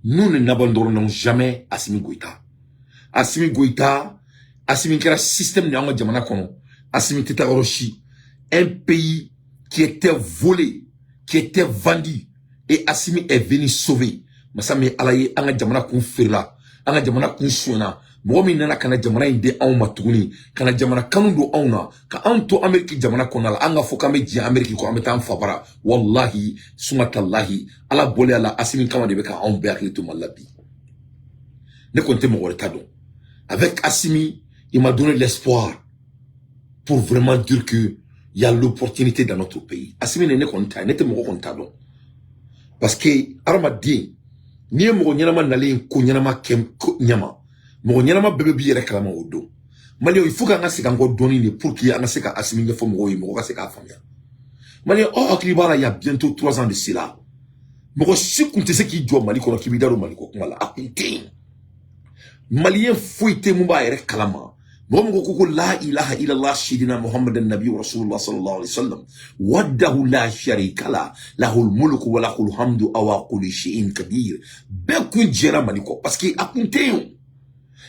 Nous ne n'abandonnons jamais Assimi Goïta. Assimi Goïta, Assimi kɛra système de an ka jamana kɔnɔ. Assimi tɛ taa yɔrɔ si. Un pays qui était volé, qui était vendu, et Assimi est venu sauver. Masa min ye Ala ye, an ka jamana kun feerela, an ka jamana kun sonyana. Mɔgɔ min nana ka na jamana in di anw ma tuguni, ka na jamana kanu don anw na, ka anw to Amérique jamana kɔnɔna la, an ka fɔ k'an bɛ diɲɛ Amérique kɔ, an bɛ taa an fa bara. Wallahi sumatallahi, Ala bɔlen a la, Assimi kama de bɛ ka anw bɛɛ hakili to Mali la bi. Ne kɔni tɛ mɔgɔ wɛrɛ ta dɔn. Avec Assimi, il m'a donné l'espoir pour vraiment dire que il y a l'opportunité dans notre pays. Assimi ne kɔni ta ye, ne tɛ mɔgɔ kɔni ta dɔn. Parce que hadamaden, n'i ye mɔgɔ ɲɛnama nalen ko ɲɛnama kɛ ɲama, mɔgɔ ɲɛnama bɛɛ bɛ b'i yɛrɛ kalama o don. Maliyɛnw, il faut k'an ka segin an kɔ dɔɔni de pour que an ka se ka Assimi ɲɛfɔ mɔgɔw ye, mɔgɔ ka se k'a faamuya. Maliyɛn, aw hakili b'a la, il y a bientôt 3 ans de cela, mɔgɔ si kun tɛ se k'i jɔ Mali kɔnɔ k'i b'i da don Mali ko kuma la, a kun tɛ yen. Maliyɛn foyi tɛ mun b'a yɛrɛ kalama. Mɔgɔ min ko la ilaha illallah sidina Muhammadan nabi rasulullah sallallahu alaihi wasallam wahdahu la sharika la lahul mulku wa lahul hamdu awa kulli shay'in qadir, bɛɛ kun jɛra Mali kɔ parce que a kun tɛ yen.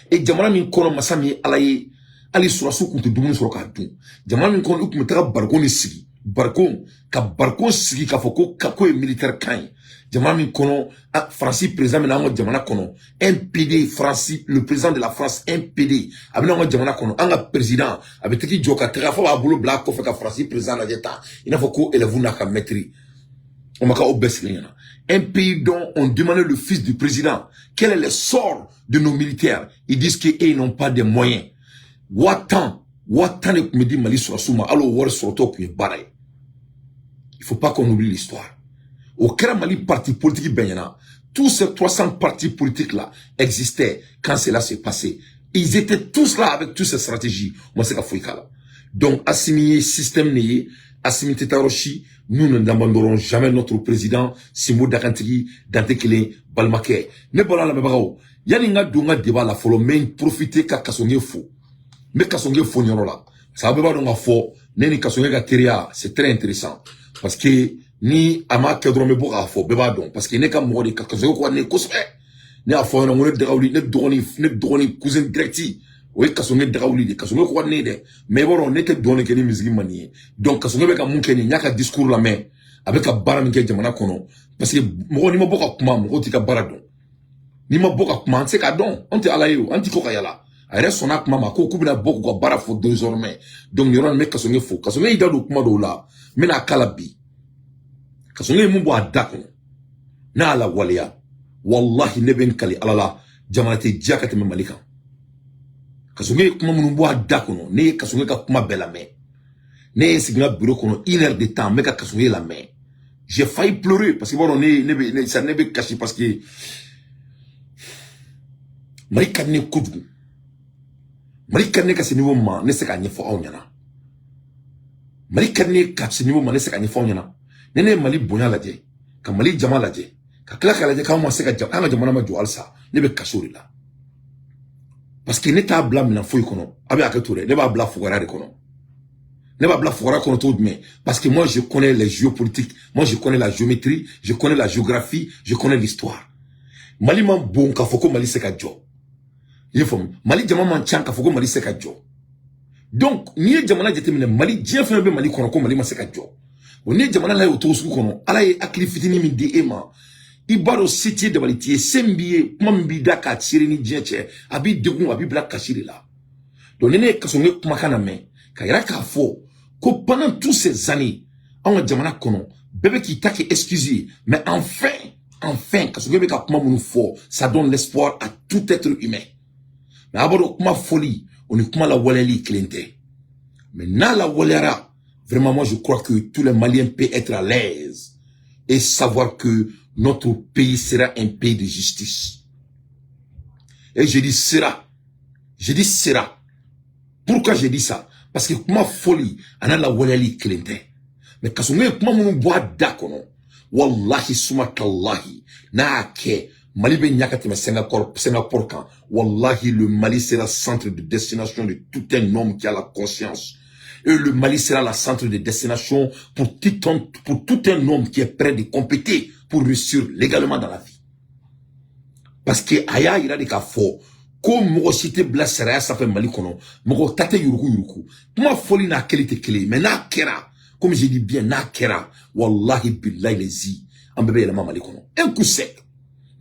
E jamana min kɔnɔ, masa min ye Ala ye, hali surasiw kun tɛ dumuni sɔrɔ k'a dun. Jamana min kɔnɔ, i kun bɛ taga barikon de sigi, barikon ka barikon sigi k'a fɔ ko ko ye militaire kan ye. Jamana min kɔnɔ, Faransi président bɛ na an ka jamana kɔnɔ, un PD Faransi, le président de la France, un PD a bɛ na an ka jamana kɔnɔ, an ka président a bɛ tigi jɔ ka taga fo b'a bolo bila a kɔfɛ ka Faransi président lajɛ tan i n'a fɔ ko élève n'a ka maître. O ma k'aw bɛɛ sigilen ɲɛna. Un pays dont on demandait le fils du président quel est le sort de nos militaires, ils disent qu'ils n'ont pas de moyens. 10 000, 10 000 de tun bɛ di Mali sɔrɔsiw ma, hali o wari sɔrɔtɔ tun ye baara ye. Il faut pas qu'on oublie l'histoire. O kɛra Mali parti politique bɛɛ ɲɛna. Tous ces 300 partis politiques là existaient quand cela s'est passé. Ils étaient tous là avec toutes ces stratégies. Moi, c'est ka foyi k'a la. Donc Assimi ye système de ye. Assimi tɛ taa yɔrɔ si. Nous ne n'abandonnerons jamais notre président Simbo Dakantigi Dante kelen balimakɛ. Ne bɔra lamɛnbagaw, yanni n ka don n ka débat la fɔlɔ, n bɛ n profiter ka Kasɔnge fo. N bɛ Kasɔnge fo nin yɔrɔ la parce que aw bɛɛ b'a dɔn k'a fɔ ne ni Kasɔnge ka teriya, c'est très intéressant, parce que ni a ma kɛ dɔrɔn n bɛ bɔ k'a fɔ, bɛɛ b'a dɔn, parce que ne ka mɔgɔ de ka Kasɔnge ko ka di ne ye kosɛbɛ. Ne y'a fɔ aw ɲɛna ko ne dagawuli, ne dɔgɔnin, ne dɔgɔnin cousin direct, o ye Kasɔnge dagawuli de. Kasɔnge ko ka di ne ye dɛ, mais i b'a dɔn ne tɛ dɔɔnin kɛ ni misigi man di ye. Donc Kasɔnge bɛ ka mun kɛ nin ye, n y'a ka discours lamɛn, a bɛ ka baara min kɛ jamana kɔnɔ, parce que mɔgɔ n'i ma bɔ ka kuma, mɔgɔw t'i ka baara dɔn. N'i ma bɔ ka kuma, an tɛ se k'a dɔn. An tɛ Ala ye o, an tɛ ko ka yala. A yɛrɛ sɔnna kuma ma ko k'u bɛna bɔ k'u ka baara fɔ désormais. Donc nin yɔrɔ in, n bɛ Kasɔnge fo. Kasɔnge y'i da don kuma dɔw la, n bɛna k'a la bi. Kasɔnge ye mun bɔ a da kɔnɔ, n'a y'a lawaleya, wallahi, ne bɛ n kali Ala la, jamana tɛ diya ka tɛmɛ Mali kan. Kasɔnge ye kuma minnu bɔ a da kɔnɔ, ne ye Kasɔnge ka kuma bɛɛ lamɛn. Ne ye sigi n ka bureau kɔnɔ une heure de temps, n bɛ ka Kasɔnge lamɛn, j'ai failli pleurer parce que b'a dɔn ne bɛ ne ne bɛ kasi parce que Mali ka di ne kojugu. Mali ka di ne ka se niveau ma, ne se k'a ɲɛfɔ aw ɲɛna. Mali ka di ne ka se niveau ma, ne se k'a ɲɛfɔ aw ɲɛna. Ni ne ye Mali bonya lajɛ, ka Mali jama lajɛ, ka tila k'a lajɛ k'anw ma se ka an ka jamana ma jɔ halisa, ne bɛ kasi o de la, parce que ne t'a bila minɛn foyi kɔnɔ. A bɛ hakɛ to dɛ, ne b'a bila fugariya de kɔnɔ. Ne b'a bila fugariya kɔnɔ cogo jumɛn? Parce que moi, je connais les géopolitiques, moi, je connais la géométrie, je connais la géographie, je connais l'histoire. Mali man bon k'a fɔ ko Mali se ka jɔ, i ye faamu? Mali jama man ca k'a fɔ ko Mali se ka jɔ. Donc n'i ye jamana jateminɛ, Mali diɲɛ fɛn bɛ Mali kɔnɔ ko Mali ma se ka jɔ o. N'i ye jamana lajɛ o cogo sugu kɔnɔ, Ala ye hakili fitinin min di e ma, i b'a dɔn se t'i ye, dabali t'i ye, se min b'i ye, kuma min b'i da k'a seere ni diɲɛ cɛ, a b'i degun, a b'i bila kasi de la. Donc ni ne ye Kasɔnge kumakan lamɛn ka yira k'a fɔ ko pendant toutes ces années, anw ka jamana kɔnɔ, bɛɛ bɛ k'i ta kɛ excuse ye, mais enfin, enfin, Kasɔnge bɛ ka kuma minnu fɔ, ça donne l'espoir à tout être humain. Mais a b'a dɔn kuma fɔli o ni kuma lawaleyali kelen tɛ. Mais n'a lawaleyara, vraiment, moi, je crois que tous les Maliens peuvent être à l'aise et savoir que notre pays sera un pays de justice. Et je dis sera, je dis sera. Pourquoi je dis ça? Parce que kuma fɔli a n'a lawaleyali kelen tɛ. Mais Kasɔnge ye kuma minnu bɔ a da kɔnɔ, wallahi suma tallahi, n'a y'a kɛ, Mali bɛ ɲa ka tɛmɛ Singapour kan. Wallahi, le Mali sera centre de destination de tout un homme qui a la conscience. Et le Mali sera la centre de destination pour tout un homme qui est prêt de compéter pour réussir légalement dans la vie. Parce que a y'a yira de k'a fɔ ko mɔgɔ si tɛ bila sariya sanfɛ Mali kɔnɔ, mɔgɔ ta tɛ yuruku yuruku. Kuma fɔli n'a kɛli tɛ kelen ye, mais n'a kɛra, comme je dis bien, n'a kɛra, wallahi billahi lezi, an bɛɛ bɛ yɛlɛma Mali kɔnɔ. Un coup sec.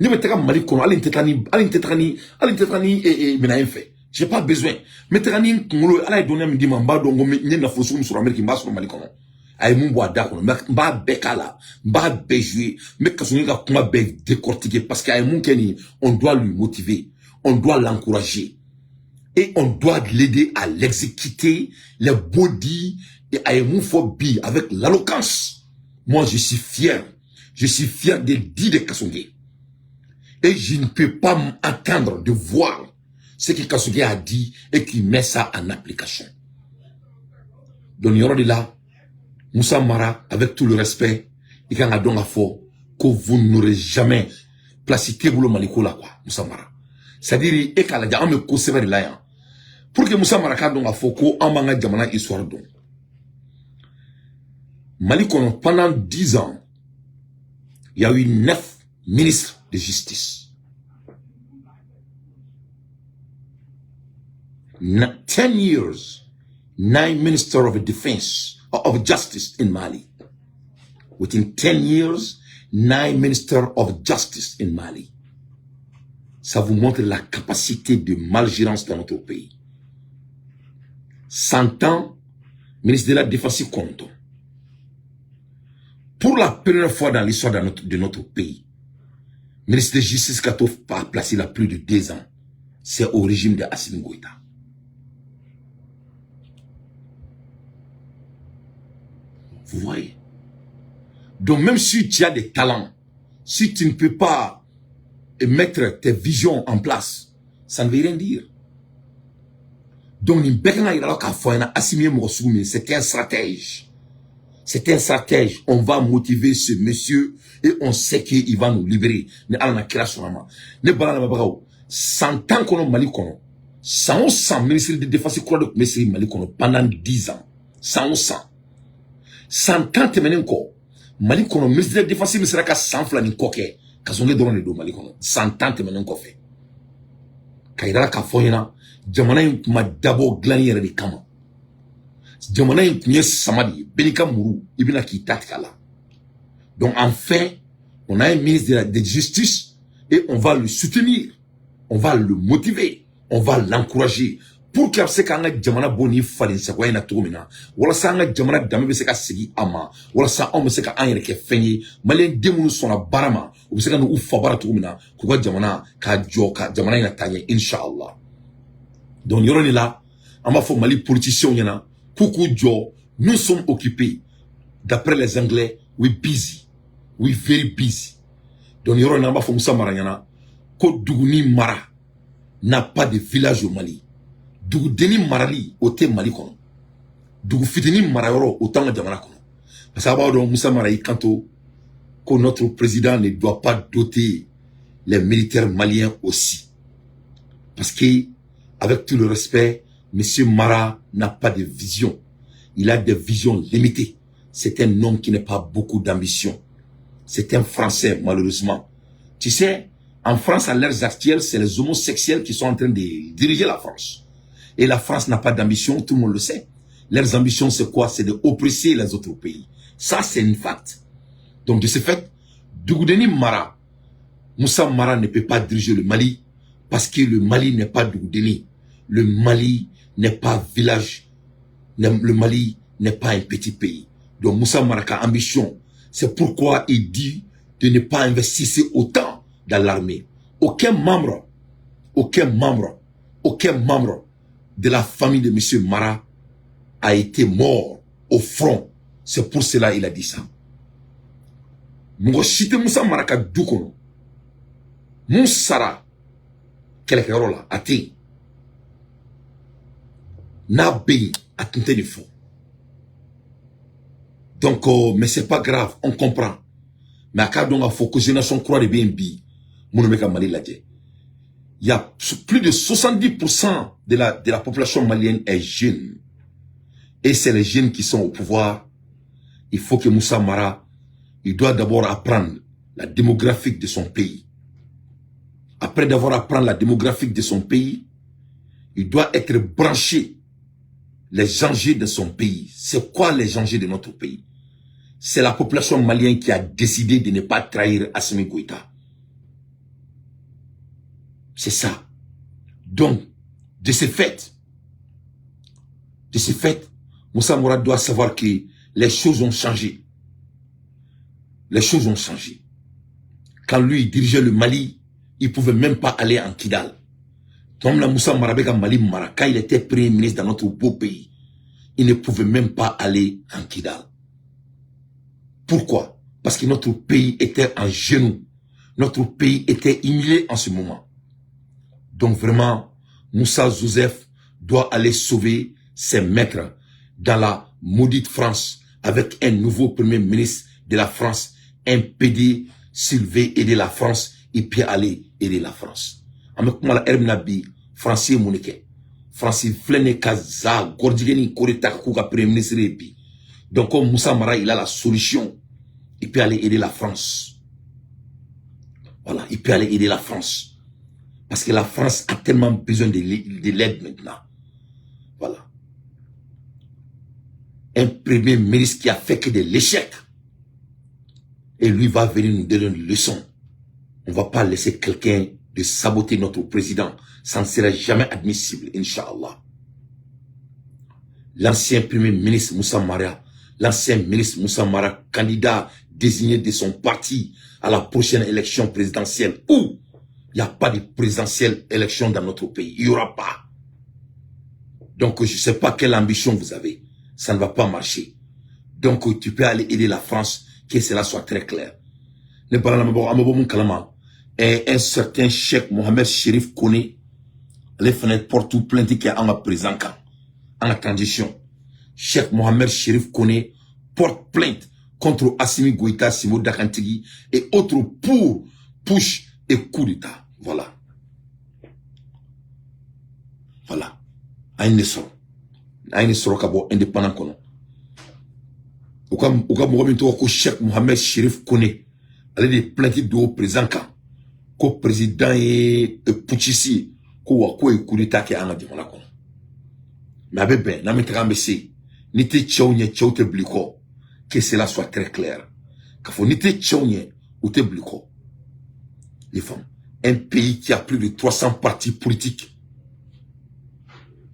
Ne bɛ taga Mali kɔnɔ, hali n tɛ taa ni hali n tɛ taga ni hali n tɛ taga ni minɛn in fɛ. J'ai pas besoin. N bɛ taga ni n kunkolo ye. Ala ye dɔnniya min di ma, n b'a dɔn ko n ye nafolo sugu min sɔrɔ Amérique, n b'a sɔrɔ Mali kɔnɔ. A ye mun bɔ a da kɔnɔ, n b'a bɛɛ k'a la, n b'a bɛɛ jouer, n bɛ Kassogué ka kuma bɛɛ décortiquer, parce que a ye mun kɛ nin ye, on doit lui motiver, on doit l'encourager et on doit l'aider à l'exécuter, les beaux dits. Et a ye mun fɔ bi avec l'éloquence, moi je suis fier, je suis fier des dits de Kassogué et je ne peux pas m'attendre de voir ce que Kassogué a dit et qui met ça en application. Donc yɔrɔ de la, Moussa Mara, avec tout le respect, i kan ka dɔn k'a fɔ ko vous n'aurez jamais place t'e bolo Maliko la quoi, Moussa Mara. C'est-à-dire e k'a lajɛ, an bɛ ko sɛbɛ de la yan. Pour que Moussa Mara k'a dɔn k'a fɔ ko an b'an ka jamana histoire dɔn. Mali kɔnɔ, pendant 10 ans, il y a eu 9 ministres de justice. 10 years, 9 ministers of defense, of justice in Mali. Within 10 years, 9 ministers of justice in Mali. Ça vous montre la capacité de malgérance dans notre pays. 100 ans, ministre de la Défense compte. Pour la première fois dans l'histoire de notre pays, ministre de Justice ka to placé là plus de 2 ans, c'est au régime de Assimi Goïta. Vous voyez? Donc même si tu as des talents, si tu ne peux pas mettre tes visions en place, ça ne veut rien dire. Donc nin bɛɛ kan ka yira la k'a fɔ an ɲɛna Assimi ye mɔgɔ sugu min ye, c'est un stratège. C'est un stratège. On va motiver ce monsieur et on sait qu'il va nous libérer. Ni Ala na kira sɔnna ma. Ne bala lamɛnbagaw, san 10 kɔnɔ Mali kɔnɔ, san o san ministre de défense kura de tun bɛ sigi Mali kɔnɔ pendant 10 ans. San o san. San 10 tɛmɛnen kɔ, Mali kɔnɔ ministre de défense min sera ka san 2 ni kɔ kɛ, Kassogué dɔrɔn de don Mali kɔnɔ. San 10 tɛmɛnen kɔfɛ. Ka yira k'a fɔ ɲɛna, jamana in tun ma dabɔ dilanni yɛrɛ de kama. Jamana in tun ye sama de ye, bɛɛ n'i ka muru, i bɛna k'i ta tigɛ a la. Donc enfin, on a un ministre de justice et on va le soutenir, on va le motiver, on va l'encourager pour que a bɛ se k'an ka jamana bɔ nin falensagoya in na cogo min na, walasa an ka jamana danbe bɛ se ka segin a ma, walasa anw bɛ se ka an yɛrɛ kɛ fɛn ye. Maliyɛn den minnu sɔnna baara ma, u bɛ se ka n'u fa baara cogo min na, k'u ka jamana k'a jɔ, ka jamana in ka taa ɲɛ, inshallah. Donc yɔrɔ nin la, an b'a fɔ Mali politiciens ɲɛna k'u k'u jɔ. Nous sommes occupés, d'après les Anglais, we busy, we very busy. Donc yɔrɔ in na, an b'a fɔ Musa Mara ɲɛna ko duguni mara n'a pas de village au Mali. Dugudenni marali o tɛ Mali kɔnɔ, dugu fitinin marayɔrɔ o t'an ka jamana kɔnɔ, parce que a b'a dɔn Musa Mara y'i kanto ko notre président ne doit pas doter les militaires maliens aussi, parce que avec tout le respect, Monsieur Mara n'a pas de vision. Il a des visions limitées. C'est un homme qui n'a pas beaucoup d'ambition. C'est un Français, malheureusement. Tu sais, en France, à l'heure actuelle, c'est les homosexuels qui sont en train de diriger la France. Et la France n'a pas d'ambition, tout le monde le sait. Leurs ambitions, c'est quoi? C'est de oppresser les autres pays. Ça, c'est une fact. Donc, de ce fait, Dugudeni Mara, Moussa Mara ne peut pas diriger le Mali parce que le Mali n'est pas Dugudeni. Le Mali n'est pas village. Le Mali n'est pas un petit pays. Donc Moussa Mara ka ambition, c'est pourquoi il dit de ne pas investir autant dans l'armée. Aucun membre, aucun membre, aucun membre de la famille de M. Mara a été mort au front. C'est pour cela qu'il a dit ça. Mɔgɔ si tɛ Musa Mara ka du kɔnɔ mun sara kɛlɛkɛyɔrɔ la, a tɛ yen. N'a bɛ yen, a tun tɛ nin fɔ. Donc mais c'est pas grave, on comprend. Mais a k'a dɔn k'a fɔ ko génération kura de bɛ yen bi minnu bɛ ka Mali lajɛ. Il y a plus de 70% de la population malienne est jeune. Et c'est les jeunes qui sont au pouvoir. Il faut que Moussa Mara, il doit d'abord apprendre la démographique de son pays. Après d'avoir appris la démographique de son pays, il doit être branché les enjeux de son pays. C'est quoi les enjeux de notre pays? C'est la population malienne qui a décidé de ne pas trahir Assimi Goïta. C'est ça. Donc, de ce fait, Moussa Mara doit savoir que les choses ont changé. Les choses ont changé. Quand lui, il dirigeait le Mali, il pouvait même pas aller en Kidal. Comme la Moussa Mara bɛ ka Mali mara, quand il était premier ministre dans notre beau pays, il ne pouvait même pas aller en Kidal. Pourquoi? Parce que notre pays était en genoux. Notre pays était humilié en ce moment. Donc vraiment, Moussa Joseph doit aller sauver ses maîtres dans la maudite France avec un nouveau premier ministre de la France, un PD, s'il veut aider la France, il peut aller aider la France. An bɛ kuma la ɛri min na bi, Faransi ye mun de kɛ? Faransi filɛ nin ka za gɔrɔjigɛni ko de ta k'u ka premier ministre ye bi. Donc comme Moussa Mara, il a la solution, il peut aller aider la France. Voilà, il peut aller aider la France. Parce que la France a tellement besoin de l'aide maintenant. Voilà. Un premier ministre qui a fait que de l'échec. Et lui va venir nous donner une leçon. On ne va pas laisser quelqu'un de saboter notre président. Ça ne sera jamais admissible, Inch'Allah. L'ancien premier ministre Moussa Mara, l'ancien ministre Moussa Mara, candidat désigné de son parti à la prochaine élection présidentielle, où il n'y a pas de présidentielle élection dans notre pays. Il n'y aura pas. Donc, je ne sais pas quelle ambition vous avez. Ça ne va pas marcher. Donc, tu peux aller aider la France, que cela soit très clair. Ne kalama, un certain Cheikh Mohamed Chérif Kone, ale fana porte plainte kɛ an ka président kan, an ka transition. Cheikh Mohamed Chérif Kone porte plainte contre Assimi Goïta, Simo Dakantigi et autres pour putsch et coup d'État. Voilà. Voilà. A ye ne sɔrɔ. A ye ne sɔrɔ ka bɔ indépendant kɔnɔ. U ka mɔgɔ min tɔgɔ ko Cheikh Mohamed Chérif Kone, ale de ye plainte don président kan. Ko président ye putschiste ye. Ko wa k'o ye coup d'État kɛ an ka jamana kɔnɔ. Mais a bɛ bɛn n'an bɛ taga, an bɛ se. N'i tɛ cɛw ɲɛ, cɛw tɛ bila i kɔ. Que cela soit très clair. K'a fɔ n'i tɛ cɛw ɲɛ, u tɛ bila i kɔ. Les femmes. Un pays qui a plus de 300 partis politiques.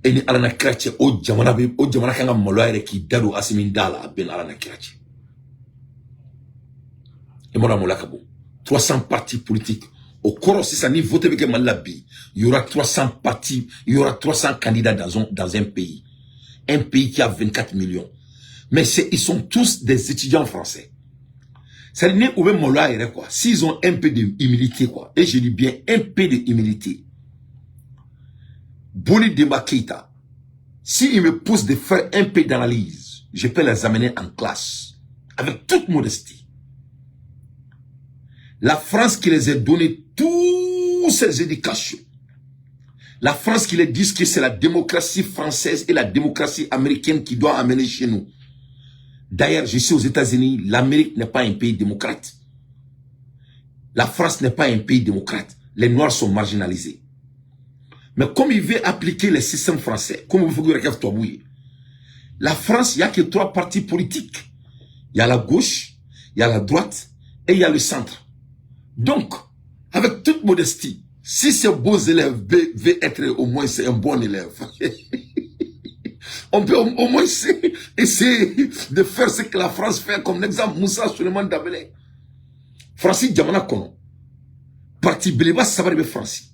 E ni Ala na kira cɛ, o jamana bɛ, o jamana kan ka maloya yɛrɛ k'i da don Asimi da la. A bɛn Ala na kira cɛ. I m'a dɔn a maloya ka bon. 300 partis politiques. O kɔrɔ sisan, ni vote bɛ kɛ Mali la bi, il y aura 300 partis, il y aura 300 candidats dans un pays. Un pays qui a 24 millions. Mais ils sont tous des étudiants français. C'est-à-dire, u bɛ maloya yɛrɛ quoi. S'ils ont un peu de humilité quoi. Et je dis bien un peu de humilité. Boli Demba Keita, s'il me pousse de faire un peu d'analyse, je peux les amener en classe. Avec toute modestie. La France qui les a donné toutes ces éducations. La France qui les dit que c'est la démocratie française et la démocratie américaine qui doit amener chez nous. D'ailleurs, je suis aux États-Unis, l'Amérique n'est pas un pays démocrate. La France n'est pas un pays démocrate. Les Noirs sont marginalisés. Mais comme il veut appliquer les systèmes français, comme vous voyez, la France, il n'y a que trois partis politiques. Il y a la gauche, il y a la droite et il y a le centre. Donc, avec toute modestie, si ces beaux élèves veulent être au moins un bon élève, on peut au moins essayer de faire ce que la France fait, comme l'exemple Moussa Suleiman Dembélé. Fransi jamana kɔnɔ, parti beleba saba de bɛ Faransi.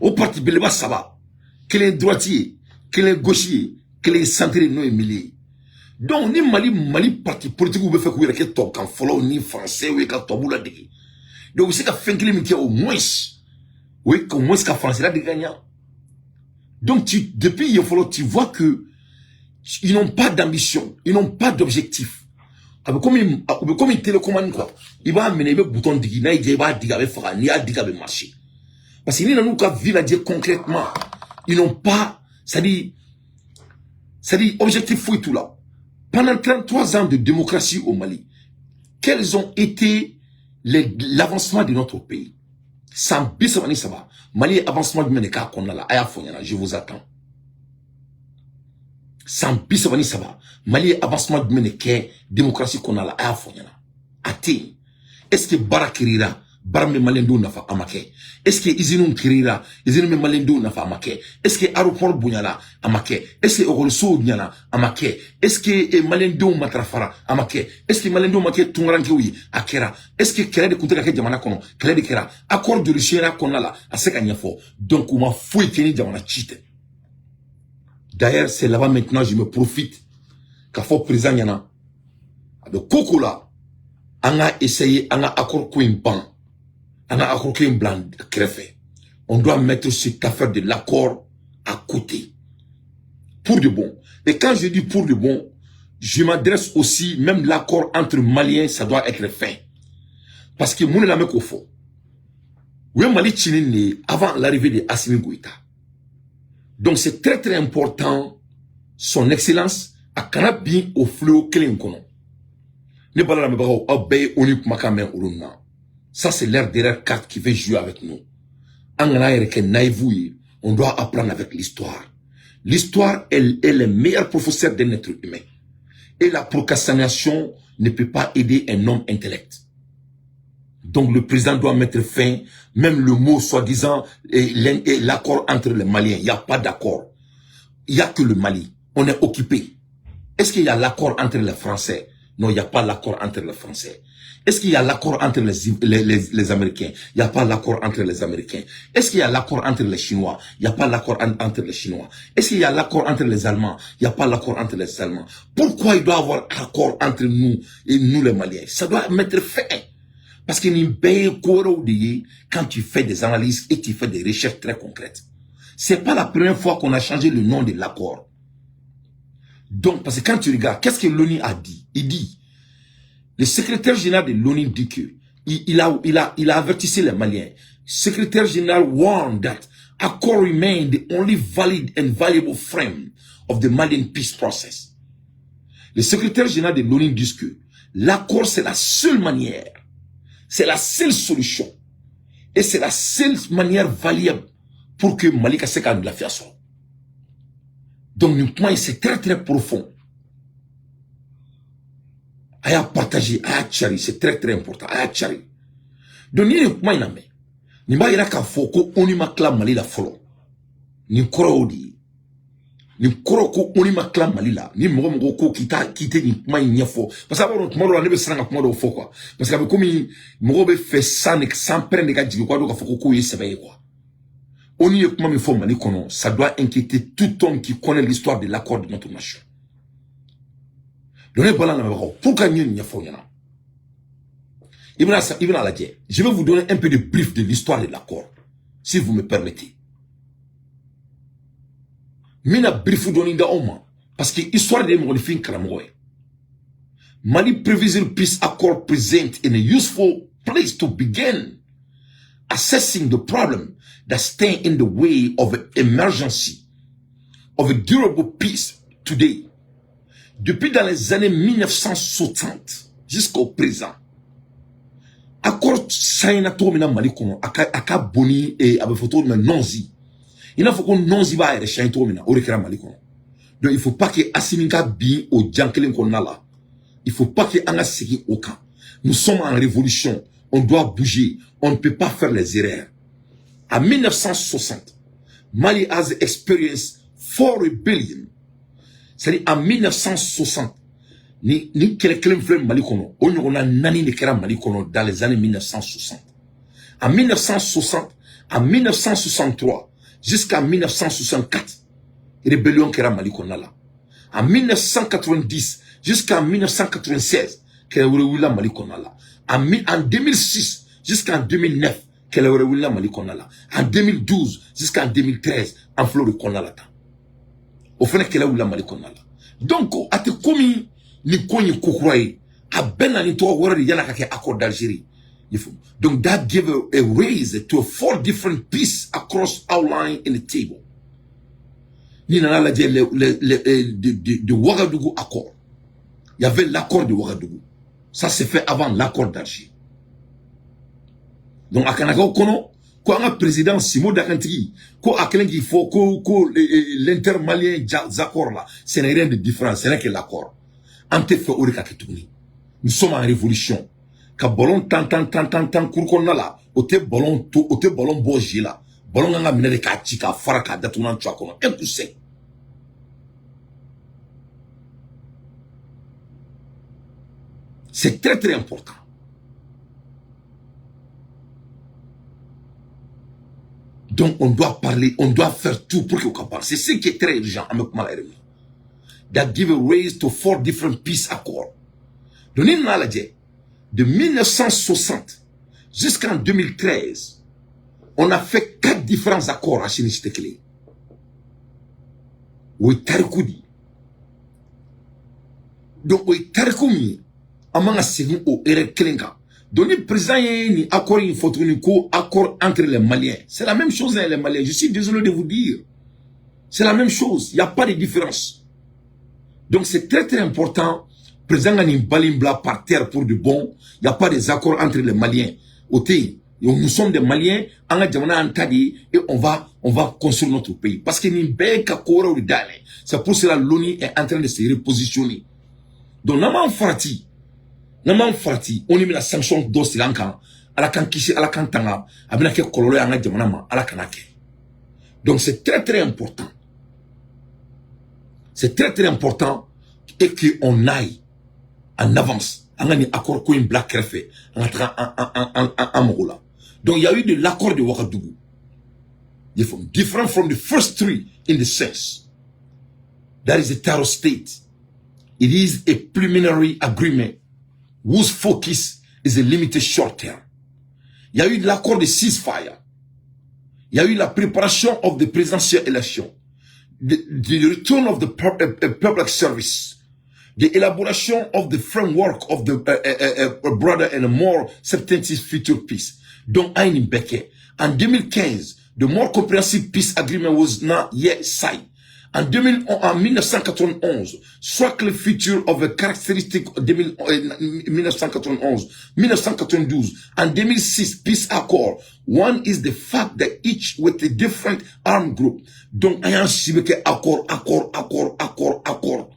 O parti beleba saba, kelen ye droite ye, kelen ye gauche ye, kelen ye centre, n'o ye milieu ye. Donc ni Mali parti politique bɛ fɛ k'u yɛrɛ kɛ tubabukan fɔlɔw ni français ye ka tubabu ladege. Donc u bɛ se ka fɛn kelen min kɛ au moins, o ye au moins ka français ladege ka ɲa. Donc depuis yen fɔlɔ, tu vois que ils n'ont pas d'ambition, ils n'ont pas d'objectif. A bɛ komi télécommande quoi. I b'a minɛ, i bɛ bouton digi, n'a y'i diya i b'a digi, a bɛ faga, n'i y'a digi, a bɛ marcher. Parce que n'i nan'u ka vie lajɛ concrètement, ils n'ont pas, c'est-à-dire objectif foyi t'u la. Pendant 33 ans de démocratie au Mali, quels ont été l'avancement de notre pays? San 33, Mali ye avancement jumɛn de k'a kɔnɔna la? A y'a fɔ n ɲɛna, je vous attends. San 33, Mali ye avancement jumɛn de kɛ démocratie kɔnɔna la? A y'a fɔ n ɲɛna, a tɛ yen. Est ce que baara créera, baara min bɛ maliyɛndenw nafa? A ma kɛ. Est ce que usines créera, usine bɛ maliyɛndenw nafa? A ma kɛ. Est ce que aéroport bonyana? A ma kɛ. Est ce que ekɔlisow ɲana? A ma kɛ. Est ce que maliyɛndenw matarafara? A ma kɛ. Est ce que maliyɛndenw ma kɛ tunkarankew ye? A kɛra. Est ce que kɛlɛ de tun tɛ ka kɛ jamana kɔnɔ? Kɛlɛ de kɛra. Accord de Russie kɔnɔna la, a se ka ɲɛfɔ. Donc u ma foyi kɛ ni jamana ci tɛ. D'ailleurs, c'est là-bas maintenant, je me profite k'a fɔ président ɲɛna, a bɛ ko ko la, an ka essayer an ka accord ko in ban, an ka accord ko in bila kɛrɛfɛ. On doit mettre cette affaire de l'accord à côté pour de bon. Et quand je dis pour de bon, je m'adresse aussi, même l'accord entre Maliens, ça doit être fait. Parce que mun de la bɛ k'o fɔ? U ye Mali ci ni nin ye avant l'arrivée de Assimi Goïta. Donc c'est très très important, son excellence, a kana bin o fléau kelen in kɔnɔ. Ne bala lamɛnbagaw, aw bɛɛ ye ONU kumakan mɛn olu na. Ça, c'est leur dernière carte qui veut jouer avec nous. An kana yɛrɛ kɛ naïf ye. On doit apprendre avec l'histoire. L'histoire est le meilleur professeur d'un être humain et la procrastination ne peut pas aider un homme intellect. Donc le président doit mettre fin, même le mot soi-disant, et l'accord entre les Maliens. Il n'y a pas d'accord. Il n'y a que le Mali. On est occupé. Est-ce qu'il y a l'accord entre les Français? Non, il n'y a pas l'accord entre les Français. Est-ce qu'il y a l'accord entre les Américains? Il n'y a pas l'accord entre les Américains. Est-ce qu'il y a l'accord entre les Chinois? Il n'y a pas l'accord entre les Chinois. Est-ce qu'il y a l'accord entre les Allemands? Il n'y a pas l'accord entre les Allemands. Pourquoi il doit y avoir accord entre nous et nous les Maliens? Ça doit mettre fin. Parce que nin bɛɛ ye ko wɛrɛw de ye quand tu fais des analyses et tu fais des recherches très concrètes. C'est pas la première fois qu'on a changé le nom de l'accord. Donc, parce que quand tu regardes, qu'est-ce que l'ONU a dit? Il dit, le secrétaire général de l'ONU dit que il a averti les Maliens. Secrétaire général warned that accord remain the only valid and valuable frame of the Malian peace process. Le secrétaire général de l'ONU dit que l'accord, c'est la seule manière, c'est la seule solution et c'est la seule manière valable pour que Mali ka se ka lafiya sɔrɔ. Donc nin kuma in, c'est très très profond. A y'a partager, a y'a cari, c'est très très important, a y'a cari. Donc ni nin kuma in lamɛn, nin b'a yira k'a fɔ ko ONU ma tila Mali la fɔlɔ. Nin kɔrɔ y'o de ye. Nin kɔrɔ ko ONU ma tila Mali la. Ni mɔgɔ mɔgɔ ko k'i tɛ nin kuma in ɲɛfɔ, parce que a b'a dɔn, tuma dɔw la ne bɛ siran ka kuma dɔw fɔ quoi, parce que a bɛ komi mɔgɔw bɛ fɛ san san pɛrɛn de ka jigin k'a dɔn k'a fɔ ko kow ye sɛbɛ ye quoi. ONU ye kuma min fɔ Mali kɔnɔ, ça doit inquiéter tout homme qui connaît l'histoire de l'accord de notre nation. Donc ne bala lamɛnbagaw, pour ka ɲɛ nin ɲɛfɔ ɲɛna, i bɛna lajɛ, je vais vous donner un peu de brief de l'histoire de l'accord, si vous me permettez. N bɛna brief dɔɔni d'aw ma parce que histoire de ye mɔgɔninfin karamɔgɔ ye. Mali Provisional Peace Accord present in a useful place to begin assessing the problem that stand in the way of emergency of a durable peace today. Depuis dans les années 1960 jusqu'au présent, accord signé cogo min na Mali kɔnɔ, a ka bon ni a bɛ fɔ cogo min na nɔnzi, i n'a fɔ ko nɔnzi b'a yɛrɛ siɲɛ cogo min na, o de kɛra Mali kɔnɔ. Donc il faut pas que Assimi ka bin o jan kelen kɔnɔna la. Il faut pas que an ka segin o kan. Nous sommes en révolution, on doit bouger, on ne peut pas faire les erreurs. En 1960, Mali has experienced four rebellions. C'est-à-dire en 1960, ni kɛlɛ kelen filɛ Mali kɔnɔ, o ɲɔgɔnna naani de kɛra Mali kɔnɔ dans les années 1960. En 1960, en 1963 jusqu'en 1964, rébellion kɛra Mali kɔnɔna la. En 1990 jusqu'en 1996, kɛlɛ wɛrɛ wulila Mali kɔnɔna la. En 2006 jusqu'en 2009, kɛlɛ wɛrɛ wulila Mali kɔnɔna la. En 2012 jusqu'en 2013, an filɛ o de kɔnɔna la tan. O fana kɛlɛ wulila Mali kɔnɔna la. Donc a tɛ komi nin ko in ye ko kura ye. A bɛɛ na ni tɔgɔ wɛrɛ de yala ka kɛ accord d'Algérie. Donc that gave a raise to four different peace across outline in the table. Ni nana lajɛ le de Ouagadougou accord. Il y avait l'accord de Ouagadougou. Ça s'est fait avant l'accord d'Alger. Donc a kana k'aw kɔnɔ Ko an ka président Simo Dakantigi ko a kelen k'i fɔ ko l'intermalien accord là, ce n'est rien de différent, ce n'est que l'accord. An tɛ fɛ o de ka kɛ tuguni. Nous sommes en révolution. Ka ballon tan tan tan tan tan kuru kɔnɔna la, o tɛ ballon to, o tɛ ballon bɔ jeu la. Ballon kan ka minɛ de k'a ci, k'a fara, k'a datugulan tu a kɔnɔ, un coup sec. C'est très très important. Donc on doit parler, on doit faire tout pour qu'on parle. C'est ce qui est très urgent. That give rise to four different peace accords. Donc, de 1960 jusqu'en 2013, on a fait 4 différents accords à Chine. O ye tariku de ye. Donc o ye tariku min ye, an man ka segin o erreur kelen kan. Donc ni président ye nin accord in fɔ tuguni ko accord entre les Maliens, c'est la même chose, hein, les Maliens. Je suis désolé de vous dire, c'est la même chose, il n'y a pas de différence. Donc c'est très très important. Président ka nin bali bila par terre pour de bon. Il n'y a pas des accords entre les Maliens. O tɛ yen. Nous sommes des Maliens, an ka jamana y'an ta de ye, et on va construire notre pays. Parce que nin bɛɛ ye ka ko wɛrɛw de dayɛlɛ. C'est pour cela l'ONU est en train de se repositionner. Donc n'an m'an farati, n'an m'an farati, ONU bɛna sanction dɔ sigi an kan. Ala k'an kisi, Ala k'an tanga, a bɛna kɛ kɔlɔlɔ ye an ka jamana ma, Ala kana kɛ. Donc c'est très très important. C'est très très important et qu'on aille en avance. An ka nin accord ko in bila kɛrɛfɛ, an ka taga an mago la. Donc il y a eu de l'accord de Ouagadougou. Different from the first three in the sense. That is a terror state. It is a preliminary agreement whose focus is a limited short term. Il y a eu l'accord de ceasefire. Il y a eu la préparation of the presidential election. The return of the public service. The elaboration of the framework of the broader and more substantive future peace. Donc, an bɛɛ. En 2015, the more comprehensive peace agreement was not yet signed. En 2000, en 1991, structural feature of a characteristic 2000, 1991, 1992, en 2006, peace accord. One is the fact that each with a different armed group. Donc, an y'an si bɛ kɛ accord, accord, accord, accord, accord.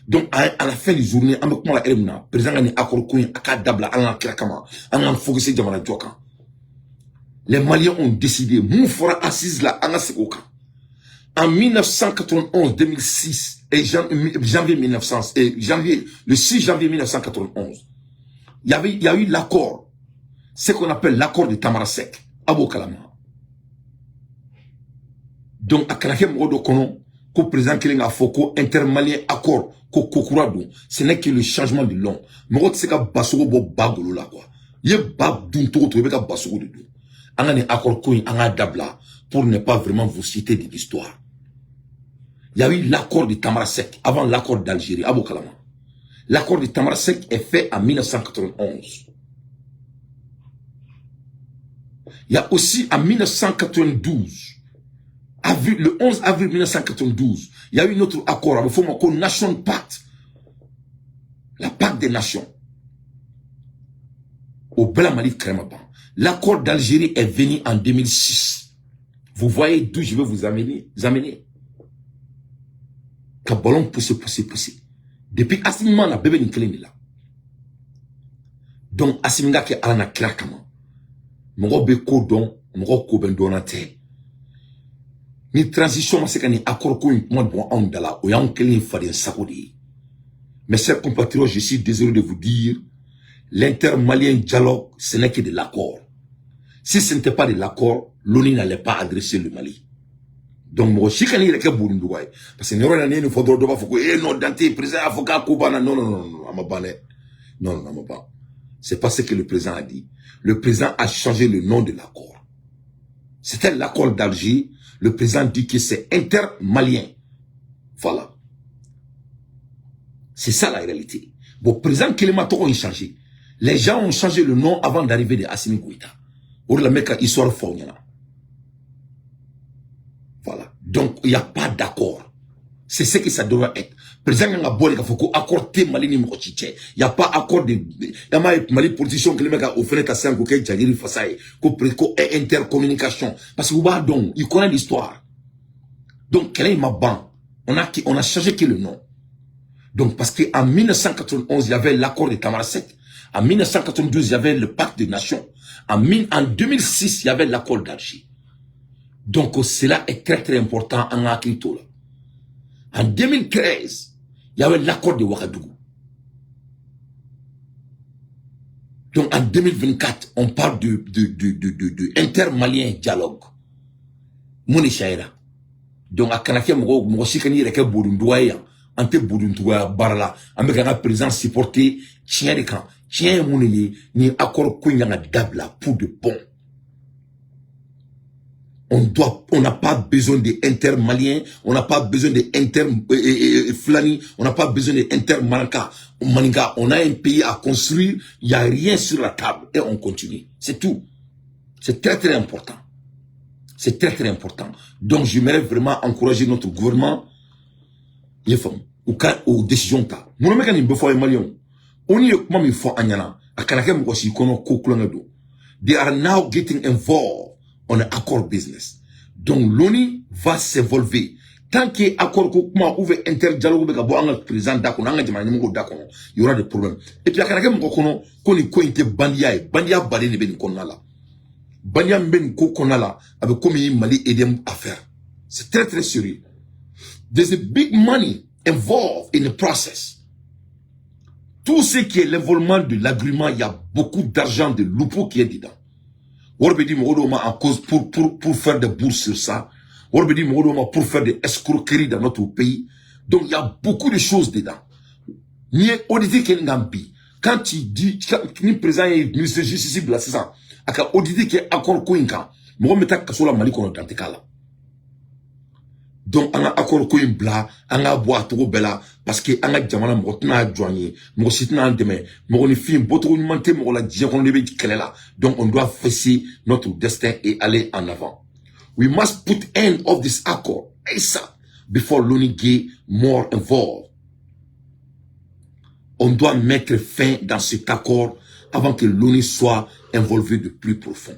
Donc, à la fin du journée, an bɛ kuma la heure min na, président ka nin accord ko in, a k'a dabila Ala n'a kira kama, an k'an focusser jamana jɔ kan. Les Maliens ont décidé, mun fɔra assise la, an ka segin o kan. En 1991-2006, et janvier 1900, et janvier, le 6 janvier 1991, il y a eu l'accord, ce qu'on appelle l'accord de Tamanrasset, Abo Kalama. Donc, a kana kɛ mɔgɔ dɔ kɔnɔ, ko président kelen k'a fɔ ko intermalien accord, ko ko kura don, ce n'est que le changement de nom. Mɔgɔ tɛ se ka basogo bɔ ba golo la, quoi. I ye ba dun cogo o cogo, i bɛ ka basogo de dun. An ka nin accord ko in, an k'a dabila pour ne pas vraiment vous citer de l'histoire. Il y a eu l'accord de Tamanrasset avant l'accord d'Algérie, Abo Kalama. L'accord de Tamanrasset est fait en 1991. Il y a aussi en 1992, avril, le 11 avril 1992, il y a eu un autre accord avec le Nation Pact, la pacte des nations. Au Bela Mali Kremaban. L'accord d'Algérie est venu en 2006. Vous voyez d'où je vais vous amener, vous amener. Ka ballon pousser, pousser, pousser. Depuis Assimi ma na bɛɛ bɛ nin kelen de la. Donc Assimi ka kɛ Ala na kira kama. Mɔgɔ bɛ ko dɔn, mɔgɔ ko bɛ dɔnna tɛ. Ni transition ma se ka nin accord ko in kuma bɔ anw da la, o y'anw kelen ye faden sago de ye. Mes chers compatriotes, je suis désolé de vous dire, l'intermalien dialogue, ce n'est que de l'accord. Si ce n'était pas de l'accord, l'ONU n'allait pas adresser le Mali. Donc, mɔgɔ si kan'i yɛrɛ kɛ burunduga ye. Parce que nin yɔrɔ in na, n'i ye nin fɔ dɔrɔn, dɔ b'a fɔ ko eh non, Dante, président y'a fɔ k'a ko banna. Non, non, non, non, a ma ban dɛ. Non, non, a ma ban. C'est pas ce que le président a dit. Le président a changé le nom de l'accord. C'était l'accord d'Alger. Le président dit que c'est intermalien. Voilà. C'est ça la réalité. Bon, président kelen ma tɔgɔ in changé. Les gens ont changé le nom avant d'arriver de Assimi Goïta. O de la n bɛ ka histoire fɔ aw ɲɛna. Voilà. Donc, il n'y a pas d'accord. C'est ce que ça doit être. Président kan ka bɔ de k'a fɔ ko accord tɛ Mali ni mɔgɔ si cɛ. Y a pas accord de an m'a ye. Mali politicien kɛlen bɛ ka o fɛnɛ ta sisan k'o kɛ jagiri fasa ye, ko intercommunication, parce que u b'a dɔn, il connaît l'histoire. Donc kɛlɛ in ma ban, on a changé que le nom. Donc parce que en 1991, il y avait l'accord de Tamanrasset. En 1992, il y avait le pacte des nations. En 2006, il y avait l'accord d'Alger. Donc cela est très très important en hakili to la. En 2013, il y avait l'accord de Ouagadougou. Donc en 2024, on parle de intermalien dialogue. Mun de sayira? Donc a kana kɛ mɔgɔ mɔgɔ si kan'i yɛrɛ kɛ bodunduga ye yan. An tɛ bodunduga baara la. An bɛ k'an ka président supporter tiɲɛ de kan. Tiɲɛ ye mun de ye? Nin accord ko in kan ka dabila pour de bon. On n'a pas besoin de inter-maliens, on n'a pas besoin de inter-flani, on n'a pas besoin de inter-maninka. Maninka, on a un pays à construire, il n'y a rien sur la table et on continue. C'est tout. C'est très très important. C'est très très important. Donc j'aimerais vraiment encourager notre gouvernement, i y'a faamu, u ka o décision ta. Mun bɛ ka nin bɛɛ fɔ aw ye, maliyɛnw? O ni ye kuma min fɔ an ɲɛna, a kana kɛ mɔgɔ si kɔnɔ ko kulonkɛ don. They are now getting involved on the accord business. Donc l'ONU va s'involver. Tant que accord ko kuma ou bien interdialogue bɛ ka bɔ an ka président da kɔnɔ, an ka jamana ɲɛmɔgɔw da kɔnɔ, il y aura des problèmes. Et puis a kana kɛ mɔgɔ kɔnɔ ko nin ko in tɛ bandiya ye. Bandiya baden de bɛ nin kɔnɔna la. Bandiya min bɛ nin ko kɔnɔna la, a bɛ komi Mali EDM affaire. C'est très très sérieux. There's a big money involved in the process. Tout ce qui est l'involvement de l'agrément, il y a beaucoup d'argent de loupo qui est dedans. Wari bɛ di mɔgɔ dɔw ma en cause pour faire des bourses sur ça. Wari bɛ di mɔgɔ dɔw ma pour faire des escroqueries dans notre pays. Donc il y a beaucoup de choses dedans. N'i ye audit kɛ nin kan bi, quand tu dis ni président ye ministre de justice bila sisan a ka audit kɛ accord ko in kan, mɔgɔ min bɛ taa kaso la Mali kɔnɔ, dan tɛ k'a la. Donc an ka accord ko in bila, an k'a bɔ a togo bɛɛ la, parce que an ka jamana, mɔgɔ tɛna jɔ an ye, mɔgɔ si tɛna an dɛmɛ, mɔgɔninfin bɔcogo ɲuman tɛ mɔgɔ la diɲɛ kɔnɔ, ne bɛ kɛlɛ la. Donc on doit fesser notre destin et aller en avant. We must put end of this accord ASAP before l'ONU get more involved. On doit mettre fin dans cet accord avant que l'ONU soit involvée de plus profond.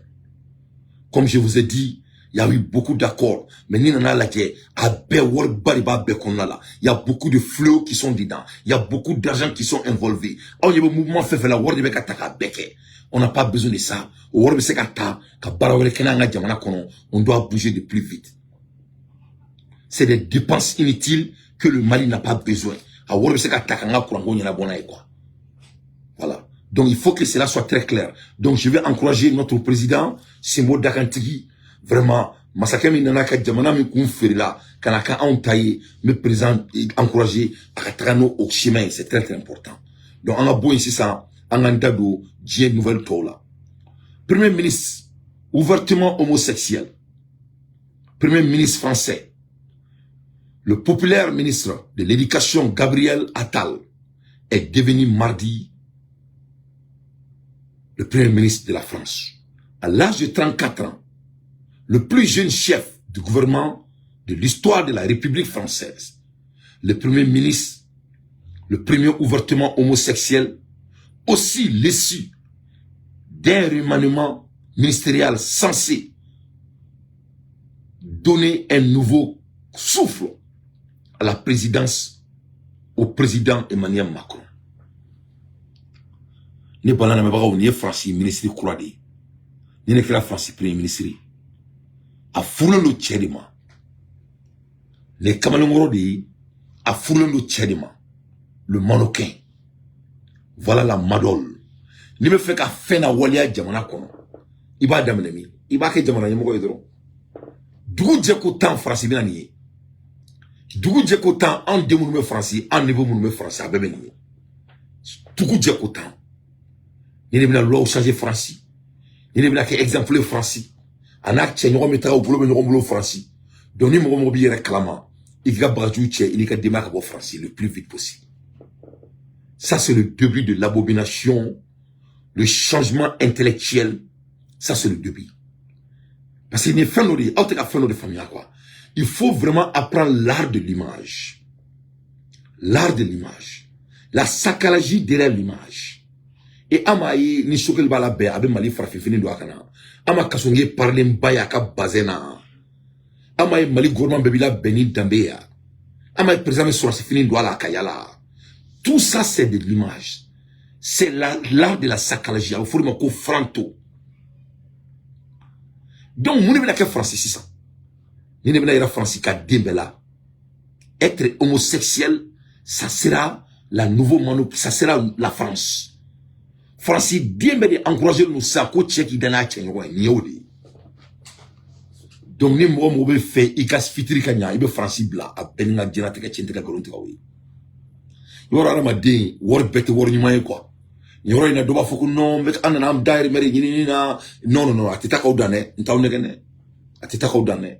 Comme je vous ai dit, il y a eu beaucoup d'accords. Mais ni nana lajɛ, a bɛɛ wariba de b'a bɛɛ kɔnɔna la. Il y a beaucoup de fléaux qui sont dedans. Il y a beaucoup d'argent qui sont involvés. Aw ɲɛ bɛ mouvement fɛn fɛn la, wari de bɛ ka ta k'a bɛɛ kɛ. On n'a pas besoin de ça. O wari bɛ se ka ta ka baara wɛrɛ kɛ n'an ka jamana kɔnɔ. On doit bouger de plus vite. C'est des dépenses inutiles que le Mali n'a pas besoin. A wari bɛ se ka ta k'an ka kuranko ɲɛnabɔ n'a ye, quoi. Voilà. Donc il faut que cela soit très clair. Donc je vais encourager notre président, Simbo Dakantigi, vraiment, masakɛ min nana ka jamana min kun feerela ka na kɛ anw ta ye, n bɛ président encourager a ka taga n'o o chemin ye. C'est très très important. Donc an ka bɔ yen sisan, an k'an da don diɲɛ nouvelle tɔw la. Premier ministre ouvertement homosexuel, premier ministre français, le populaire ministre de l'Éducation Gabriel Attal est devenu mardi le premier ministre de la France. À l'âge de 34 ans, le plus jeune chef du gouvernement de l'histoire de la République française, le premier ministre, le premier ouvertement homosexuel, aussi l'issue d'un remaniement ministériel censé donner un nouveau souffle à la présidence, au président Emmanuel Macron. Ne bala lamɛnbagaw, nin ye Faransi ministre kura de ye. Ni ne kɛra Faransi premier ministre ye, a furulen don cɛ de ma. Nin ye kamalenkɔrɔ de ye, a furulen don cɛ de ma, le mannequin. Voilà la madole. N'i bɛ fɛ ka fɛn na waleya jamana kɔnɔ, i b'a daminɛ min? I b'a kɛ jamana ɲɛmɔgɔ ye dɔrɔn. Dugu jɛ ko 10, Faransi bɛ na nin ye. Dugu jɛ ko 10, anw den minnu bɛ Faransi, an neveu minnu bɛ Faransi, a bɛɛ bɛ nin ye. Dugu jɛ ko 10, ni de bɛna loi changer Faransi, ni de bɛna kɛ exemple ye Faransi. A n'a cɛ ɲɔgɔn bɛ taga, u bolo bɛ ɲɔgɔn bolo Faransi. Donc ni mɔgɔ mɔgɔ b'i yɛrɛ kalama, i k'i ka bagajiw cɛ, i n'i ka denbaya ka bɔ Faransi le plus vite possible. Ça, c'est le début de l'abomination, le changement intellectuel. Ça, c'est le début, parce que nin ye fɛn dɔ de ye, aw tɛ ka fɛn dɔ de faamuya, quoi. Il faut vraiment apprendre l'art de l'image. L'art de l'image, la saccalage derrière l'image. Et an m'a ye ni Choguel b'a la bɛn, a bɛ Mali farafinfini don a kana. An ma Kassogué parlen ba ye a ka bazɛn na. An m'a ye Mali gouvernement bɛɛ b'i labɛn ni danbe ye. An m'a ye président bɛ sɔrɔsi fini don a la a ka yala. Tout ça, c'est de l'image, c'est l'art de la saccalage. A bɛ fɔ o de ma ko franto. Donc mun de bɛna kɛ Faransi sisan? Ni de bɛna yira Faransi ka den bɛɛ la, être homosexuel, ça sera la nouveau manu, ça sera la France. Faransi den bɛɛ de encouragé nous sisan ko cɛ k'i da n'a cɛ ɲɔgɔn ye, nin y'o de ye. Donc ni mɔgɔ mɔgɔ bɛ fɛ i ka fitiri ka ɲa, i bɛ Faransi bila. A bɛɛ ni ka diɲɛlatigɛ tiɲɛ tɛ ka nkalon tigɛ o ye. I b'a dɔn, hadamaden, wari bɛɛ tɛ wari ɲuman ye quoi. Nin yɔrɔ in na, dɔ b'a fɔ ko non, an nana an dahirimɛ de ɲinini na. Non, non, non, a tɛ taa k'aw dan dɛ. N t'aw nɛgɛ dɛ, a tɛ taa k'aw dan dɛ.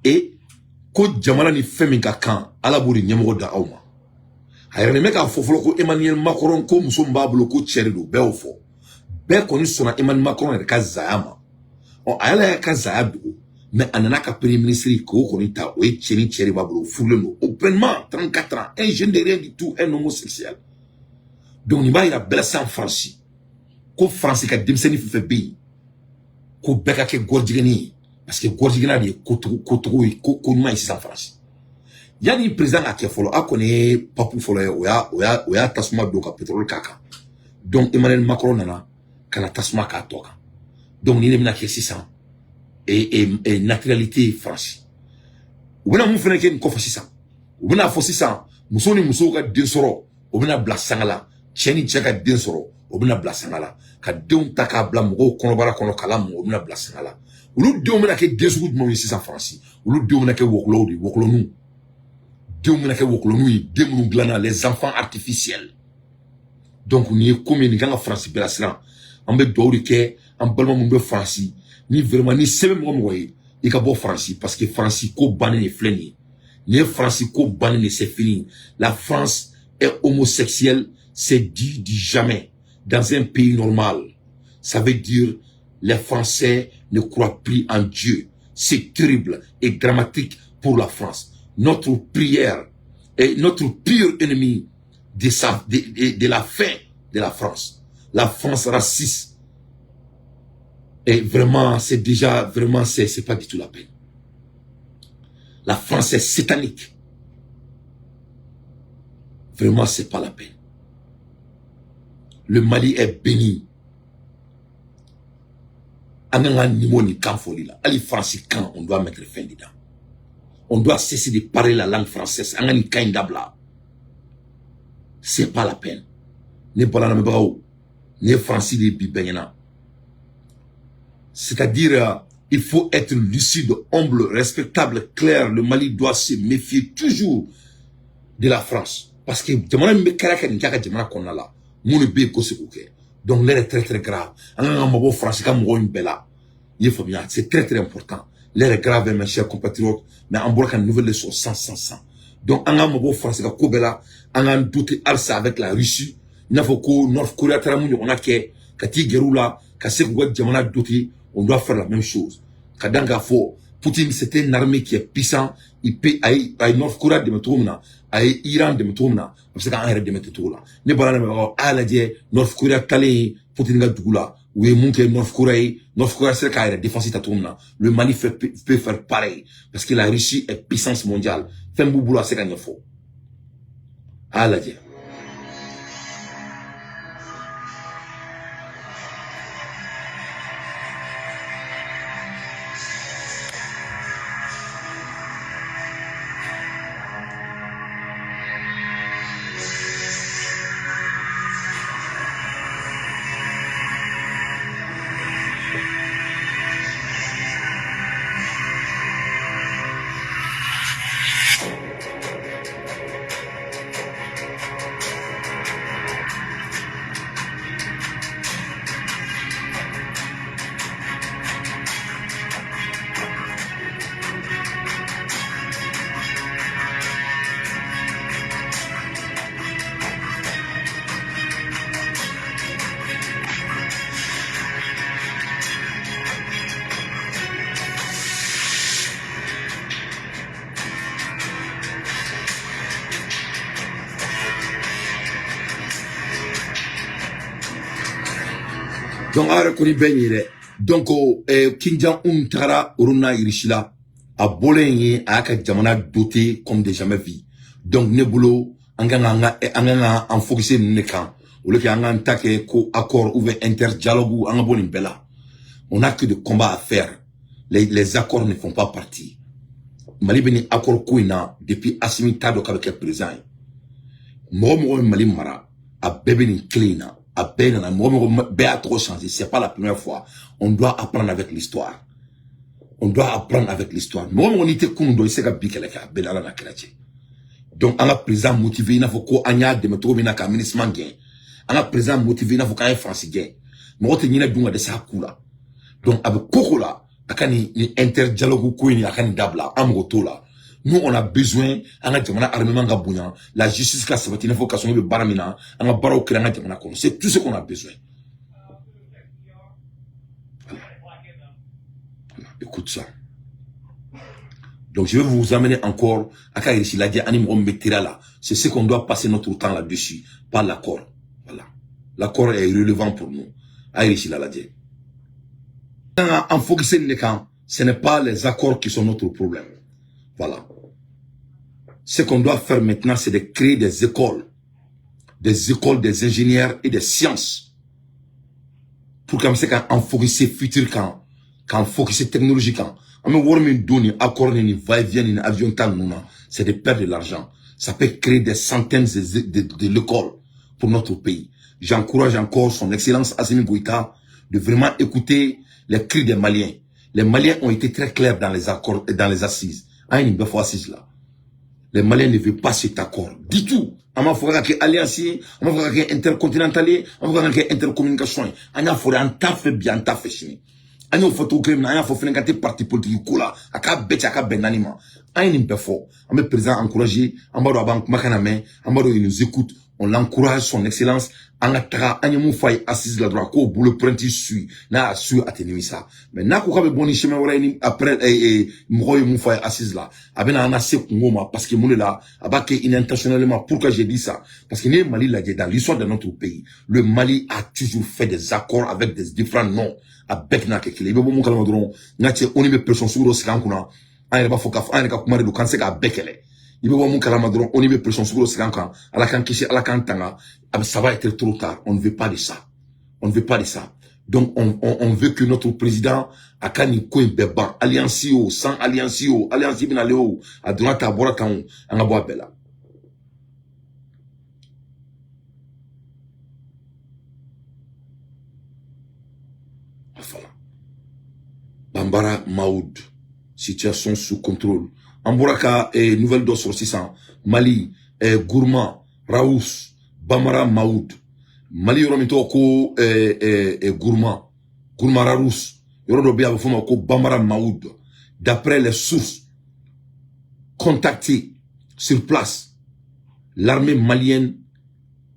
E ko jamana ni fɛn min ka kan, Ala b'o de ɲɛmɔgɔ da aw ma. A yɛrɛ bɛ k'a fɔ fɔlɔ ko Emmanuel Macron, ko muso min b'a bolo, ko cɛ de don. Bɛɛ y'o fɔ, bɛɛ kɔni sɔnna Emmanuel Macron yɛrɛ ka zaya ma. Ɔ, a yɛrɛ y'a ka zaya dogo, mais a nana ka premier ministre k'o kɔni ta, o ye cɛ ni cɛ de b'a bolo, furulen don opennement, 34 ans, un jeune de rien du tout, un homosexuel. Donc nin b'a yira bɛɛ la sisan Faransi, ko Faransi ka denmisɛnnin fɛn fɛn bɛ yen, ko bɛɛ ka kɛ gɔrijigɛni ye, parce que gɔrijigɛnna de ye kotogo ye, ko ɲuman ye sisan Faransi. Yanni président ka kɛ fɔlɔ, a kɔni ye pape fɔlɔ ye, o y'a tasuma don ka pétrole k'a kan. Donc Emmanuel Macron nana ka na tasuma k'a tɔ kan. Donc nin de bɛna kɛ sisan et naturalité Faransi. U bɛna mun fana kɛ nin kɔfɛ sisan? U bɛna fɔ sisan muso ni musow ka den sɔrɔ, o bɛna bila sanga la. Cɛ ni cɛ ka den sɔrɔ, o bɛna bila sanga la. Ka denw ta k'a bila mɔgɔw kɔnɔbara kɔnɔ k'a lamɔ, o bɛna bila sanga la. Olu denw bɛna kɛ den sugu jumɛnw ye sisan Faransi? Olu denw bɛna kɛ wɔkulɔw de ye, wɔkulɔninw. Denw bɛna kɛ wɔkulɔninw ye, den minnu dilanna, les enfants artificiels. Donc nin ye ko min ye, nin kan ka Faransi bɛɛ lasiran. An bɛ dugawu de kɛ an balima minnu bɛ Faransi, ni vraiment ni sɛbɛn mɔgɔ mɔgɔ ye, i ka bɔ Faransi, parce que Faransi ko bannen de filɛ nin ye. Nin ye Faransi ko bannen de, c'est fini. La France est homosexuelle, c'est dit du jamais dans un pays normal. Ça veut dire les Français ne croient plus en Dieu. C'est terrible et dramatique pour la France. Notre prière est notre pire ennemi de la fin de la France. La France raciste. Et vraiment, c'est déjà, vraiment, c'est pas du tout la peine. La France est satanique. Vraiment, c'est pas la peine. Le Mali est béni. An kan ka niveau ni kan fɔli la, hali faransi kan, on doit mettre fin dedans. On doit cesser de parler la langue française. An ka nin kan in dabila, c'est pas la peine. Ne bala lamɛnbagaw, nin ye Faransi de ye bi bɛɛ ɲɛna. C'est-à-dire, il faut être lucide, humble, respectable, clair. Le Mali doit se méfier toujours de la France, parce que jamana min bɛ kɛra kɛ nin kɛ a ka jamana kɔnɔna la, mun de bɛ yen ko se k'o kɛ? Donc l'heure est très très grave. An kan ka mabɔ Faransi ka mɔgɔw in bɛɛ la. I ye faamuya, c'est très très important. L'heure est grave, mes chers compatriotes. Mais an bɔra ka nouvelle de sɔrɔ 100 100 100. Donc an ka mabɔ Faransi ka ko bɛɛ la. An k'an doter halisa avec la Russie, i n'a fɔ ko North Korea taara mun ɲɔgɔnna kɛ ka t'i gɛrɛ u la ka se k'u ka jamana doter. On doit faire la même chose. Ka dan k'a fɔ Poutine, c'était une armée qui est puissant. Il peut, a ye North Korea dɛmɛ cogo min na, a ye Iran dɛmɛ cogo min na, a bɛ se k'an yɛrɛ dɛmɛ ten cogo la. Ne bɔra lamɛnbagaw, a y'a lajɛ North Korea talen Poutine ka dugu la, u ye mun kɛ North Korea ye? North Korea sera k'a yɛrɛ défense ta cogo min na, le Mali peut faire pareil, parce que la Russie est puissance mondiale. Fɛn b'u bolo a se ka ɲɛfɔ. A y'a lajɛ. Donc aw yɛrɛ kɔni bɛ nin ye dɛ. Donc Kim Jong-un tagara olu na Irisi la, a bɔlen ye, a y'a ka jamana doté comme de jamais vu. Donc ne bolo, an kan ka an focuser ninnu de kan au lieu que an k'an ta kɛ ko accord ou bien interdialogue. An ka bɔ nin bɛɛ la. On n'a que de combats à faire. Les accords ne font pas partie. Mali bɛ nin accord ko in na depuis Assimi t'a dɔn k'a bɛ kɛ président ye. Mɔgɔ mɔgɔ bɛ Mali mara, a bɛɛ bɛ nin kelen in na, a bɛɛ nana, mɔgɔ mɔgɔ bɛɛ y'a tɔgɔ changer. C'est pas la première fois. On doit apprendre avec l'histoire, on doit apprendre avec l'histoire. Mɔgɔ mɔgɔ n'i tɛ kunun dɔn, i tɛ se ka bi kɛlɛ kɛ. A bɛɛ ni Ala n'a kɛra cɛ. Donc an ka président motivé i n'a fɔ ko an y'a dɛmɛ cogo min na ka MINUSMA gɛn, an ka président motivé i n'a fɔ k'an ye Faransi gɛn. Mɔgɔ tɛ ɲinɛ dun ka dɛsɛ a ku la. Donc a bɛ ko ko la, a ka nin interdialogue ko in, a ka nin dabila. An mago t'o la. Nous, on a besoin an ka jamana armement ka bonya, la justice ka sabati, i n'a fɔ Kassogué bɛ baara min na, an ka baaraw kɛra an ka jamana kɔnɔ. C'est tout ce qu'on a besoin. Voilà. Voilà. Écoute ça. Donc je vais vous amener encore à ka Irisi lajɛ ani mɔgɔ min bɛ tériya la. C'est ce qu'on doit passer notre temps là-dessus, pas l'accord. Voilà, l'accord est irrelevant pour nous. A Irisi la lajɛ, an focuser nin de kan. Ce n'est pas les accords qui sont notre problème. Voilà. Ce qu'on doit faire maintenant, c'est de créer des écoles, des écoles des ingénieurs et des sciences, pour qu'an bɛ se k'an focuser futur kan, k'an focuser technologie kan. An bɛ wari min don nin accord ni nin va-et-vient ni avion ta ninnu na, c'est de perdre de l'argent. Ça peut créer des centaines de l'école pour notre pays. J'encourage encore son excellence Assimi Goïta de vraiment écouter les cris des Maliens. Les Maliens ont été très clairs dans les accords et dans les assises. An ye nin bɛɛ fɔ assises la. Les Maliens ne veulent pas cet accord du tout. An m'a fɔ k'a kɛ alliance ye, an m'a fɔ k'a kɛ intercontinental ye, an m'a fɔ k'a kɛ intercommunication ye. An y'a fɔ de, an t'a fɛ bi, an t'a fɛ sini. An y'o fɔ cogo kelen min na, an y'a fɔ fɛnɛ k'an tɛ parti politique ko la, a k'a bɛɛ cɛ, a ka bɛn naani ma. An ye nin bɛɛ fɔ. An bɛ président encourager, an b'a dɔn a b'an kumakan na mɛn, an b'a dɔn il nous écoute. On l'encourage, son excellence. An ka taga, an ye mun fɔ a ye assise la dɔrɔn, a k'o blueprint suit. N'a y'a su, a tɛ nimisa. Mais n'a ko k'a bɛ bɔ ni chemin wɛrɛ ye ni après mɔgɔw ye mun fɔ a ye assise la, a bɛ na an lase kungo ma, parce que mun de la, a b'a kɛ inintentionnellement. Pourquoi j'ai dit ça? Parce que n'i ye Mali lajɛ, dans l'histoire de notre pays, le Mali a toujours fait des accords avec des différents noms. A bɛɛ tɛna kɛ kelen. I bɛ bɔ mun kalama dɔrɔn, n ka cɛ, ONU bɛ pression sugu dɔ sigi an kunna, an yɛrɛ b'a fɔ k'a fɔ an yɛrɛ ka kuma de don k'an tɛ se k'a bɛɛ kɛlɛ. I bɛ bɔ mun kalama dɔrɔn, ONU bɛ pression sugu dɔ sigi an kan. Ala k'an kisi, Ala k'an tanga. A bɛ, ça va être trop tard. On ne veut pas de ça, on ne veut pas de ça. Donc on veut que notre président a ka nin ko in bɛɛ ban. Alliance o, sans alliance o, alliance bɛna ale o, a donna tan, a bɔra tan o, an ka bɔ a bɛɛ la. Voilà. Bambara Maoud, situation sous contrôle. An bɔra ka nouvelle dɔ sɔrɔ sisan. Mali, Gourma Rharous, Bambara Maoud. Mali yɔrɔ min tɔgɔ ko Gourma Rharous, yɔrɔ dɔ bɛ yen a bɛ f'o ma ko Bambara Maoud. D'après les sources contactées sur place, l'armée malienne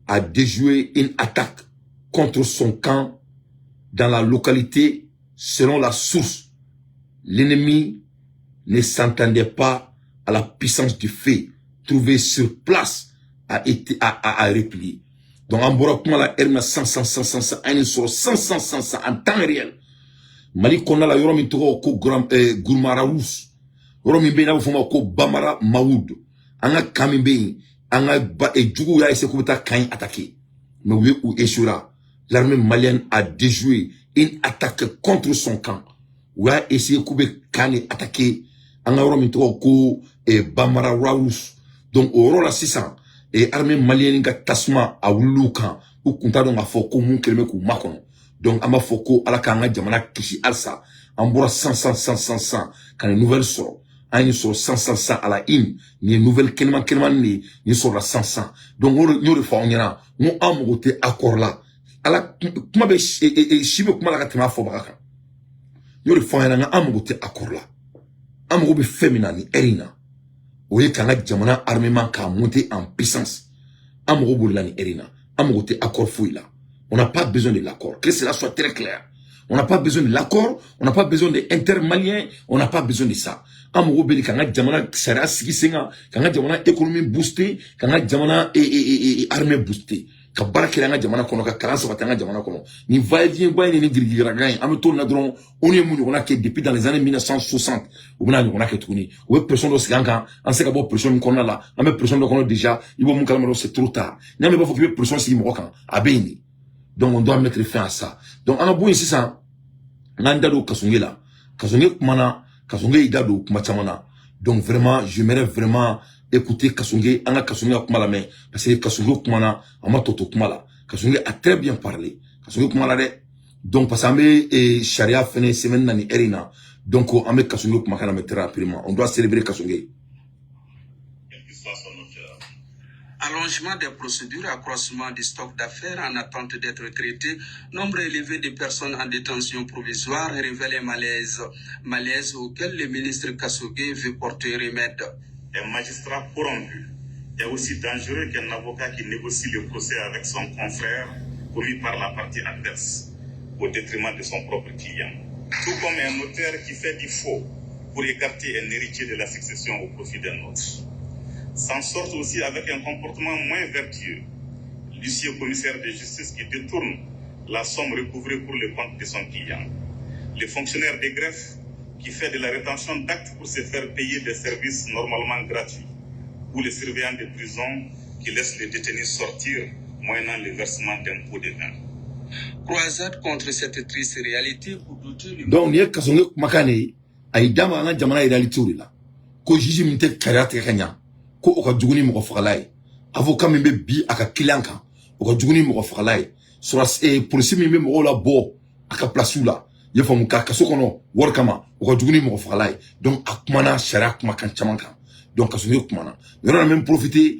a déjoué une attaque contre son camp dans la localité. Selon la source, l'ennemi ne s'entendait pas à la puissance du feu trouvé sur place, a été a replié. Donc an bɔra kuma la heure min na, 100 100 100 100 100, an ye sɔrɔ 100 100 100 100 en temps réel. Mali kɔnɔna la, yɔrɔ min tɔgɔ ko Gourma Rharous, yɔrɔ min bɛ yen n'a bɛ f'o ma ko Bamara Maoud, an ka camp min bɛ yen, an ka ba juguw y'a essayé k'u bɛ taa camp in attaquer, mais u ye u échouera. L'armée malienne a déjoué une attaque contre son camp. U y'a essayé k'u bɛ camp de attaquer, an ka yɔrɔ min tɔgɔ ko Bamara Rharous. Donc o yɔrɔ la sisan, armée malienne ka tasuma a wulil'u kan, u kun t'a dɔn k'a fɔ ko mun kɛlen bɛ k'u makɔnɔ. Donc an b'a fɔ ko Ala k'an ka jamana kisi halisa. An bɔra 100 100 100 100 100 ka nin nouvelle sɔrɔ. An ye nin sɔrɔ 100 100 100 à la une. Nin ye nouvelle kɛnɛman kɛnɛman de ye, nin sɔrɔla 100 100. Donc o de, n y'o de fɔ aw ɲɛna, n ko an mago tɛ accord la. Ala kuma bɛ si bɛ kuma la ka tɛmɛ a fɔbaga kan. N y'o de fɔ aw ɲɛna, n ko an mago tɛ accord la. An mago bɛ fɛn min na nin heure in na, o ye k'an ka jamana armement k'a monter en puissance. An mago b'o de la nin heure in na. An mago tɛ accord foyi la. On n'a pas besoin de l'accord, que cela soit très clair. On n'a pas besoin de l'accord, on n'a pas besoin de intermalien, on n'a pas besoin de ça. An mago bɛ de k'an ka jamana sariya sigi sen kan, k'an ka jamana économie booster, k'an ka jamana armée booster. Ka baara kɛ an ka jamana kɔnɔ, ka kalan sabati an ka jamana kɔnɔ. Nin va-et-vient ba in ni girigiragan in, an bɛ to nin na dɔrɔn. ONU ye mun ɲɔgɔnna kɛ depuis dans les années 1960, u bɛna ɲɔgɔnna kɛ tuguni. U bɛ pression dɔ sigi an kan, an se ka bɔ pression min kɔnɔna la. An bɛ pression dɔ kɔnɔ déjà, i b'o mun kalama dɔrɔn, c'est trop tard. N'i y'a mɛn i b'a fɔ k'i bɛ pression sigi mɔgɔ kan, a bɛ yen de. Donc on doit mettre fin à ça. Donc an ka bɔ yen sisan, n'an da don Kassogué la. Kassogué kumana, Kassogué y'i da don kuma caman na. Donc vraiment, j'aimerais vraiment écouter Kassogué, an ka Kassogué ka kuma lamɛn, parce que Kassogué kumana, a ma tɔ to kuma la. Kassogué a très bien parlé. Kassogué kuma la dɛ. Donc parce que an bɛ sariya fɛnɛ semaine na ni heure in na, donc an bɛ Kassogué kumakan lamɛn très rapidement. On doit célébrer Kassogué. Quel que soit son auteur. Allongement des procédures, accroissement du stock d'affaires en attente d'être traité, nombre élevé de personnes en détention provisoire révèle un malaise. Malaise auquel le ministre Kassogué veut porter remède. Un magistrat corrompu est aussi dangereux qu'un avocat qui négocie le procès avec son confrère commis par la partie adverse au détriment de son propre client. Tout comme un notaire qui fait du faux pour écarter un héritier de la succession au profit d'un autre. S'en sortent aussi avec un comportement moins vertueux. L'huissier commissaire de justice qui détourne la somme recouvrée pour le compte de son client. Le fonctionnaire de greffe qui fait de la rétention d'actes pour se faire payer des services normalement gratuits. Ou le surveillant de prison qui laisse les détenus sortir moyennant le versement d'un pot de vin. Croisade contre cette triste réalité pour doter le Donc nin ye Kassogué kumakan de ye. A y'i da ma an ka jamana réalité de la, ko juge min tɛ sariya tigɛ ka ɲa, ko o ka jugu ni mɔgɔ fagala ye. Avocat min bɛ bi a ka client kan, o ka jugu ni mɔgɔ fagala ye. Sɔrɔ polisi min bɛ mɔgɔw la bɔ a ka place la, i y'a faamu, ka kaso kɔnɔ wari kama, o ka jugu ni mɔgɔ fagala ye. Donc a kumana sariya kumakan caman kan. Donc Kassogué kumana yɔrɔ la. N bɛ profiter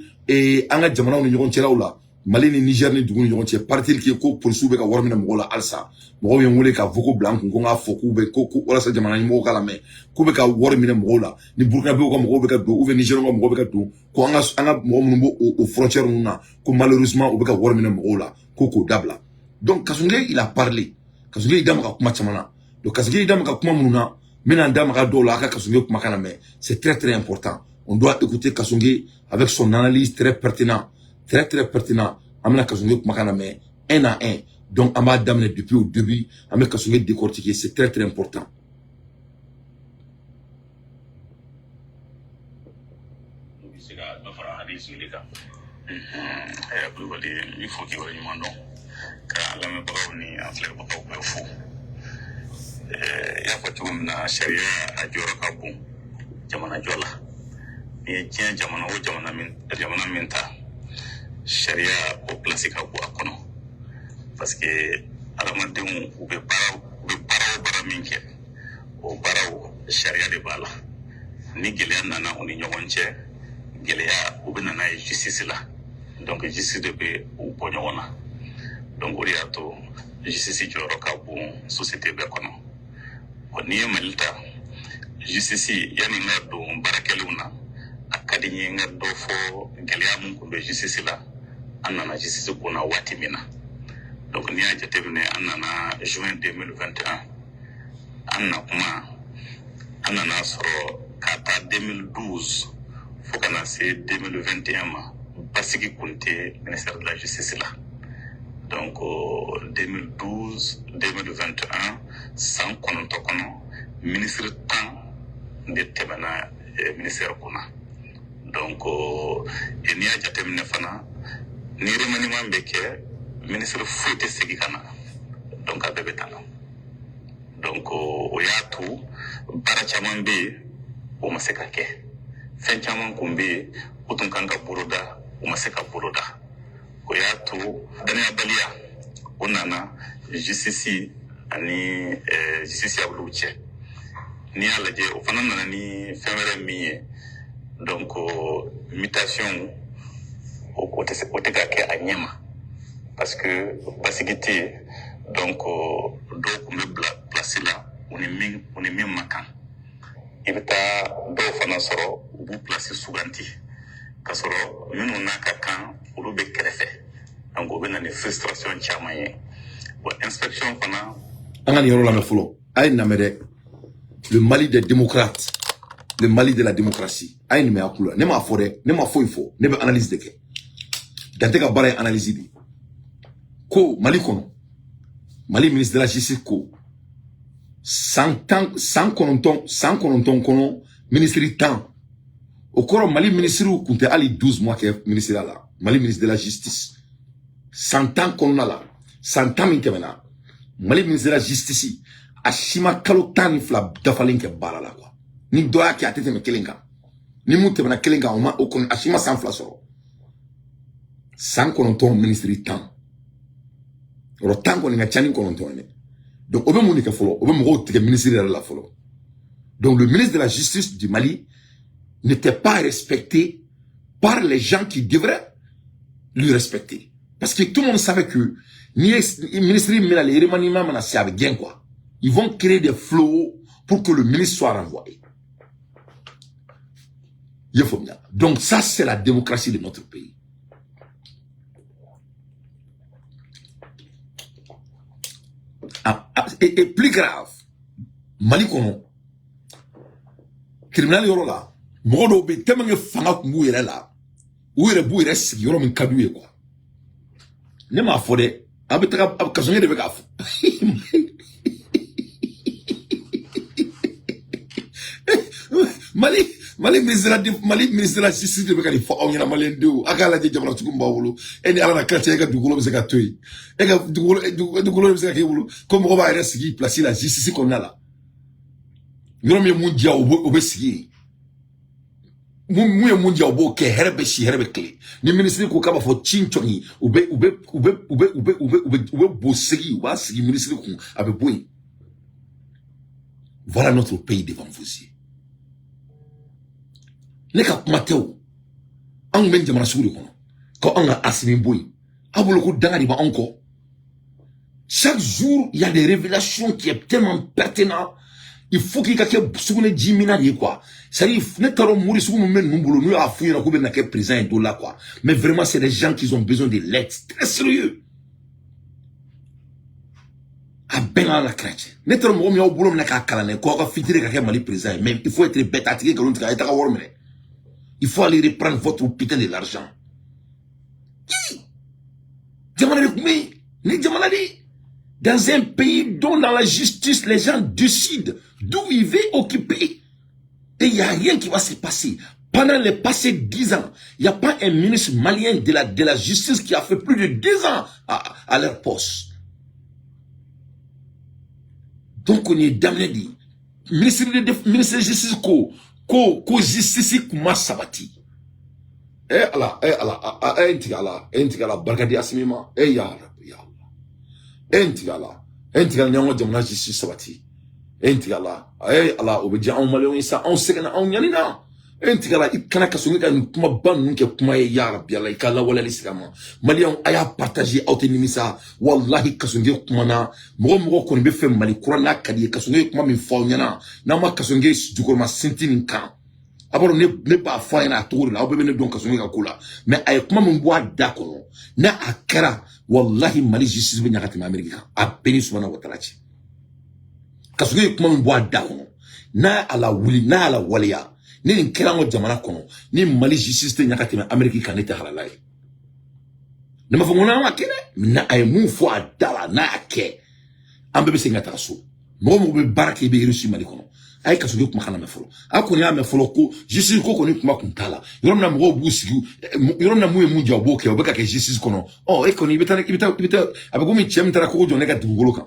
an ka jamanaw ni ɲɔgɔn cɛlaw la, Mali ni Niger ni dugu ni ɲɔgɔn cɛ, paraît-il que ko polisiw bɛ ka wari minɛ mɔgɔw la halisa. Mɔgɔw ye n wele ka vocal bila n kun ko n k'a fɔ k'u bɛ ko walasa jamana ɲɛmɔgɔw k'a lamɛn k'u bɛ ka wari minɛ mɔgɔw la, ni Burukinabew ka mɔgɔw bɛ ka don ou bien Nigériens ka mɔgɔw bɛ ka don, ko an ka mɔgɔ minnu b'o o frontière ninnu na, ko malheureusement u bɛ ka wari minɛ mɔgɔw la, ko k'o dabila. Donc Kassogué, il a parlé. Kassogué y'i da maga kuma caman na. Donc Kassogué y'i da maga kuma minnu na, n bɛna n da maga dɔw la. A ka Kassogué kumakan lamɛn, c'est très très important. On doit écouter Kassogué avec son analyse très pertinent, très très pertinent. An bɛna Kassogué kumakan lamɛn un à un. Donc an b'a daminɛ depuis au début, an bɛ Kassogué décortiquer, c'est très très important. U bɛ se ka dɔ fara hadisi de kan. Ayiwa Kulubali, n b'i fo k'i waleɲuman dɔn, ka lamɛnbagaw ni an filɛbagaw bɛɛ fo. I y'a fɔ cogo min na, sariya a jɔyɔrɔ ka bon jamana jɔ la. N'i ye diɲɛ jamana o jamana min ta, sariya o place ka bon a kɔnɔ, parce que adamadenw u bɛ baara o baara min kɛ, o baaraw sariya de b'a la. Ni gɛlɛya nana u ni ɲɔgɔn cɛ, gɛlɛya u bɛ na n'a ye justice la. Donc justice de bɛ u bɔ ɲɔgɔn na. Donc o de y'a to justice jɔyɔrɔ ka bon société bɛɛ kɔnɔ. Bon, n'i ye Mali ta, justice, yanni n ka don baarakɛlenw na, a ka di n ye n ka dɔ fɔ gɛlɛya mun tun bɛ justice la an nana justice kunna waati min na. Donc n'i y'a jateminɛ, an nana juin 2021. An na kuma, an nana sɔrɔ ka taa 2012 fo ka na se 2021 ma, basigi kun tɛ ministère de la Justice la. Donc 2012 2021, san 9 kɔnɔ, ministre 10 de tɛmɛna ministère kunna. Donc n'i y'a jateminɛ fana, ni remaniement bɛ kɛ, ministre foyi tɛ segin ka na. Donc a bɛɛ bɛ taa. Donc o y'a to baara caman bɛ yen, o ma se ka kɛ. Fɛn caman kun bɛ yen, o tun kan ka boloda, o ma se ka boloda. O y'a to danayabaliya o nana justice ani justiciable cɛ. N'i y'a lajɛ, o fana nana ni fɛn wɛrɛ min ye, donc mutation o tɛ se, o tɛ ka kɛ a ɲɛ ma, parce que basigi tɛ yen. Donc dɔw tun bɛ bila place la, u ni min ma kan. I bɛ taa dɔw fana sɔrɔ, u b'u place suganti k'a sɔrɔ minnu n'a ka kan, olu bɛ kɛrɛfɛ. Donc o bɛ na ni frustration caman ye. Bon, inspection fana. An ka nin yɔrɔ lamɛn fɔlɔ. A ye nin lamɛn dɛ. Le Mali des démocrates, le Mali de la démocratie. A ye nin mɛn a kulo la. Ne m'a fɔ dɛ, ne ma foyi fɔ, ne bɛ analyse de kɛ. Dante ka baara ye analyse de ye. Ko Mali kɔnɔ, Mali ministre de la justice ko san 10, san 9, san 9 kɔnɔ, ministre 10. O kɔrɔ, Mali ministre kun tɛ hali 12 mois kɛ ministre la. Mali ministre de la justice, san 10 kɔnɔna la, san 10 min tɛmɛna, Mali ministre de la justice a si ma kalo 12 dafalen kɛ baara la quoi. Ni dɔ y'a kɛ, a tɛ tɛmɛ kelen kan. Ni mun tɛmɛna kelen kan, o ma o kɔni, a si ma san 2 sɔrɔ. San 9, ministre 10. Yɔrɔ 10 kɔni ka ca ni 9 ye dɛ. Donc o bɛ mun de kɛ fɔlɔ? O bɛ mɔgɔw tigɛ ministre yɛrɛ la fɔlɔ. Donc le ministre de la justice du Mali n'était pas respecté par les gens qui devraient lui respecter, parce que tout le monde savait que ni ye ministre min na, le remaniement mana se, a bɛ gɛn quoi. Ils vont créer des flots pour que le ministre soit renvoyé. I y'a faamuya? Donc ça, c'est la démocratie de notre pays. Ah, ah, et plus grave, Mali kɔnɔ, tribunal yɔrɔ la, mɔgɔ dɔw bɛ yen, tellement que fanga tun b'u yɛrɛ la, u yɛrɛ b'u yɛrɛ sigi yɔrɔ min ka d'u ye quoi. Ne m'a fɔ dɛ, a bɛ taga Kasɔnkɛ de bɛ k'a fɔ. Mali ministre de la justice de bɛ ka nin fɔ aw ɲɛna. Maliyɛndenw, a k'a lajɛ, jamana sugu min b'aw bolo. E ni Ala na kira cɛ, e ka dugukolo bɛ se ka to yen? E ka dugukolo bɛ se ka k'e bolo ko mɔgɔ b'a yɛrɛ sigi place la justice kɔnɔna la? Yɔrɔ min ye mun diya, o bɛ sigi yen. Mun ye mun diya, o b'o kɛ. Hɛrɛ bɛ si, hɛrɛ bɛ tile. Ni minisiri ko k'a b'a fɔ ci cɔngi, u bɛ u bɛ u bɛ u bɛ u bɛ u bɛ u bɛ u bɛ bo segi, u b'a sigi minisiri kun, a bɛ bɔ yen. Voilà notre pays devant vos yeux. Ne ka kuma tɛ o. Anw bɛ jamana sugu de kɔnɔ ko anw ka Asimi bɔ yen. Aw bolo ko danga de b'anw kɔ. Chaque jour, il y a des révélations qui est tellement pertinent. Il faut k'i ka kɛ sugunɛ ji mina de ye quoi. C'est à dire, ne t'a dɔn mori sugu min bɛ ninnu bolo n'u y'a f'u ɲɛna k'u bɛ na kɛ président ye don la quoi. Mais vraiment, c'est des gens qui ont besoin de l'aide très sérieux. A bɛɛ n'a la kira cɛ. Ne t'a dɔn mɔgɔ min y'aw bolo minɛ k'a kalan dɛ, ko aw ka fitiri ka kɛ Mali président ye. Mais il faut être bête. A tigi nkalon tigɛ, a ye taga wari minɛ. Il faut aller reprendre votre putain de l'argent. Jamana de tun bɛ yen ni jamana de, dans un pays dont dans la justice, les gens décident d'où ils veulent occuper. Et il n'y a rien qui va se passer. Pendant les passés 10 ans, il n'y a pas un ministre malien de la justice qui a fait plus de 2 ans à leur poste. Donc on est daminɛ de ministre de justice ko justice kuma sabati. Eh Ala, eh Ala, eh n tigɛ Ala, eh n tigɛ Ala, barika di Asimi ma. Eh ya Rabbi, ya Allah, eh n tigɛ Ala, eh n tigɛ Ala, ni an ka jamana justice sabati. Eh n tigɛ Ala, eh Ala, o bɛ diya anw maliyɛnw ye sa. Anw sɛgɛnna, anw ɲanina. Eh n tigɛ Ala, i kana kaso ka nin kumaba ninnu kɛ kuma ye. Ya Rabbi Ala, i ka lawaleyali sira ma. Maliyɛnw, a y'a partager, aw tɛ nimisa. Walahi, Kasɔnge kumana. Mɔgɔ mɔgɔ kɔni bɛ fɛ Mali kura n'a ka di ye, Kasɔnge ye kuma min fɔ aw ɲɛna, n'aw ma Kasɔnge jukɔrɔma sintin nin kan, a b'a dɔn ne b'a fɔ a ɲɛna a cogo de la. Aw bɛɛ bɛ ne dɔn Kasɔnge ka ko la. Mais a ye kuma min bɔ a da kɔnɔ, n'a a kɛra, walahi, Mali justice bɛ ɲa ka tɛmɛ Amérique kan. A bɛɛ ni Sumana Watara cɛ. Kasɔnge ye kuma min bɔ a da kɔnɔ, n'a a la wuli, n'a y'a la waleya, ni nin kɛra an ka jamana kɔnɔ, ni Mali justice tɛ ɲa ka tɛmɛ Amérique kan, ne tɛ halala ye. Ne m'a fɔ ko n'an ma kɛ dɛ, mais a ye mun fɔ a da la, n'a y'a kɛ, an bɛɛ bɛ segin ka taga so. Mɔgɔ mɔgɔ bɛ baara kɛ, i bɛ réussir Mali kɔnɔ. A ye Kasɔnge kumakan lamɛn fɔlɔ. A kɔni y'a mɛn fɔlɔ ko justice ko kɔni kuma kun t'a la. Yɔrɔ min na mɔgɔw b'u sigi, yɔrɔ min na mun ye mun jɛ, u b'o kɛ, o bɛ ka kɛ justice kɔnɔ. Ɔ e kɔni, i bɛ taa i bɛ taa i bɛ taa, a bɛ komi cɛ min taara kogo jɔ ne ka dugukolo kan,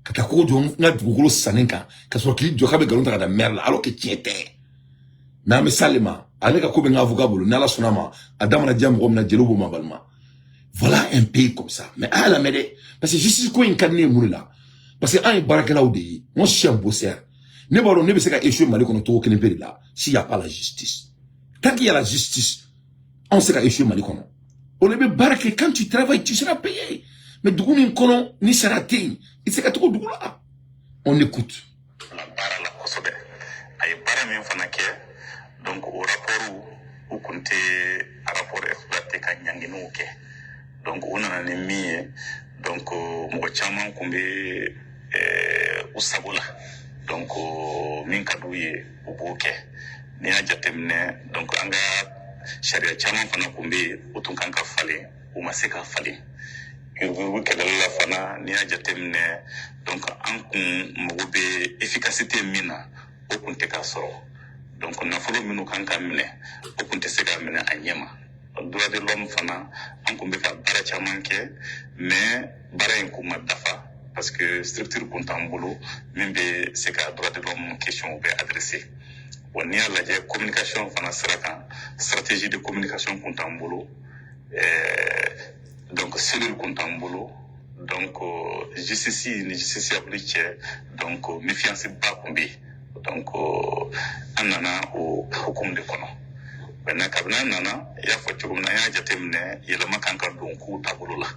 ka taa kogo jɔ n ka dugukolo sanni kan, ka sɔrɔ k'i jɔ k'a bɛ nkalon ta ka da maire la, alors que tiɲɛ tɛ. Mais an bɛ s'ale ma, ale ka ko bɛ n ka avocat bolo. Ni Ala sɔnna ma, a da mana diya mɔgɔ min na, jeliw b'o ma balima. Voilà un pays comme ça. Mais a y'a lamɛn dɛ, parce que justice ko in ka di ne ye mun de la? Parce que an ye baarakɛlaw de ye. Moi, je suis un bosseur. Ne b'a dɔn ne bɛ se ka échouer Mali kɔnɔ cogo kelen pe de la: s'il y a pas la justice. Tant qu'il y a la justice, anw se ka échouer Mali kɔnɔ. O de bɛ baara kɛ. Quand tu travailles, tu seras payé. Mais dugu min kɔnɔ ni sara tɛ yen, i tɛ se ka tugu dugu la. On écoute. La baara la kosɛbɛ, a ye baara min fana kɛ, donc o rapport u kun tɛ rapport exploité ka ɲanginiw kɛ. Donc u nana ni min ye, donc mɔgɔ caman kun bɛ u sago la. Donc min ka d'u ye, u b'o kɛ. N'i y'a jateminɛ, donc an ka sariya caman fana kun bɛ yen, o tun kan ka falen, u ma se ka falen. Yuruguyurugu kɛlɛli la fana, n'i y'a jateminɛ, donc an kun mago bɛ efficacité min na, o kun tɛ ka sɔrɔ. Donc nafolo minnu kan ka minɛ, o kun tɛ se ka minɛ a ɲɛ ma. Droit de l'homme fana, an kun bɛ ka baara caman kɛ, mais baara in kun ma dafa, parce que structure kun t'an bolo min bɛ se ka droit de l'homme question bɛɛ adresser. Wa n'i y'a lajɛ communication fana sira kan, stratégie de communication kun t'an bolo, donc cellule kun t'an bolo. Donc justice ni justiciable cɛ, donc méfiance ba kun bɛ yen. Donc an nana o hukumu de kɔnɔ. Maintenant, kabini an nana, i y'a fɔ cogo min na, an y'a jateminɛ yɛlɛma kan ka don kow taabolo la.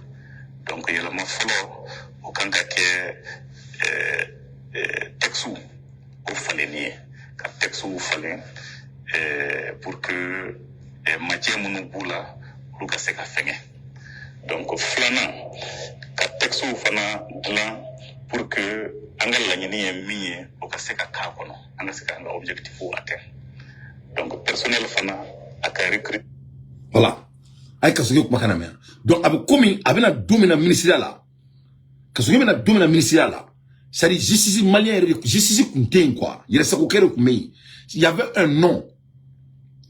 Donc yɛlɛma fɔlɔ, o kan ka kɛ texte o falenni ye, ka texte falen pour que matière minnu b'u la, olu ka se ka fɛngɛ. Donc filanan, ka texte fana dilan pour que an ka laɲini ye min ye, o ka se ka k'a kɔnɔ, an ka se k'an ka objectif atteindre. Donc personnel fana, a ka recruter. Voilà, a ye Kassogué kumakan lamɛn. Donc a bɛ komi a bɛna don min na ministériya la, Kassogué bɛna don min na ministériya la, c'est à dire justice malien yɛrɛ de, justice kun tɛ yen quoi, yɛrɛsagokɛ de kun bɛ yen. Il y avait un nom,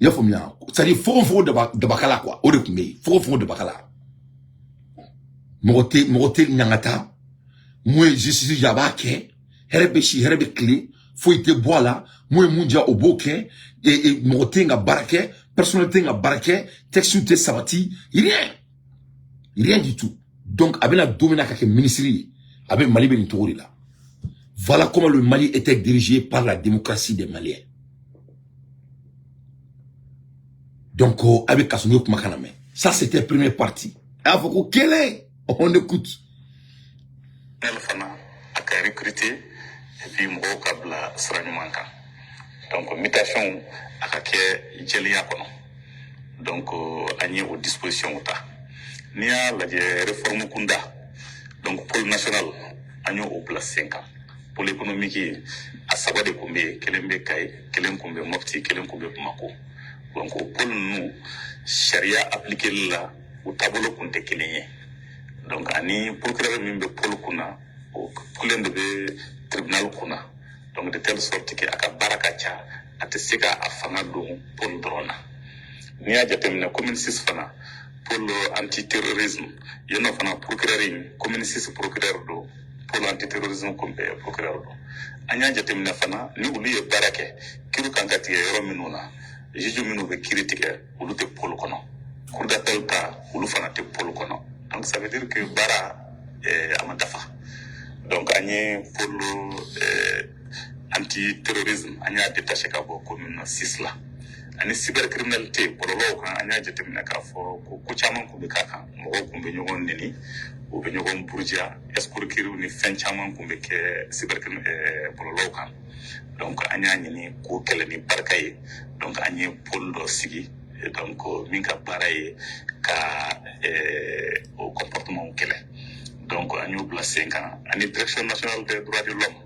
i y'a faamuya, c'est à dire fogo fogo daba dabakala quoi, o de kun bɛ yen, fogo fogo dabakala. Mɔgɔ tɛ ɲangata. Mun ye justice a b'a kɛ, hɛrɛ bɛ si, hɛrɛ bɛ tile, foyi tɛ bɔ a la. Mun ye mun diya, o b'o kɛ. Mɔgɔ tɛ yen ka baara kɛ, personnel tɛ yen ka baara kɛ, texte tɛ sabati, rien, rien du tout. Donc a bɛna don min na ka kɛ ministre ye, a bɛ Mali bɛ nin cogo de la. Voilà comment le Mali était dirigé par la démocratie des Maliens. Donc a bɛ Kassogué kumakan lamɛn. Ça, c'était première partie. A y'a fɔ ko kelen, on écoute. Fana a ka recruter et puis mɔgɔw ka bila sira ɲuman kan. Donc mutation, a ka kɛ jɛlenya kɔnɔ. Donc an ye o disposition ta. N'i y'a lajɛ réforme kunda, donc pôle national, an y'o bila sen kan. Pôle économique a saba de kun bɛ yen: kelen bɛ Kayi, kelen kun bɛ Mopti, kelen kun bɛ Bamako. Donc o pôle ninnu, sariya appliqueli la, u taabolo kun tɛ kelen ye. Donc ani procureur min bɛ pôle kunna, o kelen de bɛ tribunal kunna. Donc de telle sorte que a ka baara ka ca, a tɛ se ka a fanga don pôle dɔrɔn na. N'i y'a jateminɛ commune 6 fana, pôle antiterrorisme, yen nɔ fana, procureur in, commune 6 procureur don, pôle antiterrorisme procureur don. An y'a jateminɛ fana, ni olu ye baara kɛ, kiiri kan ka tigɛ yɔrɔ minnu na, juge minnu bɛ kiiri tigɛ, olu tɛ pôle kɔnɔ. Cour d'appel ta, olu fana tɛ pôle kɔnɔ. Donc ça veut dire que baara a ma dafa. Donc an ye pôle antiterrorisme, an y'a détaché ka bɔ commune 6 la. Ani cybercriminalité, bɔlɔlɔw kan, an y'a jateminɛ k'a fɔ ko ko caman kun bɛ k'a kan, mɔgɔw kun bɛ ɲɔgɔn neni, u bɛ ɲɔgɔn buruja, escroquerie ni fɛn caman kun bɛ kɛ cybercrim bɔlɔlɔw kan. Donc an y'a ɲini k'o kɛlɛ ni barika ye. Donc an ye pôle dɔ sigi, donc min ka baara ye ka o comportement kɛlɛ. Donc an y'o bila sen kan. Ani Direction nationale des droits de l'homme,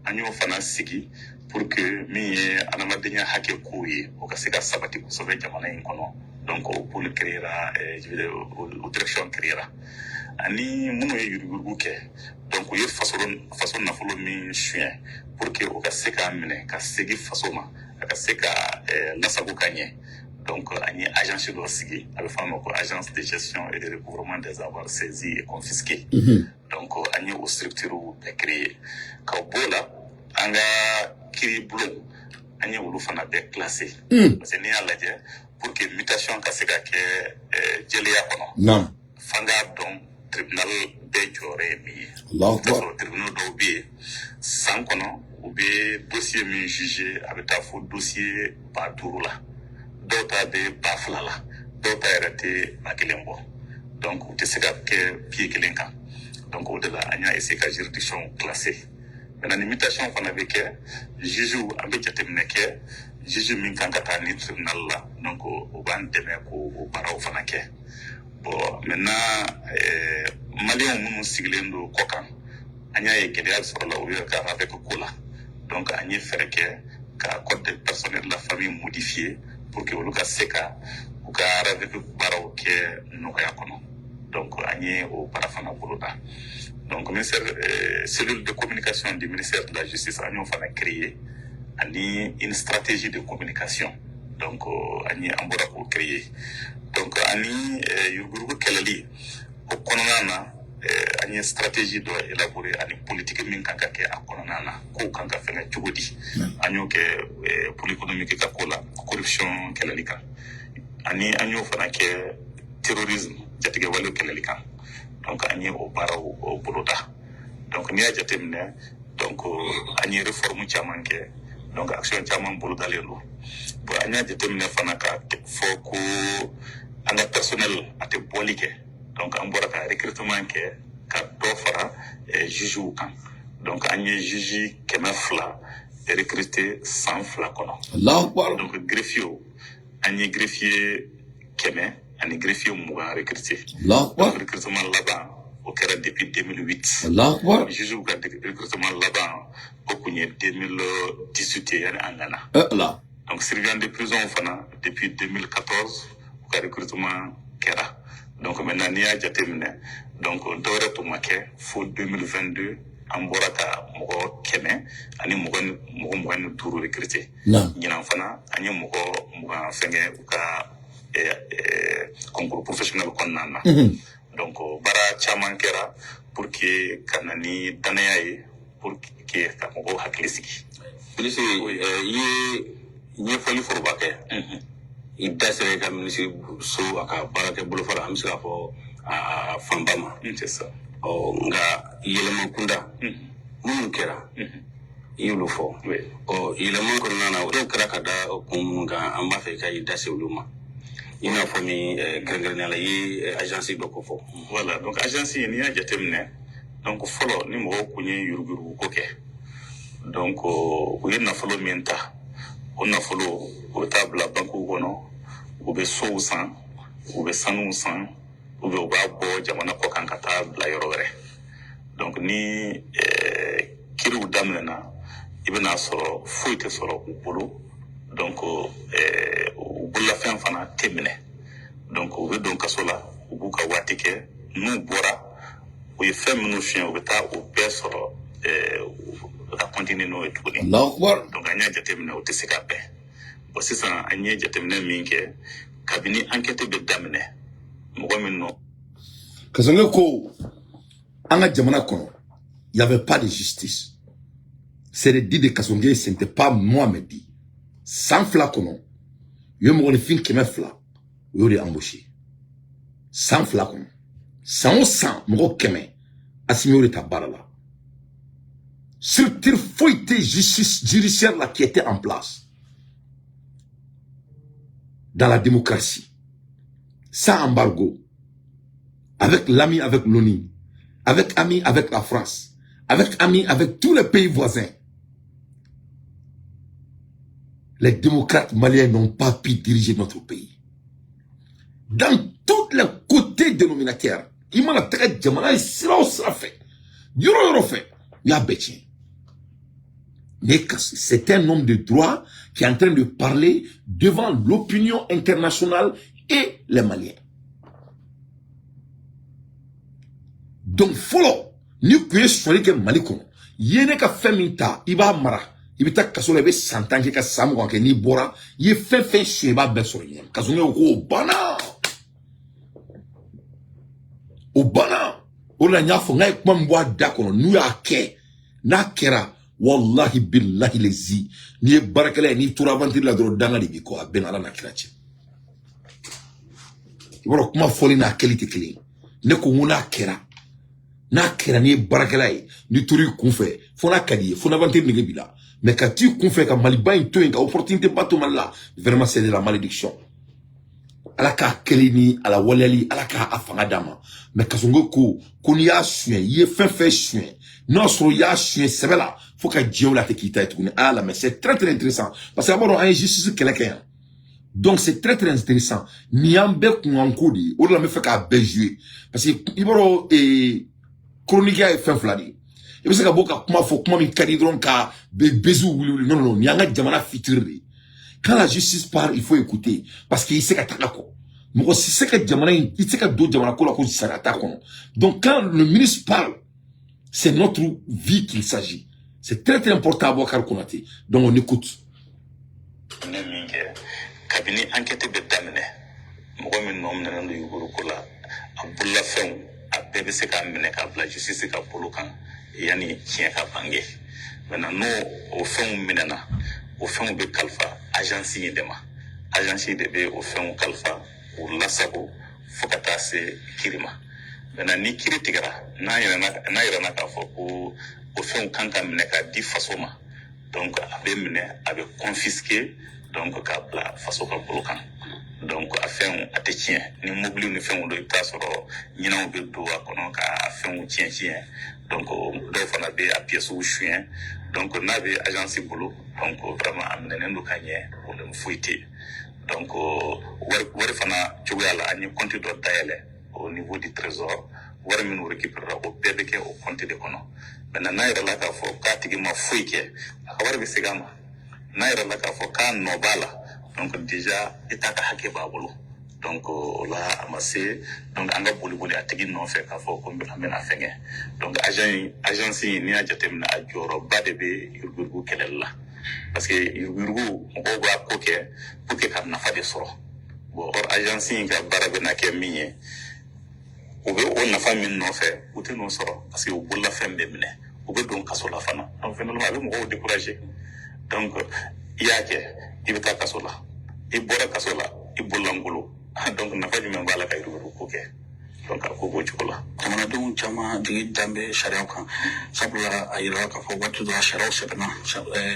an y'o fana sigi pour que min ye adamadenya hakɛ kow ye, o ka se ka sabati kosɛbɛ jamana in kɔnɔ. Donc o pôle créera, je veux dire, o direction créera. Ani minnu ye yuruguyurugu kɛ, donc u ye faso nafolo min suɲɛ, pour que o ka se k'a minɛ ka segin faso ma, a ka se ka lasago ka ɲɛ. Donc an ye agence dɔ sigi, a bɛ fɔ a ma ko Agence de gestion et de recouvrement des avoirs saisis et confisqués. Donc an ye o structure bɛɛ créer. Ka b'o la, an ka kiiri bulon, an ye olu fana bɛɛ classé, parce que n'i y'a lajɛ, pour que mutation ka se ka kɛ jɛlenya kɔnɔ, f'an k'a dɔn tribunal bɛɛ jɔyɔrɔ ye min ye. Allahu I bɛ akbar. sɔrɔ tribunal dɔw bɛ yen, san kɔnɔ u bɛ dossier min juger, a bɛ taa fo dossier 5000 la, dɔw ta bɛ 2000 la, dɔw ta yɛrɛ tɛ 1000 bɔ. Donc u tɛ se ka kɛ pied kelen kan. Donc o de la, an y'a essayer ka juridiction classer. Maintenant, ni mutation fana bɛ kɛ, juge, an bɛ jateminɛ kɛ, juge min kan ka taa ni tribunal la, donc o b'an dɛmɛ k'o o baaraw fana kɛ. Bon, maintenant, Maliyɛnw minnu sigilen don kɔ kan, an y'a ye gɛlɛya sɔrɔla u yɛrɛ ka RAVEC ko la. Donc an ye fɛɛrɛ kɛ ka code des personnes et de la famille modifier pour que olu ka se ka u ka RAVEC baaraw kɛ nɔgɔya kɔnɔ. Donc an ye o baara fana boloda. Donc ministère, cellule de communication du ministère de la Justice, an y'o fana créé, ani une stratégie de communication. Donc an ye, an bɔra k'o créer. Donc ani yuruguyurugu kɛlɛli o kɔnɔna na, an ye stratégie dɔ élaborer ani politique min kan ka kɛ a kɔnɔna na, kow kan ka fɛngɛ cogo di. An y'o kɛ pôle économique ka ko la, corruption kɛlɛli kan, ani an y'o fana kɛ terrorisme, jatigɛwale kɛlɛli kan. Donc an ye o baaraw o boloda. Donc n'i y'a jateminɛ, donc an ye réforme caman kɛ, donc action caman bolodalen don. Bon, an y'a jateminɛ fana ka fɔ ko an ka personnel a tɛ bɔli kɛ. Donc an bɔra ka recrutement kɛ ka dɔ fara jugew kan. Donc an ye juge 200 recruter san 2 kɔnɔ. Allahu Akbar. Donc greffier, an ye greffier 100 ani greffier 20 recruter. Allahu Donc Akbar. recrutement laban o kɛra depuis 2008. Allahu Akbar. Jugew ka recrutement laban o kun ye 2018 ye, yani an nana. Allah. Donc surveillant de prison fana, depuis 2014 u ka recrutement kɛra. Donc maintenant n'i y'a jateminɛ, donc dɔwɛrɛ tun ma kɛ fo 2022, an bɔra ka mɔgɔ 100 ani mɔgɔ mɔgɔ 25 recruter. Naam. Ɲinan fana an ye mɔgɔ 20 fɛngɛ u ka concours professionnel kɔnɔna na. Donc baara caman kɛra pour que ka na ni danaya ye, pour que ka mɔgɔw hakili sigi. Minisiri, i ye ɲɛfɔli foroba kɛ. I da sera i ka minisiri so a ka baarakɛ bolofara, an bɛ se k'a fɔ a fanba ma. C'est ça. Ɔ, nka yɛlɛma kunda minnu kɛra, i y'olu fɔ. Ɔ, yɛlɛma kɔnɔna na, o dɔw kɛra ka da kun minnu kan, an b'a fɛ i ka i da se olu ma, i n'a fɔ min kɛrɛnkɛrɛnnenya la, i ye agence dɔ ko fɔ. Voilà, donc agence n'i y'a jateminɛ, donc fɔlɔ ni mɔgɔw kun ye yuruguyurugu ko kɛ, donc u ye nafolo min ta, o nafolo u bɛ taa bila bankuw kɔnɔ, u bɛ sow san, u bɛ sanuw san, ou bien u b'a bɔ jamana kɔ kan ka taa bila yɔrɔ wɛrɛ. Donc ni kiriw daminɛna, i bɛna sɔrɔ foyi tɛ sɔrɔ u bolo. Donc u bololafɛn fana tɛ minɛ. Donc u bɛ don kaso la, u b'u ka waati kɛ, n'u bɔra, u ye fɛn minnu suɲɛ, u bɛ taa o bɛɛ sɔrɔ, ka continuer n'o ye tuguni. Allahu Akbar. Donc an y'a jateminɛ, o tɛ se ka bɛn. Bon, sisan an ye jateminɛ min kɛ, kabini enquête bɛ daminɛ, mɔgɔ min nɔ Kassogué ko an ka jamana kɔnɔ, il y avait pas de justice. C'est le dit de Kassogué, ce n'était pas moi mais dit. San 2 kɔnɔ, u ye mɔgɔninfin 200, u y'o de embauché. San 2 kɔnɔ. San o san mɔgɔ 100, Assimi y'o de ta baara la. Structure foyi tɛ justice judiciaire la qui était en place. Dans la démocratie. Sans embargo. Avec l'ami, avec l'ONU. Avec ami, avec la France. Avec ami, avec tous les pays voisins. Les démocrates maliens n'ont pas pu diriger notre pays. Dans tous les côtés dénominateurs, il m'a très jamana sira o sira fɛ, yɔrɔ yɔrɔ fɛ, u y'a bɛɛ tiɲɛ. Mais c'est un homme de droit qui est en train de parler devant l'opinion internationale et les Maliens. Donc fɔlɔ, ni kun ye sɔli kɛ Mali kɔnɔ, i ye ne ka fɛn min ta, i b'a mara, i bɛ taa kaso la, i bɛ san 10 kɛ ka san 20 kɛ, n'i bɔra, i ye fɛn fɛn suɲɛ, i b'a bɛɛ sɔrɔ ɲɛ. Kassogué ko o banna. O banna. O de la n y'a fɔ n k'a ye kuma min bɔ a da kɔnɔ, n'u y'a kɛ, n'a kɛra, wallahi billahi lezi, n'i ye baarakɛla ye, n'i tora aventure la dɔrɔn, danga de b'i kɔ, a bɛn Ala n'a kira cɛ. I b'a dɔn kuma fɔli n'a kɛli tɛ kelen ye. Ne ko n ko n'a kɛra, n'a kɛra, n'i ye baarakɛla ye, n'i tor'i kunfɛ, fo n'a ka di i ye, fo n'aventure nege b'i la, mais ka t'i kunfɛ ka Maliba in to yen, ka opportunité ba to Mali la, vraiment c'est de la malédiction. Ala k'a kɛli ni a la waleyali, Ala k'a fanga d'a ma. Mais Kassogué ko n'i y'a suɲɛ, i ye fɛn fɛn suɲɛ, n'a sɔrɔ i y'a suɲɛ sɛbɛ la, fo ka diɲɛ wuli a tɛ k'i ta ye tuguni. A y'a lamɛn, c'est très très intéressant, parce que a b'a dɔn an ye justice kɛlɛ kɛ yan. Donc c'est très très intéressant. Nin y'an bɛɛ kunkanko de ye. O de la n bɛ fɛ k'a bɛɛ jouer, parce que i b'a dɔn chronique ye fɛn fila de ye. I bɛ se ka bɔ ka kuma fɔ, kuma min ka di dɔrɔn ka beziw wuli wuli. Non non non, nin y'an ka jamana futur de ye. Quand la justice parle, il faut écouter, parce qu'il sait ka taga kɔ. Mɔgɔ si se ka jamana in, i tɛ se ka don jamana ko la ko sariya t'a kɔnɔ. Donc quand le ministre parle, c'est notre vie qu'il s'agit. C'est très très important, Aboubacar Konaté. Donc on écoute. Ne min kɛ, kabini enquête bɛ daminɛ, mɔgɔ min nɔ minɛnen don yuruguyurugu la, a bololafɛnw a bɛɛ bɛ se k'a minɛ k'a bila justice ka bolo kan yanni tiɲɛ ka bange. Maintenant, n'o o fɛnw minɛna, o fɛnw bɛ kalifa agence in de ma. Agence de bɛ o fɛnw kalifa k'u lasago fo ka taa se kiri ma. Maintenant, ni kiri tigɛra, n'a yɛrɛna k'a fɔ ko o fɛnw kan ka minɛ k'a di faso ma, donc a bɛ minɛ, a bɛ confisquer, donc k'a bila faso ka bolo kan. Donc a fɛnw a tɛ tiɲɛ. Ni mobili ni fɛnw don, i bɛ taa sɔrɔ ɲinɛw bɛ don a kɔnɔ ka fɛnw tiɲɛ tiɲɛ. Donc dɔw fana bɛ a pièces suɲɛ. Donc n'a bɛ agence bolo, donc vraiment a minɛnen don ka ɲɛ, problème foyi tɛ yen. Donc wari fana cogoya la, an ye compte dɔ dayɛlɛ au niveau du Trésor. Wari minnu récupérera, o bɛɛ bɛ kɛ o compte de kɔnɔ. Maintenant, n'a yɛrɛ la k'a fɔ k'a tigi ma foyi kɛ, a ka wari bɛ segin a ma. N'a yɛrɛ la k'a fɔ k'a nɔ b'a la, donc déjà État ka hakɛ b'a bolo. Donc o la a ma se, donc an ka boli boli a tigi nɔfɛ k'a fɔ ko an bɛna fɛngɛ. Donc agent in, agence in, n'i y'a jateminɛ, a jɔyɔrɔba de bɛ yuruguyurugu kɛlɛli la, parce que yuruguyurugu, mɔgɔw b'a ko kɛ pour que ka nafa de sɔrɔ. Bon, or agence in ka baara bɛna kɛ min ye, u bɛ o nafa min nɔfɛ, u tɛ n'o sɔrɔ, parce que u bololafɛn bɛ minɛ, u bɛ don kaso la fana. Donc finalement a bɛ mɔgɔw décourager. Donc i y'a kɛ, i bɛ taa kaso la, i bɔra kaso la, i bololankolon. Donc nafa jumɛn b'a la ka yuruguyurugu ko kɛ? Donc a ko b'o cogo la. Jamanadenw caman jigi dan bɛ sariyaw kan, sabula a yirala k'a fɔ waati dɔ la sariyaw sɛbɛnna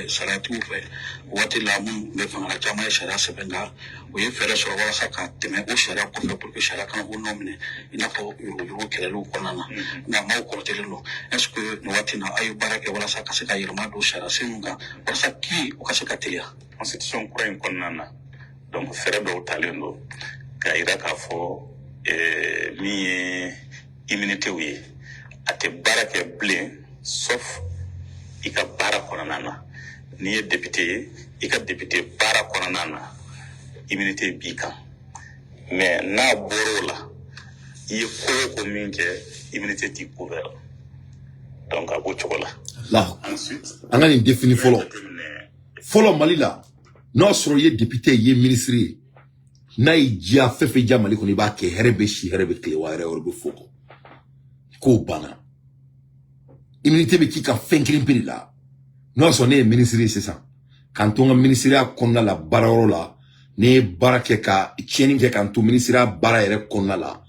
sariyatigiw fɛ. Waati la minnu bɛ fanga la, caman ye sariya sɛbɛn, nka u ye fɛɛrɛ sɔrɔ walasa ka tɛmɛ o sariya kɔfɛ pour que sariya kana o nɔ minɛ, i n'a fɔ yuruguyurugu kɛlɛliw kɔnɔna na. Nka maaw kɔrɔtɛlen don. Est ce que nin waati in na, aw ye baara kɛ walasa ka se ka yɛlɛma don sariya sen ninnu kan walasa k'i o ka se ka teliya? Constitution kura in kɔnɔna na, donc fɛɛrɛ dɔw talen don k'a yira k'a fɔ min ye immunitéw ye, a tɛ baara kɛ bilen, sauf i ka baara kɔnɔna na. N'i ye député ye, i ka député baara kɔnɔna na, immunité b'i kan. Mais n'a bɔr'o la, i ye ko o ko min kɛ, immunité t'i couvert. Donc a b'o cogo la. La Ensuite, an ka nin défini fɔlɔ. Jateminɛ. Fɔlɔ Mali la, n'a sɔrɔ i ye député, i ye ministre ye, n'a y'i diya, fɛn fɛn diya Mali kɔnɔ, i b'a kɛ. Hɛrɛ bɛ si, hɛrɛ bɛ tile wa, hɛrɛ wɛrɛ bɛ fo kɔ. K'o banna, immunité bɛ k'i ka fɛn kelen pe de la. N'o y'a sɔrɔ ne ye ministre ye sisan, k'an to n ka ministeriya kɔnɔna la, baarayɔrɔ la, ne ye baara kɛ ka tiɲɛni kɛ, k'an to ministeriya baara yɛrɛ kɔnɔna la,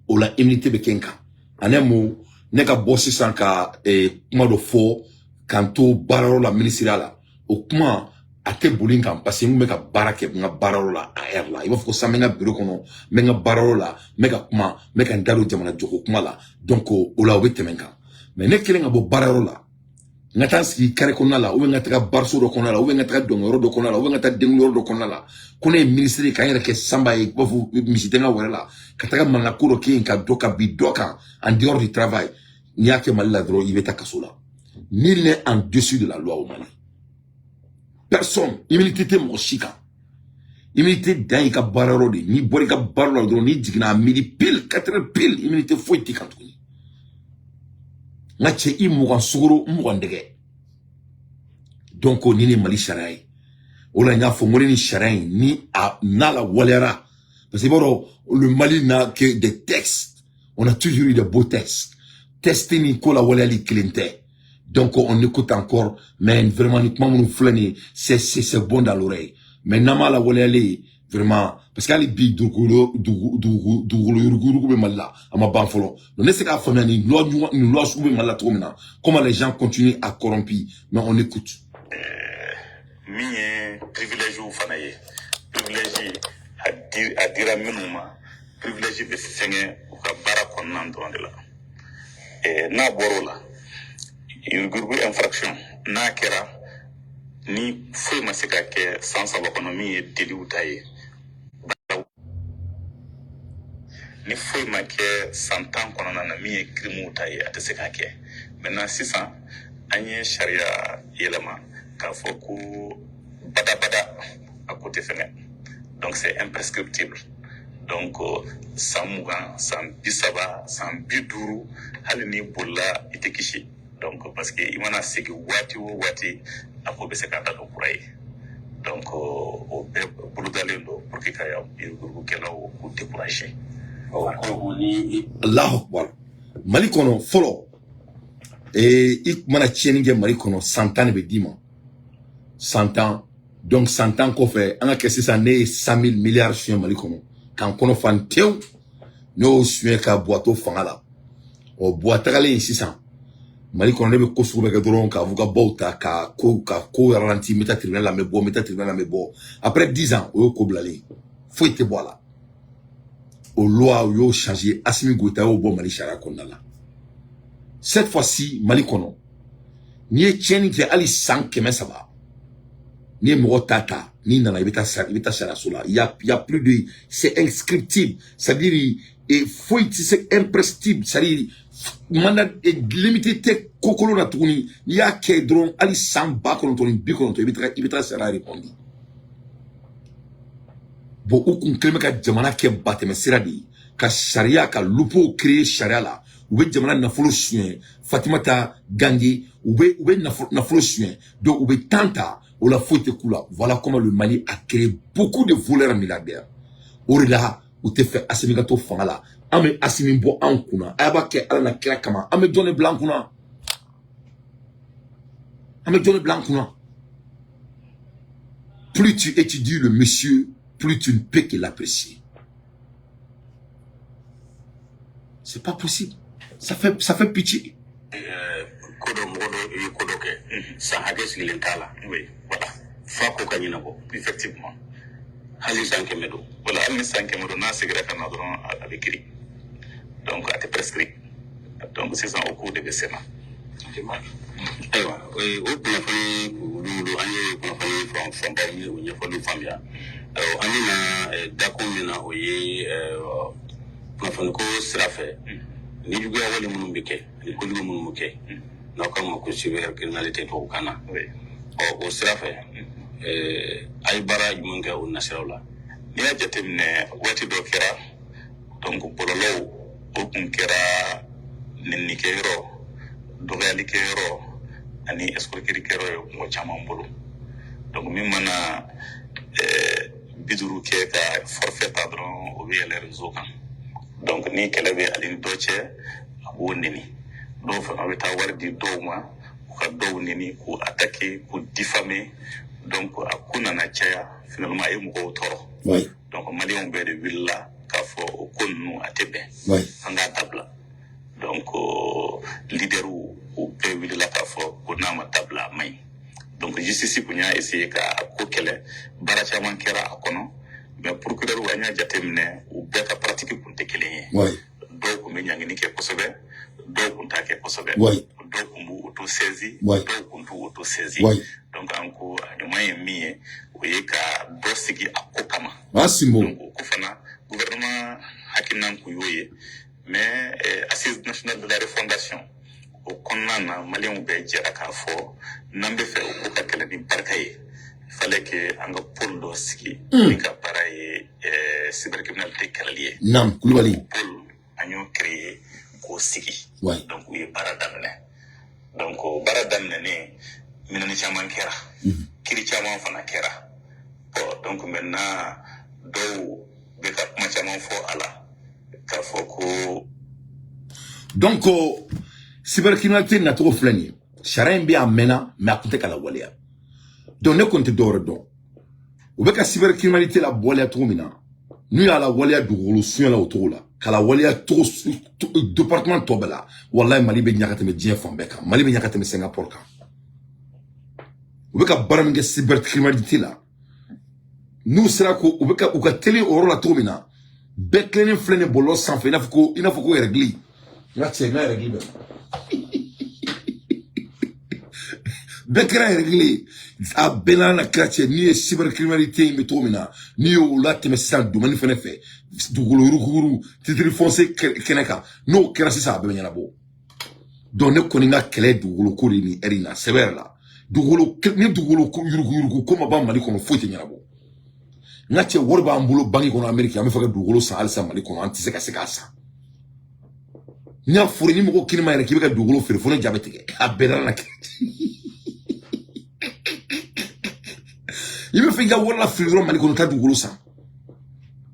o la immunité bɛ kɛ n kan. Ani mun, ne ka bɔ sisan ka kuma dɔ fɔ k'an to baarayɔrɔ la, ministeriya la, o kuma a tɛ boli n kan, parce que n kun bɛ ka baara kɛ n ka baarayɔrɔ la a heure la. I b'a fɔ ko sisan n bɛ n ka bureau kɔnɔ, n bɛ n ka baarayɔrɔ la, n bɛ ka kuma, n bɛ ka n da don jamana jɔko kuma la. Donc o la o bɛ tɛmɛ n kan. Mais ne kelen ka bɔ baarayɔrɔ la, n ka taa n sigi carré kɔnɔna la, ou bien n ka taga bariso dɔ kɔnɔna la, ou bien n ka taga dɔnkɛyɔrɔ dɔ kɔnɔna la, ou bien n ka taa denkuyɔrɔ dɔ kɔnɔna la, ko ne ye ministre ye, k'an yɛrɛ kɛ sanba ye, i b'a fɔ misi tɛ n ka wɛrɛ la, ka taga mankan ko dɔ kɛ yen, ka dɔ ka bin dɔ kan en dehors du travail, n'i y'a kɛ Mali la dɔrɔn, i bɛ taa kaso la. Nul n'est en dessus de la loi au Mali. Personne. Immunité tɛ mɔgɔ si kan. Immunité dan y'i ka baarayɔrɔ de. N'i bɔra i ka baara la dɔrɔn, n'i jiginna à midi pile, 4 heures pile, immunité foyi t'i kan tuguni. N ka cɛ, i 20 sukoro, 20 dɛgɛ. Donc ni Mali sariya ye, o la n y'a fɔ n ko ne ni sariya in ni a n'a la waleyara, parce que i b'a dɔn, le Mali n'a que des textes, on a toujours eu de beaux textes. Texte ni ko la waleyali kelen tɛ. Donc on écoute encore. Mais vraiment, ni kuma minnu filɛ nin ye, c'est bon dans l'oreille, mais n'an m'a la waleyali vraiment, parce que hali bi dugukolo dugukolo yuruguyurugu bɛ Mali la, a ma ban fɔlɔ. Donc ne tɛ se k'a faamuya nin loi ɲuman, nin loi sugu bɛ Mali la cogo min na, comment les gens continuent à corrompre. Mais on écoute. Min ye privilège fana ye, privilège a di a dira minnu ma, privilège bɛ fɛngɛ u ka baara kɔnɔna dɔrɔn de la. N'a bɔr'o la, yuruguyurugu infraction, n'a kɛra ni foyi ma se ka kɛ san 3 kɔnɔ, min ye délit ta ye, ni foyi ma kɛ san 10 kɔnɔna na, min ye crime ta ye, a tɛ se ka kɛ. Maintenant, sisan an ye sariya yɛlɛma k'a fɔ ko badabada a ko tɛ fɛngɛ. Donc c'est imprescriptible. Donc san 20, san 30, san 50, hali n'i bolila, i tɛ kisi. Donc parce que i mana segin waati o waati, a ko bɛ se ka ta don kura ye. Donc o bɛɛ bolodalen don pour que ka yuruguyurugukɛlaw k'u décourager. Ɔ kɔrɔ ni Allahu akbar. Mali kɔnɔ fɔlɔ, i mana tiɲɛni kɛ Mali kɔnɔ, san 10 de bɛ d'i ma, san 10. Donc san 10 kɔfɛ, an ka kɛ sisan, ne ye 100 000 milliards suɲɛ Mali kɔnɔ k'an kɔnɔ fan tewu, ne y'o suɲɛ ka Buwa to fanga la. Ɔ, Buwa tagalen sisan Mali kɔnɔ, ne bɛ ko sugu bɛɛ kɛ dɔrɔn k'a fɔ ka baw ta ka ko ralenti. N bɛ taa tribunal la, n bɛ bɔ, n bɛ taa tribunal la, n bɛ bɔ. Après 10 ans, o ye ko bilalen ye, foyi tɛ bɔ a la. O loi, u y'o changer. Assimi Goïta y'o bɔ Mali sariya kɔnɔna la. Cette fois-ci, Mali kɔnɔ, n'i ye tiɲɛni kɛ, hali san 300, n'i ye mɔgɔ ta ta, n'i nana, i bɛ taa, i bɛ taa sariyaso la. Il y a plus de, c'est inscriptible, c'est-à-dire et foyi tɛ se, imprescriptible, c'est-à-dire mandat limité tɛ ko kolon na tuguni. N'i y'a kɛ dɔrɔn, hali san 1990, i bɛ taga sariya répondre. Bon, u kun kɛlen bɛ ka jamana kɛ batɛmɛ sira de ye, ka sariya ka loophole créer sariya la. U bɛ jamana nafolo suɲɛ, Fatimata Gange, u bɛ nafolo suɲɛ. Donc u bɛ temps ta o la, foyi tɛ k'u la. Voilà comment le Mali a créé beaucoup de voleurs milliardaires. O de la, u tɛ fɛ Assimi ka to fanga la. An bɛ Assimi bɔ an kunna, a b'a kɛ Ala na kira kama. An bɛ jɔn de bila an kunna? An bɛ jɔn de bila an kunna? Plus tu étudies le monsieur, plus tu ne peux que l'apprécier. C'est pas possible, ça fait pitié. Ko dɔ, mɔgɔ dɔ ye ko dɔ kɛ, san hakɛ sigilen t'a la. Oui, voilà. F'a ko ka ɲɛnabɔ. Effectivement. Hali san 100 don. Voilà, hali ni san 100 don, n'a seginna ka na dɔrɔn, a bɛ kiiri. Donc a tɛ prescrit. Donc sisan, o kow de bɛ sen na. Ayiwa, o kunnafoni olu, an ye kunnafoni fan fanba ye, o ɲɛfɔliw faamuya. An bɛna dakun min na, o ye kunnafoniko sira fɛ, ni juguya wale minnu bɛ kɛ ani kojugu minnu bɛ kɛ, n'aw k'a ma ko cybercriminalité tubabukan na. Ɔ, o sira fɛ, a ye baara jumɛn kɛ o nasiraw la? N'i y'a jateminɛ, waati dɔ kɛra, donc bɔlɔlɔw o kun kɛra nɛninikɛyɔrɔ, dɔgɔyalikɛyɔrɔ ani escroquerie kɛyɔrɔ ye mɔgɔ caman bolo. Donc min mana 50 kɛ ka forfait ta dɔrɔn, o bɛ yɛlɛ réseau kan. Donc ni kɛlɛ bɛ ale ni dɔ cɛ, a b'o neni. Dɔw fana bɛ taa wari di dɔw ma, u ka dɔw neni, k'u attaquer, k'u diffamer. Donc a ko nana caya, finalement a ye mɔgɔw tɔɔrɔ. Donc maliyɛnw bɛɛ de wulila k'a fɔ o ko ninnu, a tɛ bɛn, an k'a dabila. Donc leaderw, u bɛɛ wulila k'a fɔ ko n'a ma dabila, a man ɲi. Donc justice kun y'a essayer ka a ko kɛlɛ, baara caman kɛra a kɔnɔ, mais procureur, an y'a jateminɛ, u bɛɛ ka pratique kun tɛ kelen ye. Dɔw kun bɛ ɲangini kɛ kosɛbɛ, dɔw kun t'a kɛ kosɛbɛ. Dɔw kun b'u auto saisi, dɔw kun t'u auto saisi. Donc an ko a ɲuman ye min ye, o ye ka dɔ sigi a ko kama. A Simbo. Donc o ko fana, gouvernement hakilinan kun y'o ye. Mais assise nationale de la refondation o kɔnɔna na, maliyɛnw bɛɛ jɛra k'a fɔ n'an bɛ fɛ o ko ka kɛlɛ ni barika ye, il fallait que an ka pôle dɔ sigi min ka baara ye cybercriminalité kɛlɛli ye. Nam Kulubali. Pôle, an y'o créer k'o sigi. Donc u ye baara daminɛ. Donc o baara daminɛnen, minɛni caman kɛra, kiri caman fana kɛra. Bon, donc maintenant, dɔw bɛ ka kuma caman fɔ a la k'a fɔ ko Donc cybercriminalité nacogo filɛ nin ye, sariya in bɛ a mɛnna, mais a kun tɛ ka lawaleya. Donc ne kɔni tɛ dɔwɛrɛ dɔn, u bɛ ka cybercriminalité la waleya cogo min na, n'u y'a lawaleya dugukolo suɲɛ la o cogo la, ka lawaleya cogo département tɔ bɛɛ la, walayi, Mali bɛ ɲa ka tɛmɛ diɲɛ fan bɛɛ kan. Mali bɛ ɲa ka tɛmɛ Singapour kan. U bɛ ka baara min kɛ cybercriminalité la, n'u sera ko u bɛ ka u ka teli o yɔrɔ la cogo min na, bɛɛ tilennen filɛ nin bɔlɔlɔ sanfɛ, i n'a fɔ ko règle, n ka cɛ, n ka règle bɛ bɛɛ kɛra règle ye, a bɛɛ n'a na kira cɛ. N'i ye cybercriminalité in bɛ cogo min na, n'i y'o latɛmɛ sisan domaine fɛnɛ fɛ, dugukolo yuruguyurugu, titre foncier kɛnɛ kan, n'o kɛra sisan, a bɛɛ bɛ ɲɛnabɔ. Donc ne kɔni ka kɛlɛ ye dugukolo ko de ye nin ɛri in na, sɛbɛ yɛrɛ la. Dugukolo ni dugukolo yuruguyurugu ko ma ban Mali kɔnɔ, foyi tɛ ɲɛnabɔ. N ka cɛ, wari b'an bolo banki kɔnɔ Amérique, an bɛ fɛ ka dugukolo san halisa Mali kɔnɔ, an tɛ se ka se k'a san. N y'a fɔra ni mɔgɔ kini ma yɛrɛ k'i bɛ ka dugukolo feere, fo ne ja bɛ tigɛ. A bɛɛ nana kɛ i bɛ fɛ i ka wari lafili dɔrɔn Mali kɔnɔ, taa dugukolo san.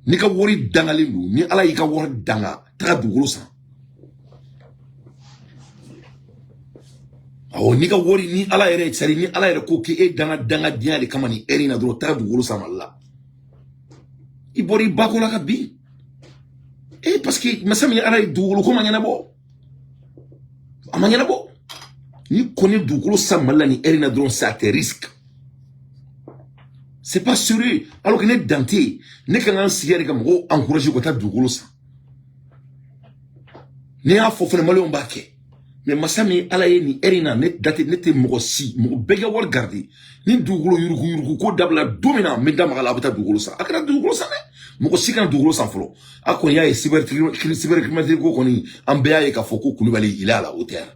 N'i ka wari dangalen don, ni Ala y'i ka wari danga, taga dugukolo san. Awɔ, n'i ka wari, ni Ala yɛrɛ, c'est à dire ni Ala yɛrɛ ko k'e danga dangadenya de kama nin ɛri in na dɔrɔn, taga dugukolo san Mali la. I bɔra i ba ko la ka bin. Eh, parce que masa min ye Ala ye, dugukolo ko ma ɲɛnabɔ, a ma ɲɛnabɔ. Ni kɔni dugukolo san Mali la nin ɛri in na dɔrɔn, c'est à tes risques. C'est pas sérieux. Alors que ne dan tɛ yen, ne kan ka n sigi yɛrɛ ka mɔgɔw encourager ka taa dugukolo san. Ne y'a fɔ fɛnɛ, maliyɛnw b'a kɛ. Mais masa min Ala ye nin ɛri in na, ne da tɛ, ne tɛ mɔgɔ si, mɔgɔ bɛɛ ka wari garder. Ni dugukolo yuruku yuruku ko dabila don min na, n bɛ da maga la, a bɛ taa dugukolo san. A kana dugukolo san dɛ, mɔgɔ si kana dugukolo san fɔlɔ. A kɔni y'a ye cybercriminalité ko kɔni, an bɛɛ y'a ye k'a fɔ ko Kulubali, il est à la hauteur.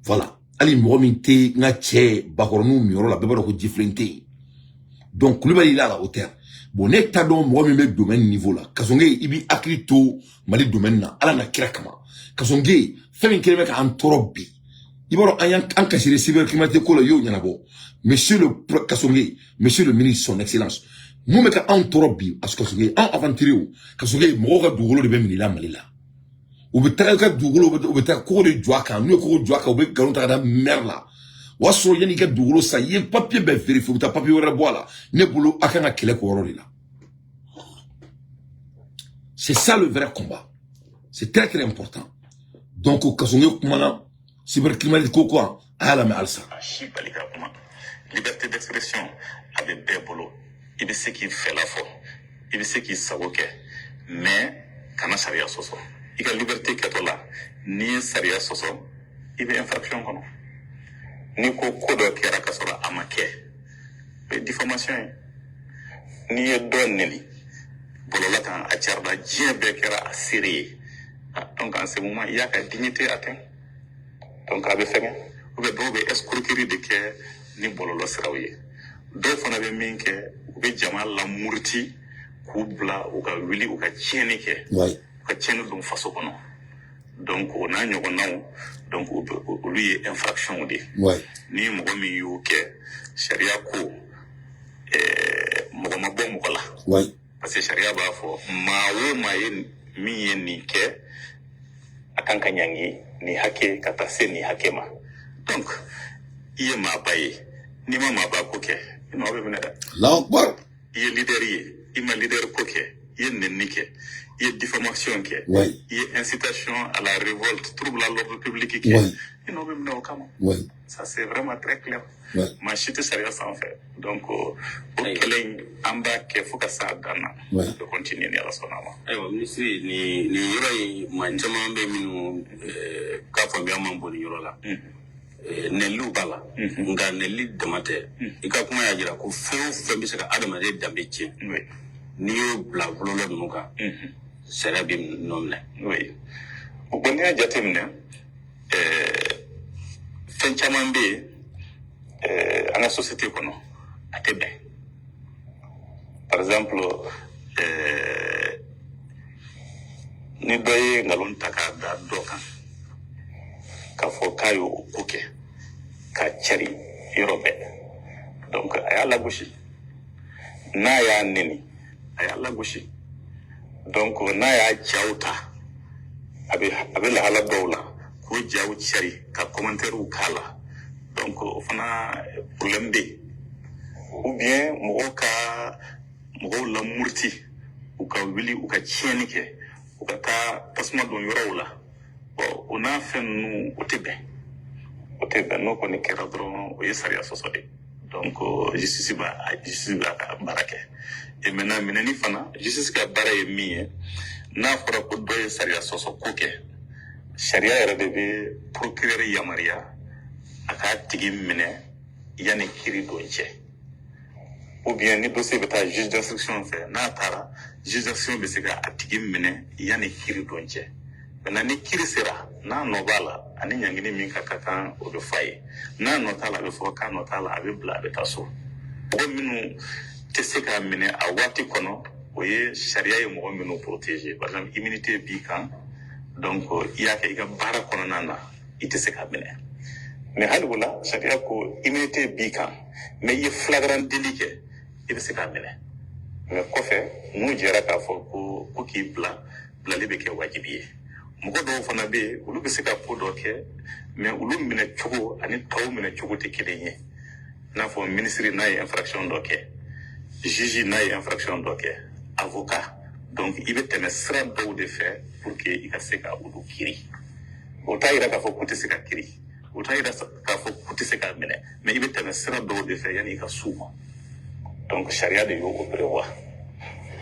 Voilà, hali mɔgɔ min tɛ n ka cɛ bakɔrɔninw minyɔrɔ la, bɛɛ b'a dɔn ko jifilen tɛ yen. Donc Kulubali, il est à la hauteur. Bon, ne t'a dɔn mɔgɔ min bɛ domaine niveau la. Kasɔnge, i b'i hakili to Mali domaine na, Ala na kira kama. Kasɔnge, fɛn min kɛlen bɛ k'an tɔɔrɔ bi, i b'a dɔn an y'an an kasiri cybercriminalité ko la, i y'o ɲɛnabɔ. Monsieur le Kasɔnge, monsieur le ministre, son excellence, mun bɛ ka anw tɔɔrɔ bi? Kasɔnge, anw aventurier, Kasɔnge, mɔgɔw ka dugukolo de bɛ minɛ i la Mali la. U bɛ taga i ka dugukolo, u bɛ taa kogo de jɔ a kan. N'u ye kogo jɔ a kan, u bɛ nkalon ta ka da maire la. O y'a sɔrɔ yanni i ka dugukolo san, i ye papier bɛɛ vérifier, u bɛ taa papier wɛrɛ bɔ a la. Ne bolo, a kan ka kɛlɛ k'o yɔrɔ de la. C'est ça le vrai combat. C'est très très important. Donc Kasɔnge kumana cybercriminalité ko quoi, a y'a lamɛn halisa. A si bali ka kuma. Liberté d'expression a bɛ bɛɛ bolo. I bɛ se k'i fɛla fɔ, i bɛ se k'i sago kɛ, mais kana sariya sɔsɔ. I ka liberté kɛtɔ la, n'i ye sariya sɔsɔ, i bɛ infraction kɔnɔ. N'i ko ko dɔ kɛra ka sɔrɔ a ma kɛ, o ye diffamation ye. N'i ye dɔ neni bɔlɔlɔ kan, a carila, diɲɛ bɛɛ kɛra a seere ye. Donc en ce moment, i y'a ka dignité atteint, donc a bɛ fɛngɛ. Ou bien dɔw bɛ escroquerie de kɛ ni bɔlɔlɔ siraw ye. Dɔw fana bɛ min kɛ, u bɛ jama lamuruti k'u bila u ka wuli, u ka tiɲɛni kɛ, u ka tiɲɛni don faso kɔnɔ. Donc o n'a ɲɔgɔnnaw, donc olu ye infraction de ye. Ni mɔgɔ min y'o kɛ, sariya ko mɔgɔ ma bɔ mɔgɔ la. Parce que sariya b'a fɔ, maa o maa ye min ye nin kɛ, a kan ka ɲangi nin hakɛ ka taa se nin hakɛ ma. Donc i ye maaba ye, n'i ma maaba ko kɛ, i nɔ bɛ minɛ dɛ. Allahu Akbar. I ye leader ye, i ma leader ko kɛ, i ye nɛni kɛ, i ye diffamation kɛ, i ye incitation à la révolte, trouble à l'ordre public kɛ, i nɔ bɛ minɛ o kama. Ça, c'est vraiment très clair. Maa si tɛ sariya sanfɛ. Donc o kɛlɛ in, an b'a kɛ fo ka s'a dan na. A bɛ continuer ni Ala sɔnna a ma. Ayiwa minisiri, nin yɔrɔ in, maa caman bɛ minnu ka faamuya man bon nin yɔrɔ la. Nɛniliw b'a la, nka nɛnili dama tɛ. I ka kuma y'a jira ko fɛn o fɛn bɛ se ka adamaden danbe tiɲɛ, n'i y'o bila bɔlɔlɔ ninnu kan, sariya bɛ nɔ minɛ. Oui. Bon, n'i y'a jateminɛ, fɛn caman bɛ yen an ka société kɔnɔ, a tɛ bɛn. Par exemple, ni dɔ ye nkalon ta k'a da dɔ kan k'a fɔ k'a y'o ko kɛ k'a cari yɔrɔ bɛɛ, donc a y'a lagosi. N'a y'a neni, a y'a lagosi. Donc n'a y'a jaw ta, a bɛ lahala dɔw la k'o jaw cari ka commentaire k'a la, donc o fana problème bɛ yen. Ou bien mɔgɔw ka mɔgɔw lamuruti, u ka wuli, u ka tiɲɛni kɛ, u ka taa tasuma don yɔrɔw la. Bon, o n'a fɛn ninnu, o tɛ bɛn, o tɛ bɛn. N'o kɔni kɛra dɔrɔn, o ye sariya sɔsɔ de. Donc justice b'a ka baara kɛ. Et maintenant, minɛni fana, justice ka baara ye min ye, n'a fɔra ko dɔ ye sariya sɔsɔ ko kɛ, sariya yɛrɛ de bɛ procureur yamaruya a k'a tigi minɛ yanni kiiri don cɛ. Ou bien ni dossier bɛ taa juge d'instruction fɛ, n'a taara, juge d'instruction bɛ se ka a tigi minɛ yanni kiiri don cɛ. Maintenant, ni kiiri sera, n'a nɔ b'a la, ani ɲangini min ka kan, o bɛ f'a ye. N'a nɔ t'a la, a bɛ fɔ k'a nɔ t'a la, a bɛ bila, a bɛ taa so. Mɔgɔ minnu Tɛ se k'a minɛ a waati kɔnɔ, o ye sariya ye mɔgɔ minnu protéger. Par exemple, immunité b'i kan, donc i y'a kɛ i ka baara kɔnɔna na, i tɛ se k'a minɛ. Mais hali o la, sariya ko immunité b'i kan, mais i ye flagrant délit kɛ, i bɛ se k'a minɛ. Mais kɔfɛ, n'u jɛra k'a fɔ ko k'i bila, bilali bɛ kɛ wajibi ye. Mɔgɔ dɔw fana bɛ yen, olu bɛ se ka ko dɔ kɛ, mais olu minɛ cogo ani tɔw minɛ cogo tɛ kelen ye. I n'a fɔ minisiri n'a ye infraction dɔ kɛ, juge n'a ye infraction dɔ kɛ, avocat, donc i bɛ tɛmɛ sira dɔw de fɛ pour que i ka se ka olu kiri. O t'a yira k'a fɔ k'u tɛ se ka kiri, o t'a yira k'a fɔ k'u tɛ se k'a minɛ, mais i bɛ tɛmɛ sira dɔw de fɛ yanni i ka s'u ma. Donc sariya de y'o prévoir,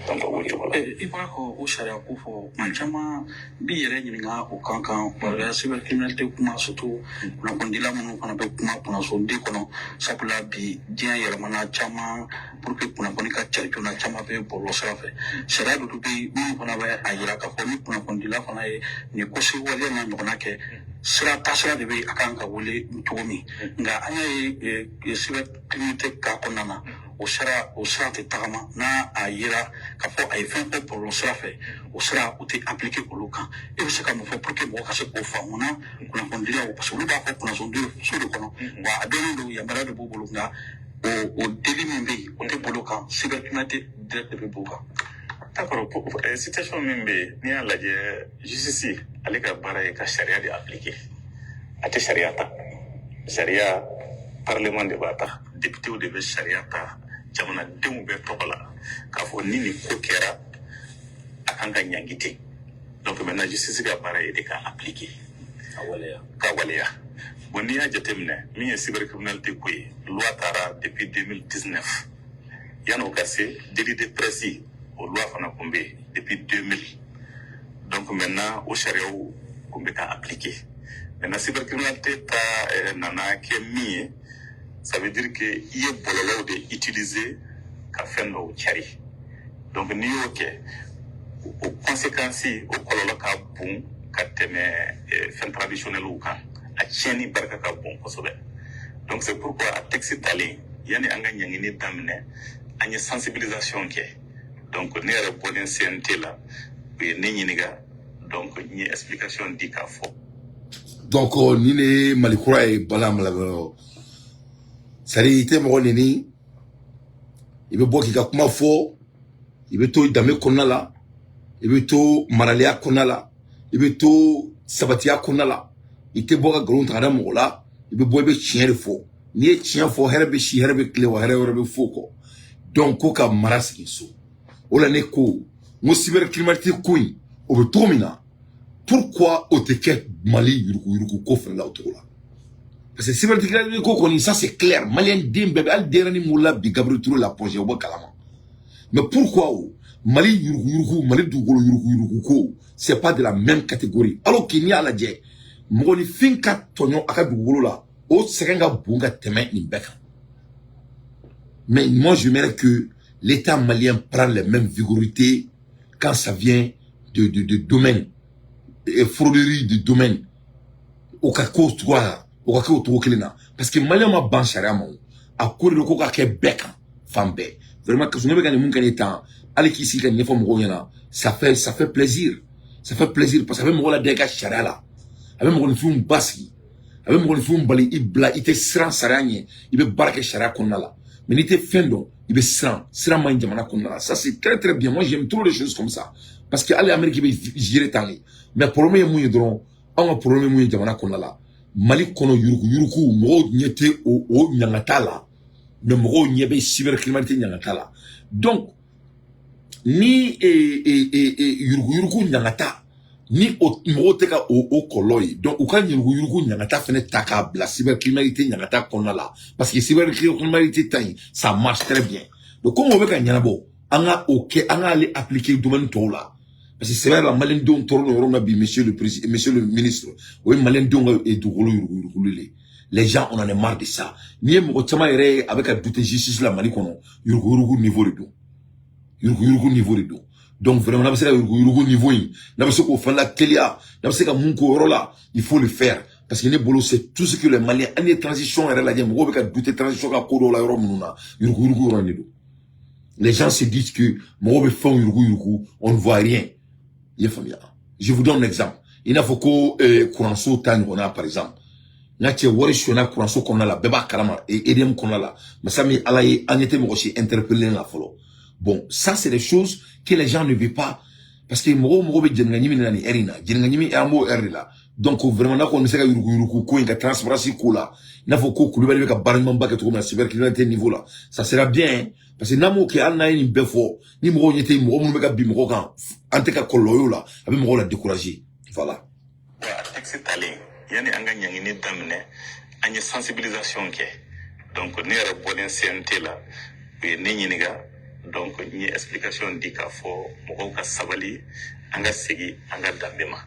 donc o cogo la. I bɔra ka o sariya ko fɔ, maa caman b'i yɛrɛ ɲininka o kan wala cybercriminalité kuma, surtout kunnafonidila minnu fana bɛ kuma kunnafonidi kɔnɔ, sabula bi diɲɛ yɛlɛmana caman pour que kunnafoni ka cari joona, caman bɛ bɔlɔlɔ sira fɛ. Sariya dɔ bɛ yen minnu fana bɛ a yira k'a fɔ ni kunnafonidila fana ye nin ko waleya n'a ɲɔgɔnna kɛ, sira taasira de bɛ a kan ka wele cogo min. Nka an y'a ye cybercriminalité cas kɔnɔna na, o sira tɛ tagama. N'a a yera k'a fɔ a ye fɛn fɔ bɔlɔlɔ sira fɛ, o sira o tɛ appliquer olu kan. E bɛ se ka mun fɔ pour que mɔgɔ ka se k'o faamu na kunnafonidilaw? Parce que olu b'a fɔ kunnafonidi so de kɔnɔ wa, a dɔnnen don, yamaruya de b'u bolo, nka o délit min bɛ yen, o tɛ bolo kan, cybercriminalité direct de bɛ b'o kan. D'accord, situation min bɛ yen, n'i y'a lajɛ, justice ale ka baara ye ka sariya de appliquer. A tɛ sariya ta, sariya parlement de b'a ta, députéw de bɛ sariya ta jamanadenw bɛɛ tɔgɔ la k'a fɔ ni nin ko kɛra, a kan ka ɲangi ten. Donc maintenant, justice ka baara ye de ka appliquer. A waleya. Ka waleya. Bon, n'i y'a jateminɛ, min ye cybercriminalité ko ye, loi taara depuis 2019. Yan'o ka se, délit de presse, o loi fana tun bɛ yen depuis 2000. Donc maintenant, o sariyaw tun bɛ ka appliquer. Maintenant, cybercriminalité ta nana kɛ min ye, ça veut dire que i ye bɔlɔlɔw de utiliser ka fɛn dɔw cari. Donc n'i y'o kɛ, o conséquence, o kɔlɔlɔ ka bon ka tɛmɛ fɛn traditionnels kan, a tiɲɛni barika ka bon kosɛbɛ. Donc c'est pourquoi a texte talen, yanni an ka ɲangini daminɛ, an ye sensibilisation kɛ. Donc ne yɛrɛ bɔlen CNT la, u ye ne ɲininka, donc n ye explication di k'a fɔ. Donc ni ne ye Mali kura ye, bala malabɔ, c'est à dire i tɛ mɔgɔ neni, i bɛ bɔ k'i ka kuma fɔ, i bɛ to danbe kɔnɔna la, i bɛ to maraliya kɔnɔna la, i bɛ to sabatiya kɔnɔna la. I tɛ bɔ ka nkalon ta ka da mɔgɔ la, i bɛ bɔ, i bɛ tiɲɛ de fɔ. N'i ye tiɲɛ fɔ, hɛrɛ bɛ si, hɛrɛ bɛ tile, wa hɛrɛ wɛrɛ bɛ fo kɔ. Donc ko ka mara sigi so, o la ne ko n ko cybercriminalité ko in, o bɛ cogo min na, pourquoi o tɛ kɛ Mali yuruguyurugu ko fana la o cogo la? Parce que cybercriminalité ko kɔni, ça c'est clair, malien den bɛɛ bɛ, hali denyɛrɛnin min wolola bi Gabriel Touré la Point G, o bɛ kalama. Mais pourquoi o Mali yuruguyurugu, Mali dugukolo yuruguyurugu ko, c'est pas de la même catégorie? Alors que n'i y'a lajɛ, mɔgɔninfin ka tɔɲɔ a ka dugukolo la, o sɛgɛn ka bon ka tɛmɛ nin bɛɛ kan. Mais moi, j'aimerais que l'État malien prenne les mêmes vigorités quand ça vient de domaine et frauderie de domaine. O ka k'o cogoya la, o ka kɛ o cogo kelen na, parce que malien ma ban sariya ma. O a ko de ko ka kɛ bɛɛ kan fan bɛɛ. Vraiment, ka ne bɛ ka nin mun kɛ ne tan, hali k'i sigi ka ɲɛfɔ mɔgɔw ɲɛna, ça fait plaisir, ça fait plaisir, parce que a bɛ mɔgɔ la i ka sariya la, a bɛ mɔgɔninfinw basigi, a bɛ mɔgɔninfinw bali i bila, i tɛ siran sariya ɲɛ, i bɛ baara kɛ sariya kɔnɔna la. Mais n'i tɛ fɛn dɔn, i bɛ siran. Siran man ɲi jamana kɔnɔna la. Ça, c'est très très bien. Moi, j'aime trop les choses comme ça, parce que hali Amérique bɛ gérer tan de. Mais problème ye mun ye dɔrɔn? Anw ka problème ye mun ye jamana kɔnɔna la, Mali kɔnɔ? Yuruku yuruku, mɔgɔw ɲɛ tɛ o ɲangata la, mais mɔgɔw ɲɛ bɛ cybercriminalité ɲangata la. Donc ni yuruguyurugu ɲangata ni o mɔgɔw tɛ ka o kɔlɔlɔ ye, donc u ka yuruguyurugu ɲangata fɛnɛ ta k'a bila cybercriminalité ɲangata kɔnɔna la, parce que cybercriminalité ta in, ça marche très bien. Donc comme o bɛ ka ɲɛnabɔ, an ka o kɛ, an k'ale appliquer domaine tɔw la, parce que c'est vrai la, maliyɛndenw tɔɔrɔ don yɔrɔ min na bi, monsieur le président, monsieur le ministre, o ye maliyɛndenw ka dugukolo yuruguyuruguli le. Les gens, on en est marre de ça. N'i ye mɔgɔ caman yɛrɛ ye a bɛ ka douter justice la Mali kɔnɔ, yuruguyurugu niveau de don, yuruguyurugu niveau de don. Donc vraiment, n'a bɛ se ka yuruguyurugu niveau in, n'a bɛ se k'o fana lateliya, n'a bɛ se ka mun k'o yɔrɔ la, il faut le faire, parce que ne bolo, c'est tout ce que les Maliens, hali ni ye transition yɛrɛ lajɛ, mɔgɔw bɛ ka douter transition ka ko dɔw la yɔrɔ minnu na, yuruguyurugu yɔrɔ in de don. Les gens se disent que mɔgɔw bɛ fɛnw yurugu yurugu, on ne voit rien. I ye faamuya? Je vous donne un exemple. I n'a fɔ ko kuranso ta ɲɔgɔnna, par exemple. N ka cɛ, wari sonyana kuranso kɔnɔna la, bɛɛ b'a kalama, EDM kɔnɔna la. Masa min Ala ye, an ɲɛ tɛ mɔgɔ si interpellé la fɔlɔ. Bon, ça, c'est des choses que les gens ne veulent pas, parce que mɔgɔw mɔgɔ bɛ jɛnɛka ɲimi na nin heure in na, jɛnɛka ɲimi, an b'o heure de la. Donc vraiment, n'a kɔni bɛ se ka yurugu yurugu ko in ka transparence ko la, i n'a fɔ ko Kulubali bɛ ka baara ɲumanba kɛ cogo min na cybercriminalité niveau la, ça sera bien, parce que n'an m'o kɛ, hali n'an ye nin bɛɛ fɔ, ni mɔgɔw ɲɛ tɛ mɔgɔ minnu bɛ ka bin mɔgɔw kan, an tɛ ka kɔlɔlɔ y'o la, a bɛ mɔgɔw la décourager. Voilà. Wa a texte talen, yanni an ka ɲangini daminɛ, an ye sensibilisation kɛ. Donc ne yɛrɛ bɔlen CNT la, u ye ne ɲininka. Donc n ye explication di k'a fɔ mɔgɔw ka sabali, an ka segin an ka danbe ma,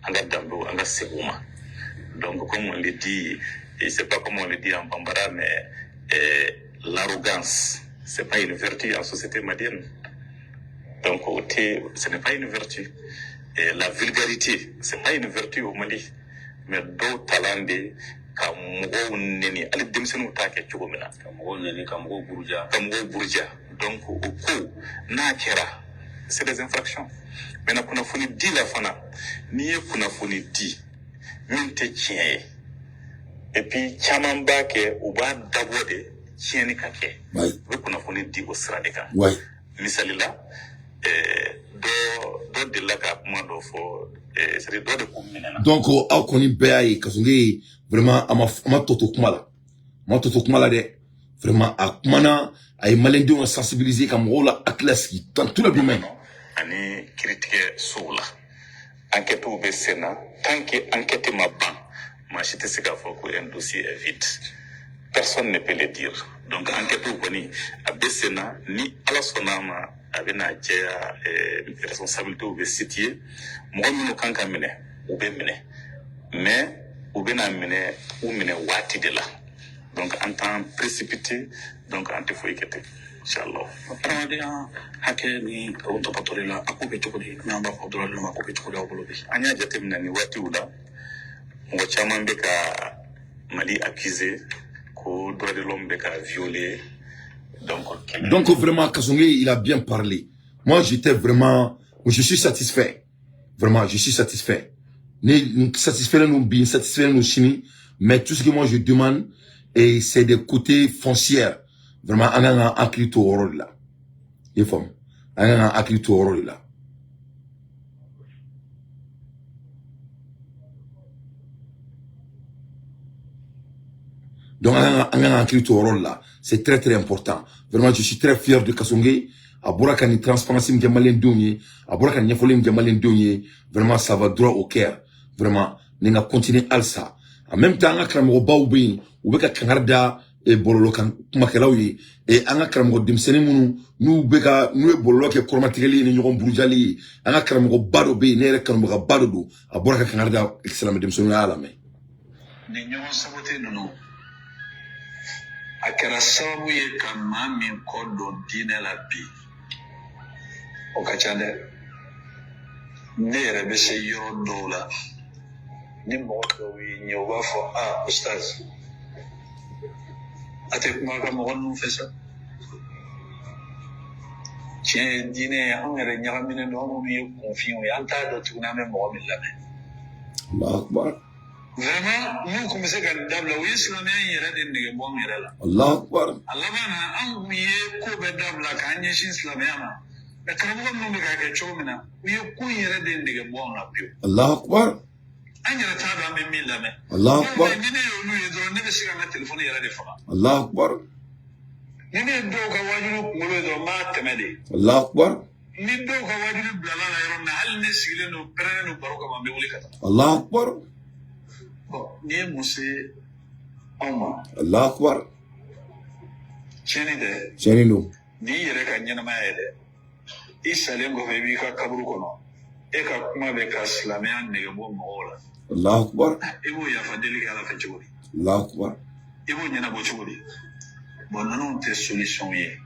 an ka danbew, an ka segin u ma. Donc comme on le dit, et c'est pas comme on le dit en bambara, mais l'arrogance, c'est pas une vertu en société malienne. Donc ce n'est pas une vertu. Et la vulgarité, c'est pas une vertu au Mali. Mais dɔw talan de ka mɔgɔw neni, hali denmisɛnninw t'a kɛ cogo min na. Ka mɔgɔw neni, ka mɔgɔw buruja. Ka mɔgɔw buruja. Donc o ko n'a kɛra, c'est des infractions. Maintenant, kunnafoni di la fana, n'i ye kunnafoni di min tɛ tiɲɛ ye, et puis caman b'a kɛ, u b'a dabɔ de tiɲɛni ka kɛ. U bɛ kunnafoni di o sira de kan. Misali la, dɔ delila ka kuma dɔ fɔ, c'est à dire dɔ de kun minɛna. Donc aw kɔni bɛɛ y'a ye, Kassogué vraiment, a ma tɔ to kuma la, a ma tɔ to kuma la dɛ. Vraiment, a kumana, a ye maliyɛndenw ka sensibiliser, ka mɔgɔw la hakili lasigi dans tous les domaines. Ani kiiritigɛ sow la, enquête bɛ sen na. Tant que enquête ma ban, maa si tɛ se k'a fɔ ko un dossier est vide. Personne ne peut le dire. Donc enquête kɔni a bɛ sen na. Ni Ala sɔnna a ma, a bɛna jɛya, responsabilité bɛ situer. Mɔgɔ minnu kan ka minɛ, u bɛ minɛ, mais u bɛna minɛ, u minɛ waati de la. Donc an t'an précipité, donc an tɛ foyi kɛ ten, inchallah. Adamadenya hakɛ ni o tɔpɔtɔli la, a ko bɛ cogo di? N'an b'a fɔ droit de l'homme, a ko bɛ cogo di aw bolo bi? An y'a jateminɛ nin waatiw la, mɔgɔ caman bɛ ka Mali accuser ko droit de l'homme bɛ ka violer. Donc kɛlɛ. Donc vraiment, Kassogué, il a bien parlé. Moi, j'étais vraiment, je suis satisfait. Vraiment, je suis satisfait. Ni satisfait nous bien, satisfait nous sini, mais tout ce que moi je demande, et c'est des côtés foncières. Vraiment, an kan ka hakili to o yɔrɔ de la. I ye faamu? An kan ka hakili to o yɔrɔ de la. Donc, an kan ka hakili to o yɔrɔ de la. C'est très très important. Vraiment, je suis très fier de Kassogué. A bɔra ka nin transparence min kɛ maliyɛndenw ye, a bɔra ka ɲɛfɔli min kɛ maliyɛndenw ye, vraiment, ça va droit au cœur. Vraiment, ni ka continuer halisa. En même temps, an ka karamɔgɔbaw bɛ yen, u bɛ ka kangari da bɔlɔlɔ kan kumakɛlaw ye. An ka karamɔgɔ denmisɛnnin minnu n'u bɛ ka n'u ye bɔlɔlɔ kɛ kɔrɔmatigɛli ye ni ɲɔgɔn burujali ye, an ka karamɔgɔba dɔ bɛ yen, ne yɛrɛ kanubagaba dɔ don, a bɔra ka kangari da silamɛ denmisɛnninw y'a lamɛn. Nin ɲɔgɔn sabote ninnu, a kɛra sababu ye ka maa min kɔ don diinɛ la bi, o ka ca dɛ. Ne yɛrɛ bɛ se yɔrɔ dɔw la, ni mɔgɔ dɔw y'i ɲɛ, u b'a fɔ: "A ustaz, a tɛ kuma ka mɔgɔ ninnu fɛ sa." Tiɲɛ ye, diinɛ ye, anw yɛrɛ ɲagaminen don. Anw minnu ye kunfinw ye, an t'a dɔn tuguni an bɛ mɔgɔ min lamɛn. Allahu akbar. Vraiment, n'u tun bɛ se ka nin dabila, u ye silamɛya in yɛrɛ de nege bɔ anw yɛrɛ la. Allahu akbar. A laban na, an kun ye ko bɛɛ dabila k'an ɲɛsin silamɛya ma, mɛ karamɔgɔ ninnu bɛ k'a kɛ cogo min na, u ye ko in yɛrɛ de nege bɔ anw na pewu. Allahu akbar. An yɛrɛ t'a dɔn an bɛ min lamɛn. Allahu akbar. Ni ne ye olu ye dɔrɔn, ne bɛ se ka n ka telefɔni yɛrɛ de faga. Allahu akbar. Ni ne ye dɔw ka wajulu kunkolo ye dɔrɔn, n b'a tɛmɛ de. Allahu akbar. Ni dɔw ka wajulu bilala la yɔrɔ min na, hali ne sigilen don, pɛrɛnnen don baro kama, n bɛ wuli ka taa. Allahu akbar. Bɔn, n'i ye mun se anw ma? Allahu akbar. Tiɲɛni tɛ. Tiɲɛni don. N'i yɛrɛ ka ɲɛnamaya ye dɛ, i salen kɔfɛ, i b'i ka kaburu kɔnɔ, e ka kuma bɛ ka silamɛya nege bɔ mɔgɔw la. Allahu akbar. I b'o yafa deli kɛ Ala fɛ cogo di? Allahu akbar. I b'o ɲɛnabɔ cogo di? Bɔn, ninnu tɛ solution ye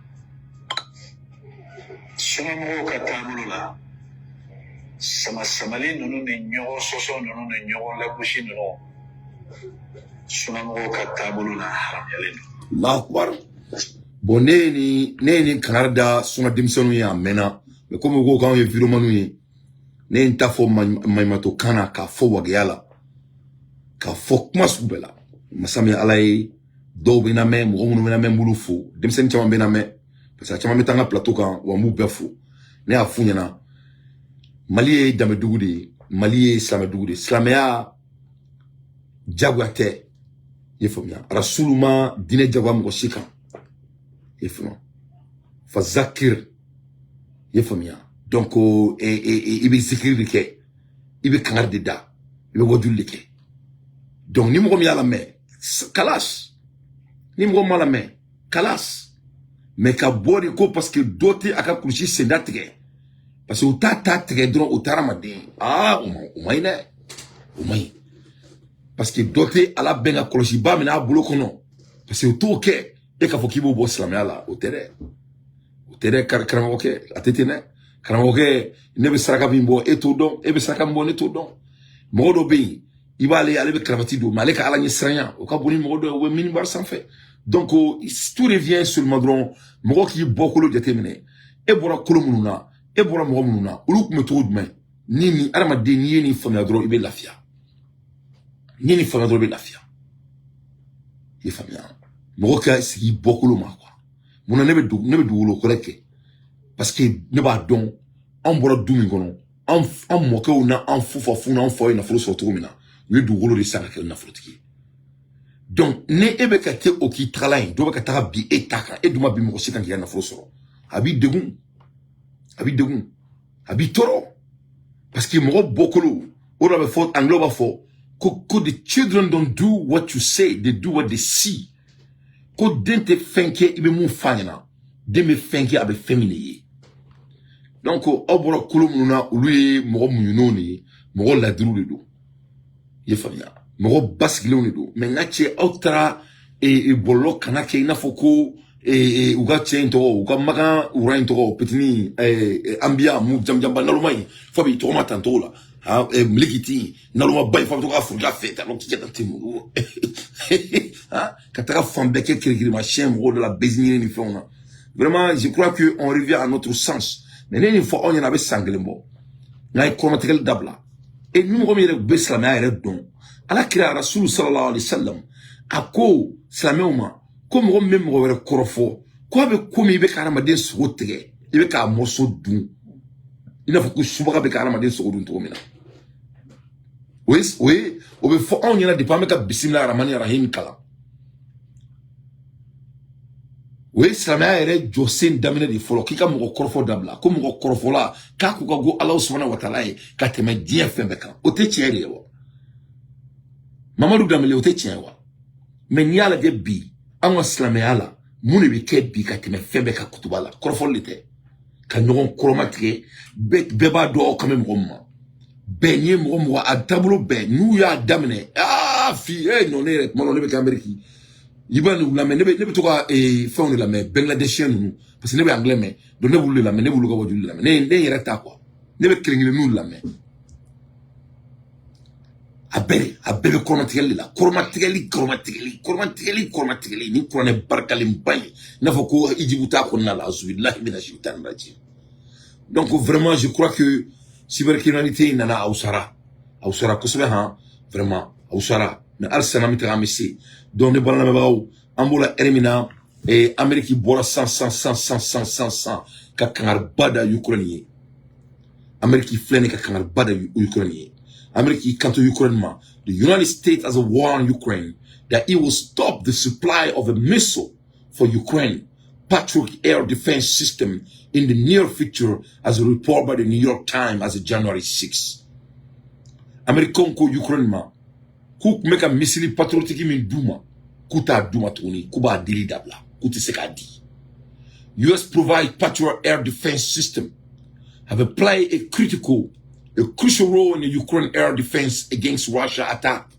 sunamɔgɔw ka taabolo la. Sama samali ninnu ni ɲɔgɔn sɔsɔ ninnu ni ɲɔgɔn lagosi ninnu, sunamɔgɔw ka taabolo la, haramuyalen don. Allahu akbar. Bon, ne ye nin kangari da suna denmisɛnninw ye a mɛnna, mais komi u ko k'anw ye vidéomanw ye, ne ye n ta fɔ maɲumatɔ kan na, k'a fɔ wagiya la, k'a fɔ kuma sugu bɛɛ la. Masa min Ala ye, dɔw bɛ na mɛn, mɔgɔ minnu bɛ na mɛn, n b'olu fo. Denmisɛnnin caman bɛ na mɛn, parce que a caman bɛ taa n ka plateau kan wa, n b'u bɛɛ fo. Ne y'a f'u ɲɛna, Mali ye danbedugu de ye, Mali ye silamɛdugu de ye. Silamɛya jagoya tɛ, i ye faamuya? Rasulu ma diinɛ jagoya mɔgɔ si kan, i ye faamuya? Fazakir, i ye faamuya? Donc i bɛ zikiri de kɛ, i bɛ kangari de da, i bɛ wajuli de kɛ. Donc ni mɔgɔ min y'a lamɛn, kalas. Ni mɔgɔ min m'a lamɛn, kalas. Mais ka bɔ de ko parce que dɔ tɛ a ka kulusi senda tigɛ, parce que u t'a ta tigɛ dɔrɔn, o tɛ hadamaden. Aa, o ma ɲi dɛ, o ma ɲi, parce que dɔ tɛ ala bɛn ka kɔlɔsiba minɛ a bolo kɔnɔ, parce que u t'o kɛ. E k'a fɔ k'i b'o bɔ silamɛya la, o tɛ dɛ, o tɛ dɛ. Karamɔgɔkɛ, a tɛ ten dɛ. Karamɔgɔkɛ, ne bɛ saraka min bɔ, e t'o dɔn. E bɛ saraka min bɔ, ne t'o dɔn. Mɔgɔ dɔ bɛ yen, i b'ale, ale bɛ karamati don, mais ale ka Ala ɲɛ siranya, o ka bon ni mɔgɔ dɔ ye, o bɛ minibari sanfɛ. Donc tout revient seulement dɔrɔn, mɔgɔ k'i bɔkolo jateminɛ. E bɔra kolo minnu na, e bɔra mɔgɔ minnu na, olu tun bɛ cogo jumɛn? Ni adamaden, n'i ye nin faamuya dɔrɔn, i bɛ lafiya. N'i ye nin faamuya dɔrɔn, i bɛ lafiya. I ye faamuya? Mɔgɔ ka sigi bɔkolo ma quoi. Munna ne bɛ dugukolo kɔrɛ kɛ? Parce que ne b'a dɔn, anw bɔra du min kɔnɔ, an mɔkɛw n'an fufafu n'an faw ye nafolo sɔrɔ cogo min na, u ye dugukolo de san ka kɛ nafolotigi ye. Donc ni e bɛ ka kɛ o k'i tagala ye, dɔ bɛ ka taga bi e ta kan, e dun ma bi mɔgɔ si kan k'i ka nafolo sɔrɔ, a b'i degun, a b'i degun, a b'i tɔɔrɔ, parce que mɔgɔ bɔkolo o de bɛ fɔ. Anglais b'a fɔ ko "The children don't do what you say, they do what they see." Ko den tɛ fɛn kɛ i bɛ mun f'a ɲɛna, den bɛ fɛn kɛ a bɛ fɛn min de ye. Donc aw bɔra kolo minnu na, olu ye mɔgɔ muɲunenw de ye, mɔgɔ ladiriw de don, i ye faamuya? Mɔgɔ basigilenw de don. Mais n ka cɛ, aw taara bɔlɔlɔ kana kɛ i n'a fɔ ko u ka cɛ in tɔgɔ, u ka makan wura in tɔgɔ, petini anbiya mu jamujanba naloma in, fo b'i tɔgɔma tan cogo la, ha milikiti nalomaba in, fo a bɛ to ka foroja fɛ tan k'i ka ten ha ka taga fan bɛɛ kɛ kirikirimasiyɛn mɔgɔw de la, bezi ɲini ni fɛnw na. Vraiment, je crois que on revient à notre sens. Mais ne nin fɔ aw ɲɛna, a bɛ san kelen bɔ, n'a ye kɔrɔmatigɛli dabila. E ni mɔgɔ min yɛrɛ bɛ silamɛya yɛrɛ dɔn, Ala kira Rasulu sallallahu alaihi wasallam a ko silamɛw ma ko mɔgɔ min bɛ mɔgɔ wɛrɛ kɔrɔfɔ, ko a bɛ komi i bɛ ka hadamaden sogo tigɛ, i bɛ k'a morceau dun, i n'a fɔ ko subaga bɛ ka hadamaden sogo dun cogo min na. O ye o bɛ fɔ anw ɲɛna depuis an bɛ ka bisimila aramani rahim kalan. O ye silamɛya yɛrɛ jɔsen daminɛ de fɔlɔ, k'i ka mɔgɔ kɔrɔfɔ dabila, ko mɔgɔ kɔrɔfɔla k'a ko ka go Ala subahana wa taala ye ka tɛmɛ diɲɛ fɛn bɛɛ kan. O tɛ tiɲɛ de ye wa, Mamadu Danbele? O tɛ tiɲɛ ye wa? Mais n'i y'a lajɛ bi, an ka silamɛya la, mun de bɛ kɛ bi ka tɛmɛ fɛn bɛɛ kan kutuba la? Kɔrɔfɔli de tɛ ka ɲɔgɔn kɔrɔma tigɛ. Bɛɛ b'a dɔn aw kan bɛ mɔgɔ min ma. Bɛɛ n'i ye mɔgɔ mɔgɔ a taabolo bɛɛ n'u y'a daminɛ, aa fi e nɔ, ne yɛrɛ tuma dɔ ne bɛ kɛ Amérique, i b'a n'u lamɛn. Ne bɛ to ka fɛnw de lamɛn, Bangladeshien ninnu, parce que ne bɛ anglais mɛn. Donc ne b'olu de lamɛn, ne b'olu ka wajuli lamɛn. Ne yɛrɛ ta quoi, ne bɛ kelen kelenninw lamɛn. A bɛɛ bɛ kɔrɔmatigɛli de la, kɔrɔmatigɛli, kɔrɔmatigɛli, kɔrɔmatigɛli, kɔrɔmatigɛli. Ni kuranɛ barikalenba in, i n'a fɔ ko ijibu t'a kɔnɔna la, azubilahi mina shaitan rajim. Donc vraiment, je crois que cybercriminalité in nana, aw sara, aw sara kosɛbɛ han, vraiment aw sara. Mais halisa n'an bɛ taga, an bɛ se. Donc ne balima lamɛnbagaw, an b'o la ɛri min na, Amérique bɔra san san san san san san san ka kangariba da Ukraine ye. Amérique filɛ nin ka kangariba da Ukraine ye. Amérique y'i kanto Ukraine ma: "The United States has warned Ukraine that it will stop the supply of a missile for Ukraine Patriot air defense system in the near future, as reported by the New York Times as of January 6." Américains ko Ukraine ma k'u tun bɛ ka missile patriotique min d'u ma, k'u t'a d'u ma tuguni, k'u b'a dili dabila, k'u tɛ se k'a di. US provide Patriot air defense system have played a crucial role in the Ukraine air defense against Russia attack.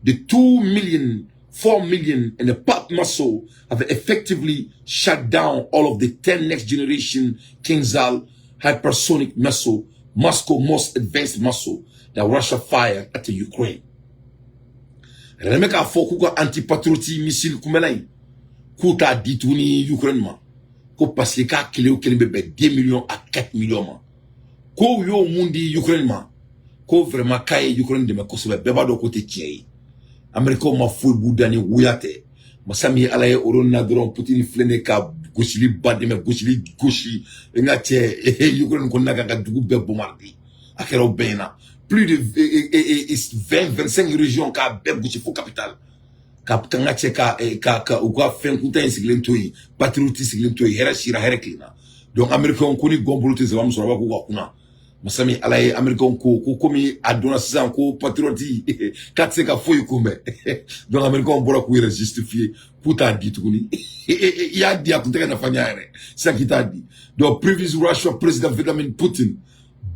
The 2 million, 4 million, and the PAP missile have effectively shut down all of the 10 next generation Kinzhal hypersonic missile, Moscow most advanced missile that Russia fired at the Ukraine. Yɛrɛ bɛ k'a fɔ k'u ka anti-patriotic missile kunbɛla in, K'u t'a di tuguni Ukraine ma, ko parce que k'a kelen o kelen bɛ bɛn 2 millions à 4 millions ma. Ko u y'o mun di Ukraine ma, ko vraiment k'a ye Ukraine dɛmɛ kosɛbɛ. Bɛɛ b'a dɔn k'o tɛ tiɲɛ ye. Américains ma foyi b'u da ni wuya tɛ. Masa min ye Ala ye, o na dɔrɔn, Poutine filɛ nin ye ka gosili ba dɛmɛ, gosili gosi n ka cɛ Ukraine kɔnɔna kan, ka dugu bɛɛ bombarder. A kɛra o bɛɛ ɲɛna, plus de 20 25 régions, k'a bɛɛ gosi fo capitale, ka n ka cɛ ka u ka fɛn kuntan in sigilen to yen, patriote sigilen to yen. Hɛrɛ sira, hɛrɛ tilenna. Donc Américains ko ni gɔn bolo tɛ saba min sɔrɔ, a b'a k'u ka kunna. Masa min Ala ye, Américains ko komi a dɔnna sisan ko patriote k'a tɛ se ka foyi kunbɛn, donc Américains bɔra k'u yɛrɛ justifier k'u t'a di tuguni. I y'a di, a kun tɛ ka nafa ɲɛ yɛrɛ sisan k'i t'a di. Donc previous Russia President Vladimir Putin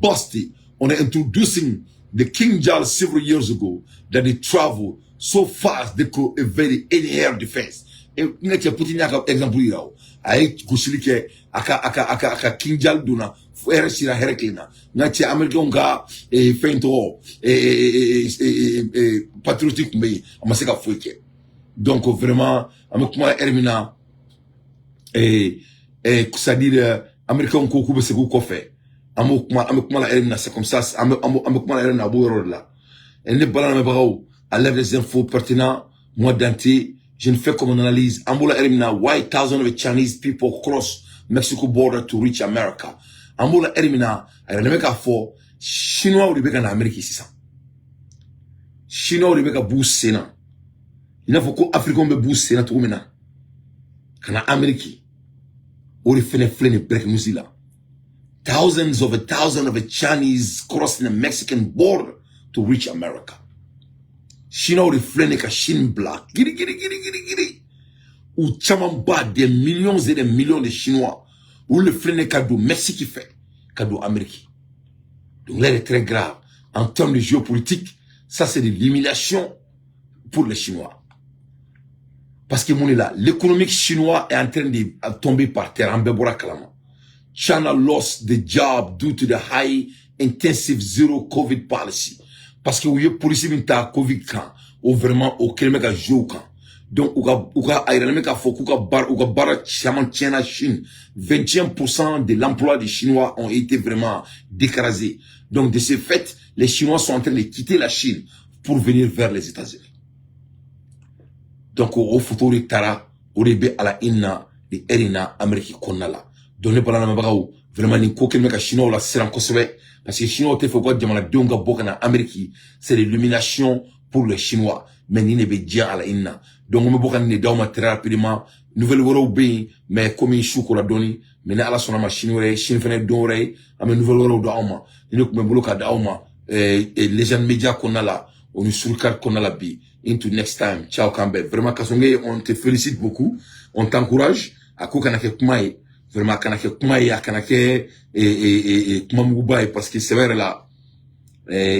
boasted on introducing the Kinjal several years ago that they travel so fast they could evade any air defense. N ka cɛ, Putin y'a ka exemple yira, o a ye gosili kɛ, a ka Kinjal donna, hɛrɛ sira, hɛrɛ tilenna. N ka cɛ, Américains ka fɛn tɔgɔ patriote tun bɛ yen, a ma se ka foyi kɛ. Donc vraiment, an bɛ kuma ɛri min na, c'est à dire Américains ko k'u bɛ segin u kɔfɛ, an b'o kuma, an bɛ kuma la ɛri min na, c'est comme ça. An bɛ kuma la ɛri min na, a b'o yɔrɔ de la. Ne balimaw, à l'heure des infos pertinents, moi Dante, je ne fais comme une analyse. An b'o la ɛri min na, why thousands of Chinese people cross Mexico border to reach America. An b'o la ɛri min na, a yɛrɛ bɛ k'a fɔ Chinois de bɛ ka na Amérique sisan. Chinois de bɛ ka b'u sen na, i n'a fɔ ko Africains bɛ b'u sen na cogo min na ka na Amérique. O de fɛnɛ filɛ nin breaking news la: thousands of a thousand of Chinese crossing the Mexican border to reach America. Chinois de filɛ nin ka Chine bila giri giri giri giri giri. U caman ba, des millions et des millions de Chinois, olu de filɛ nin ka don Mexique fɛ ka don Amérique. Donc là, c'est très grave en termes de géopolitique. Ça, c'est de l'humiliation pour les Chinois. Parce que mun la, l'économie chinoise est en train de tomber par terre. An bɛɛ bɔra kalama. China lost the job due to the high intensive zero COVID policy. Parce que u ye policy min ta COVID kan, o vraiment o kɛlen bɛ ka jouer u kan. Donc u ka a yiralen bɛ k'a fɔ k'u ka baara, u ka baara caman tiɲɛna Chine. 21% de l'emploi des Chinois ont été vraiment décrasés. Donc de ce fait, les Chinois sont en train de quitter la Chine pour venir vers les États-Unis. Donc o photo de taara, o de bɛ à la une na ni heure in na Amérique kɔnɔna la. Donc ne balimaw, vraiment nin ko kɛlen bɛ ka Chinois la siran kosɛbɛ, parce que Chinois tɛ fɛ u ka jamanadenw ka bɔ ka na Amérique. C'est l'illumination pour les Chinois. Mais nin de bɛ diɲɛ à la une na. Donc n bɛ bɔ ka nin de d'aw ma très rapidement. Nouvelle wɛrɛw bɛ yen, mais komi su kora dɔɔni, mais ni Ala sɔnna ma, sini wɛrɛ, sini fɛnɛ don wɛrɛ ye, an bɛ nouvelle wɛrɛw d'aw ma. Ni ne tun bɛ n bolo ka di aw ma Legend Media kɔnɔna la, o ni Surukari kɔnɔna la bi. Into next time, ciao, k'an bɛn. Vraiment, Kasonge, on te félicite beaucoup, on t'encourage. A ko kana kɛ kuma ye, vraiment a kana kɛ kuma ye, a kana kɛ kuma muguba ye, parce que sɛbɛ yɛrɛ la,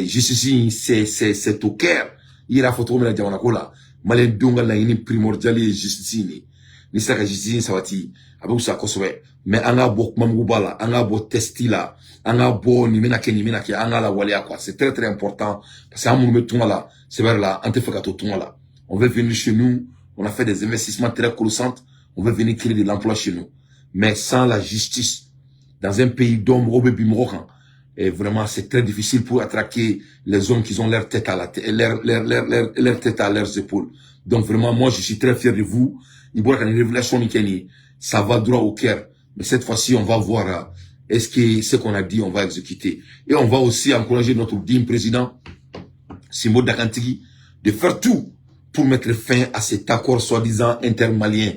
justice, c'est au cœur. I yɛrɛ y'a fɔ cogo min na, jamana ko la, maliyɛndenw ka laɲini primordial ye justice in de. Ni sera ka justice in sabati, a bɛ fisaya kosɛbɛ. Mais an k'a bɔ kuma muguba la, an k'a bɔ testi la, an k'a bɔ nin bɛna kɛ, nin bɛna kɛ, an k'a lawaleya quoi. C'est très très important, parce que an minnu bɛ tunga la, c'est vrai la, an tɛ fɛ ka to tunga la. On veut venir chez nous, on a fait des investissements très colossaux, on veut venir créer de l'emploi chez nous. Mais sans la justice dans un pays dont mɔgɔw bɛ bin mɔgɔ kan, et vraiment, c'est très difficile pour attraquer les hommes qui ont leur tête à la tête, leur tête à leurs épaules. Donc vraiment, moi, je suis très fier de vous. Il voit qu'une révélation ça va droit au cœur. Mais cette fois-ci, on va voir est-ce que ce qu'on a dit, on va exécuter. Et on va aussi encourager notre digne président, Simbo Dakantigi, de faire tout pour mettre fin à cet accord soi-disant intermalien.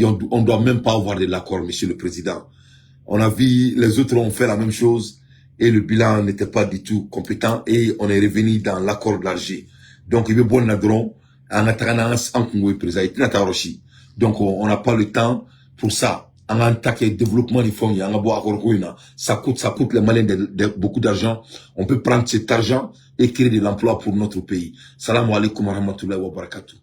On ne doit même pas avoir de l'accord, monsieur le président. On a vu, les autres ont fait la même chose et le bilan n'était pas du tout compétent et on est revenu dans l'accord d'Alger. Donc, il veut bon dɔrɔn, an ka taga n'an kungo ye président, i tɛna taa yɔrɔ si. Donc, on n'a pas le temps pour ça. An k'an ta kɛ développement ni fɛnw ye, an ka bɔ accord ko in na. Ça coûte les Maliens beaucoup d'argent. On peut prendre cet argent et créer de l'emploi pour notre pays. Salam alaikum wa rahmatullahi wa barakatuh.